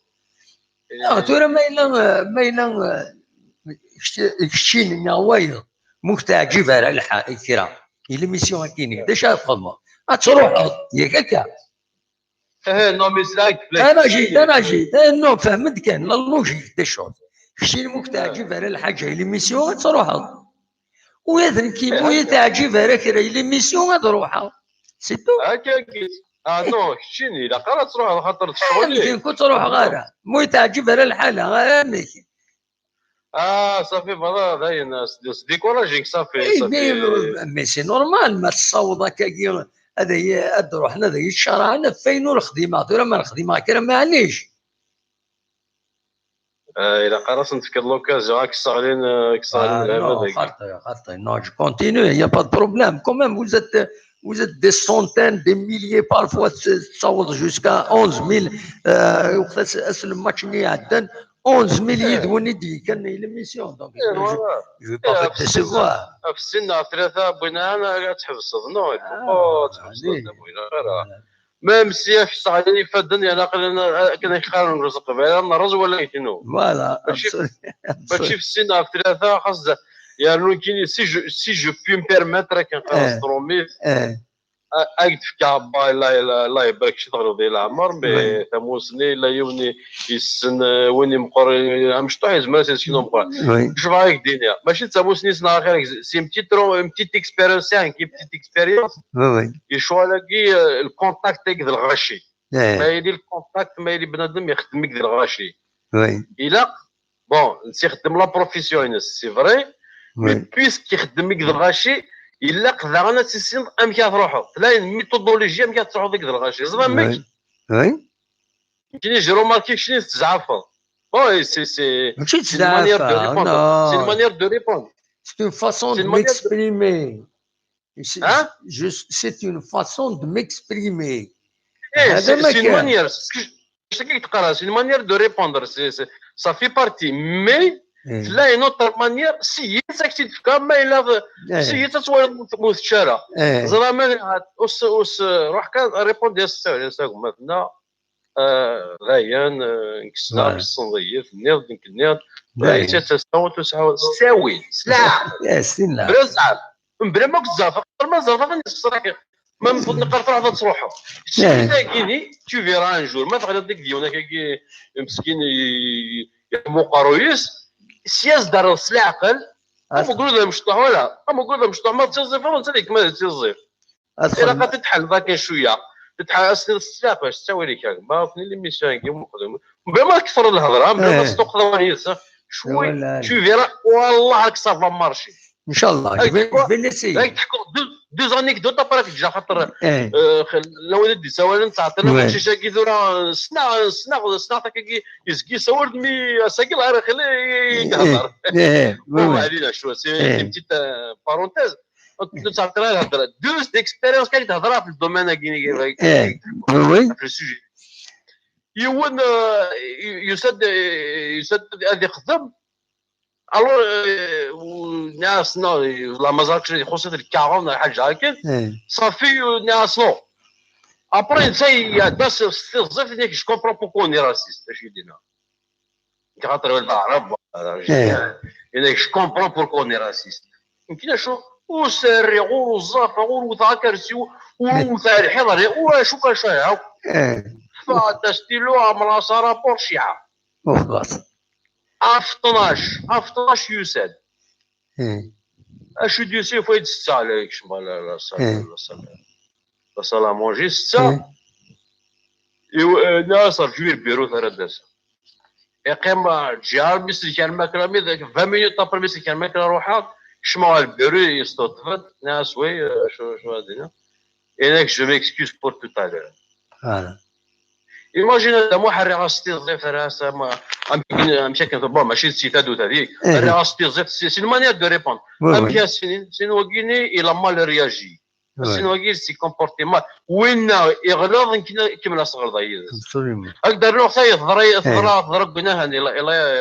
Ah, tura ma yella, euh, ma yella, euh, kečč-, keččini neɣ wayeḍ, ma ur k-teɛǧib ara lḥal, kra, i l'émission-agi-nni, d acu ara txedmeḍ? Ad truḥeḍ, yak akka? Eh, non, mais c'est là que... Ana jid, ana jid. Eh, non, fehment kan, la logique des choses. Keččini ma ur k-teɛǧib ara lḥaǧa i l'émission, ad truḥeḍ. Ula d nekki, ma ur yi-teɛǧib ara kra i l'émission, ad ruḥeɣ. C'est tout. Akka, akka. Ah, non, keččini, ilaq ara ad truḥeḍ, xaṭer d ccɣel-ik. Nekki, ur ttruḥeɣ ara. Ma ur yi-teɛǧib ara lḥala, amek? Ah, صافي, voilà, dayen, c'est découraging, صافي, eh, صافي. Mais, mais c'est normal, ma tessaweḍ akkagi, ad yi-, ad ruḥen, ad yi-tcarɛen, ɣef wayen ur xdimeɣ, tura ma xdimeɣ kra, maɛlic. Eh, ilaq ara sen-tefkeḍ l'occasion, ad k-sseɣlin, eh, ad k-sseɣlin lɛibad-agi. Ah, non, xaṭi, xaṭi, non, je continue, il y a pas de problème. Quand même, vous êtes, vous êtes des centaines, des milliers, parfois, tettaweḍ jusqu'à onze mille, euh, ass, ass n lmatch-nni iɛeddan, onze mille yid-wen i d-yekkan i l'émission. Donc, eh, je, voilà, je vais pas vous décevoir. Ɣef sin neɣ tlata wwin-aɣ, ad tḥebseḍ. Non, il faut pas ad tḥebseḍ, ur ilaq ara. Même si ad k-sseɣlin ifadden, yerna aql-, akken ad k-qqaren deg useqbayl, ad nerreẓ wala yeknu. Voilà, mačči, absolument. Mačči f sin ɣef tlata, xas da, yernu nekkini, si je, si je puis me permettre, akken qqaren s trumit, eh, a-, ad k-d-fkeɣ, Allah, Allah, Allah, Allah ibarek, ci teɣliḍ di leɛmer, mais tamusni, yella yiwen i-, yessen, eh, win imeqqer, eh, amecṭuḥ, yezmer ad s-yesken umeqqran. Oui. Acu bɣiɣ ad k-d-iniɣ? Mačči d tamusni, ssneɣ axir, c'est une petite tro-, une petite expérience, c'est une petite expérience. Oui, oui. Lecɣal-agi, eh, le contact-agi d lɣaci. Eh. Ma yili le contact, ma yili bnadem ixeddem-ik d lɣaci. Oui. Ilaq, bon, netta ixeddem la profession-ines, c'est vrai, mais puisque ixeddem-ik d lɣaci, Ilaq daɣen ad tissineḍ amek ara truḥeḍ. Tella une méthodologie amek ara truḥeḍ deg lɣaci. Ẓriɣ amek. Nekkini, j'ai remarqué keččini tettzeɛfeḍ. Oui, c'est, c'est, c'est une manière de répondre. C'est une manière de répondre. C'est une façon de m'exprimer. C'est une façon de m'exprimer. C'est une manière. C'est une manière de répondre. Ça fait partie. Mais là, une autre manière, si il y a ça qui te fait, mais là, si il y a ça, tu vois, tu vois, tu vois. Zéro, mais, euh, répondre à ça, ça, ça, dayen, kkseɣ, kkseɣ-iyi, tenniḍ-d, nekk nniɣ-d, ttawil, ttawil, s leɛqel. Mebla ma tzerfeḍ, ma tzerfeḍ, ad yesserḥ. Ma nfut neqqar truḥeḍ ad truḥeḍ. Seg-agi, tu verras un jour, ma teɣliḍ deg yiwen akkagi, meskin, yeḥmu uqerruy-is, sya s-d-terreḍ s leɛqel, am ugrud amecṭuḥ, wala, am ugrud amecṭuḥ, ma tettiẓẓifeḍ, netta ad ikemmel ad yettiẓẓif. Ilaq ad t-tḥelleḍ akken cwiya. Tetḥa-, as-tiniḍ s leɛqel, s ttawil-ik, a gma, akk-nni l'émission-agi, muqel. Mebla ma tkefreḍ lehḍra, mebla ma tesṭuqteḍ awal yid-s, cwi, tu verras, wallah, ça va marcher. Inchallah, je vais, je vais l'essayer. Deux, deux anecdotes après, axaṭer, euh, lawan i d-yessawalen, ttɛeṭṭilen aqcic-agi tura, ssneɣ, ssneɣ, ssneɣ-t akkagi, yezga yessawal-d mi ass-agi, Allah yerḥem, i yehder. Bon, allez, là, je suis, c'est une petite, euh, parenthèse. Ur ttɛeṭṭil ara, hedder. Deux expériences kan i d-hedreɣ ɣef le domaine-agi, ɣef le sujet. Yiwen, euh, yusa-d, yusa-d ad ixdem. Alors, euh, nniɣ-as, non, la mazal ixuṣṣ-it lkaɣeḍ neɣ ḥaǧa akken. Ṣafi, euh, nniɣ-as, non. Après, netta iɛedda s, s tiẓẓift, yenna-k, je comprends pourquoi on est raciste, acu i d-yenna. Nekk xaṭer d aɛrab, voilà, je comprends pourquoi on est raciste. Nekk acu, ur s-rriɣ, ur uẓafeɣ, ur wteɣ akersi, ur wteɣ lḥiḍ, ur acu kan, acu akk. Ffeɣ-d astilu, ɛemreɣ-as rapport cciɛa. Af tnac, af tnac yusa-d. Acu d-yusa, yufa-d ssetta, la yekcem ɣer la, la salle, la salle, la salle à manger, ssetta. Nniɣ-as rǧu i lbiru ara d-aseɣ. Yeqqim, ǧǧiɣ mi selkeɣ lmakla, mi d vingt minutes après mi selkeɣ lmakla, ruḥeɣ, kecmeɣ ɣer lbiru, yestuṭṭef-d, nniɣ-as, oui, acu, acu ara d-iniɣ? Yenna-k, je m'excuse pour tout à l'heure. Imagine a Dda Muḥ, rriɣ-as tiẓẓift, rriɣ-as am, amek akken, bon, mačči d si tadut hadi, rriɣ-as tiẓẓift, c'est une manière de répondre. Amek as-inin, sin wagini, il a mal réagi. Sin wagi, il s'est comporté mal. Winna iɣleḍ, nekk kemmel-as ɣelḍa yid-s. Ad d-rnuɣ tayi, teḍra, teḍra, teḍra deg unahan,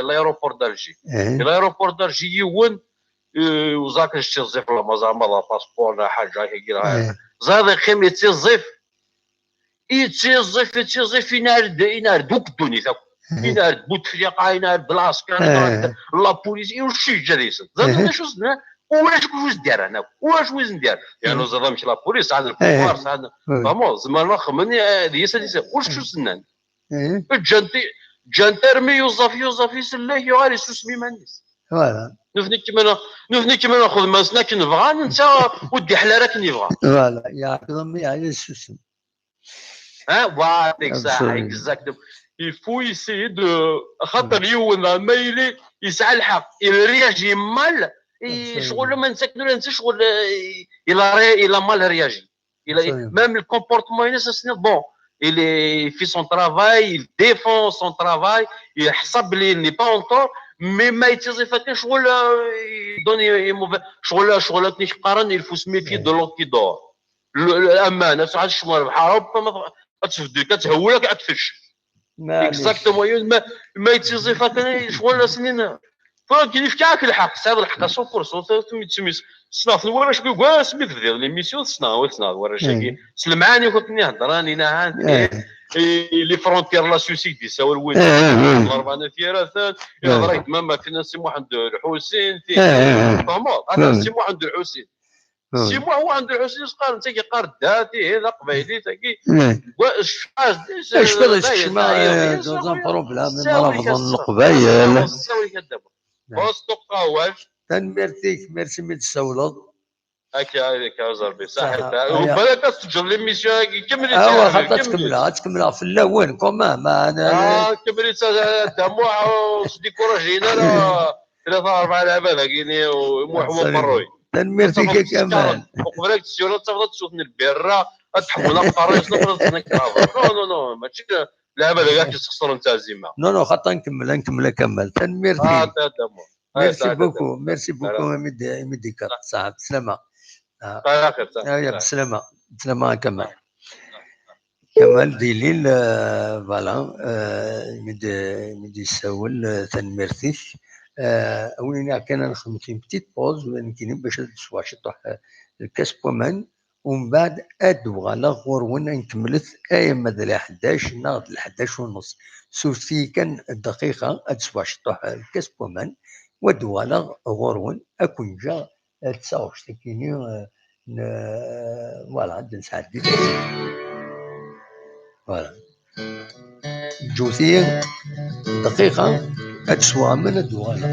l'aéroport d'Alger. L'aéroport d'Alger, yiwen, ur ẓriɣ acu tiẓẓift, la mazal ma d apaspuṛ, la ḥaǧa, kagi, la ẓriɣ, yeqqim yettiẓẓif. Yettiẓẓif, yettiẓẓif, inɛel-d, inɛel-d akk ddunit akk. Inɛel-d Butefliqa, inɛel-d lɛesker, inɛel-d la police, ulac yeǧǧa deg-sen. Ẓriɣ d acu s-nnan, ulac acu s-d-rran akk, ulac wi sen-d-rran. Yeɛni ẓriɣ amek la police, sɛan lpouvoir, sɛan, vraiment, zemren ad xedmen, eh, deg-s ad yis-, ulac acu s-nnan. Ǧǧan-t, ǧǧan-t armi yuẓaf, yuẓaf isellek, yuɣal yessusem iman-is. Nutni kemmlen, nutni kemmlen xedmen-asen akken bɣan, netta ur d-iḥla ara akken yebɣa. Voilà, yeɛqel, yeɛni yessusem. Hein, voilà, exactement. Il faut essayer de, xaṭer yiwen ma yili yesɛa lḥeqq, il réagit mal, ccɣel ma netta akken ur netta ccɣel, il a ré-, il a mal réagi. Il a, même le comportement, il est, bon, il est, il fait son travail, il défend son travail, il n'est pas en tort, mais ma yettiẓẓif akken ccɣel, euh, il donne un mauvais, ccɣel, ccɣel akken i qqaren, il faut se méfier de l'eau qui dort. Aman, ad tɛad ccmar bḥar, ad tebdek, ad thewwel, ad tfecc. Exactement, yiwen ma, ma yettiẓẓif akken, ccɣel ass-nni. Tura, yefka-ak lḥeqq, tesɛiḍ lḥeqq, à cent pour cent, ssneɣ-ten warrac, deg wass mi tebdiḍ l'émission, ssneɣ, ssneɣ warrac-agi, s lemɛani akk akken i heddren, inahan, les frontières, la Suisse i d-yessawel win, ḍerban at yiraten, ihder-ak-d mama Fina Si Muḥend Lḥusin, tfehmeḍ? Ata Si Muḥend Lḥusin. Si Muḥ, Muḥend Lḥusin, s qqaren, tagi qqar da, tihi d aqbayli, tagi. Acku d kecma dans un problème, ma refḍen Leqbayel. Tanemmirt-ik, merci mi d-tessawleḍ. Akka, akka, a Rebbi, saḥit. Balak ad teǧǧeḍ l'émission-agi, kemmel-itt. Awa, xaṭi ad tt-kemmleɣ, ad tt-kemmleɣ fell-awen, quand même. Ah, kemmel-itt, a Dda Muḥ, ur sdikuraji ara tlata rebɛa leɛbad-agi-ni, u Muḥ Uqerruy. Tanemmirt-ik a Kamal. Uqbel ad tessiwel ad tafeḍ ad teswet lbirra, ad tḥemmel aqerray-is, ad tnekraḍ. Non, non, non, mačči lɛaba d akka yessexṣren teɛzima. Non, non, xaṭi, nkemmel, nkemmel a Kamal. Tanemmirt-ik. Merci beaucoup, merci beaucoup, Midi, Midi Kat. Saɛa, bslama. Ala xir, saɛa. Bslama, bslama a Kamal. Kamal Dilil, euh, voilà, euh, mi d-, mi d-yessawel, euh, tanemmirt-ik. Euh, a win kan ad nexdem une petite pause, nekkini bac ad sweɣ ciṭuḥ, euh, lkas n waman, umbeɛd ad d-uɣaleɣ ɣur-wen ad nkemmlet ay ama d lḥdac neɣ d lḥdac u nneṣ. Surfet-iyi kan dqiqa ad sweɣ ciṭuḥ, euh, lkas n waman, u ad d-uɣaleɣ ɣur-wen ad ken-ǧǧeɣ ad taɣect akini, euh, n-, voilà, ad d-nesɛeddi. Voilà. Ǧǧut-iyi dqiqa ad sweɣ aman ad d-uɣaleɣ.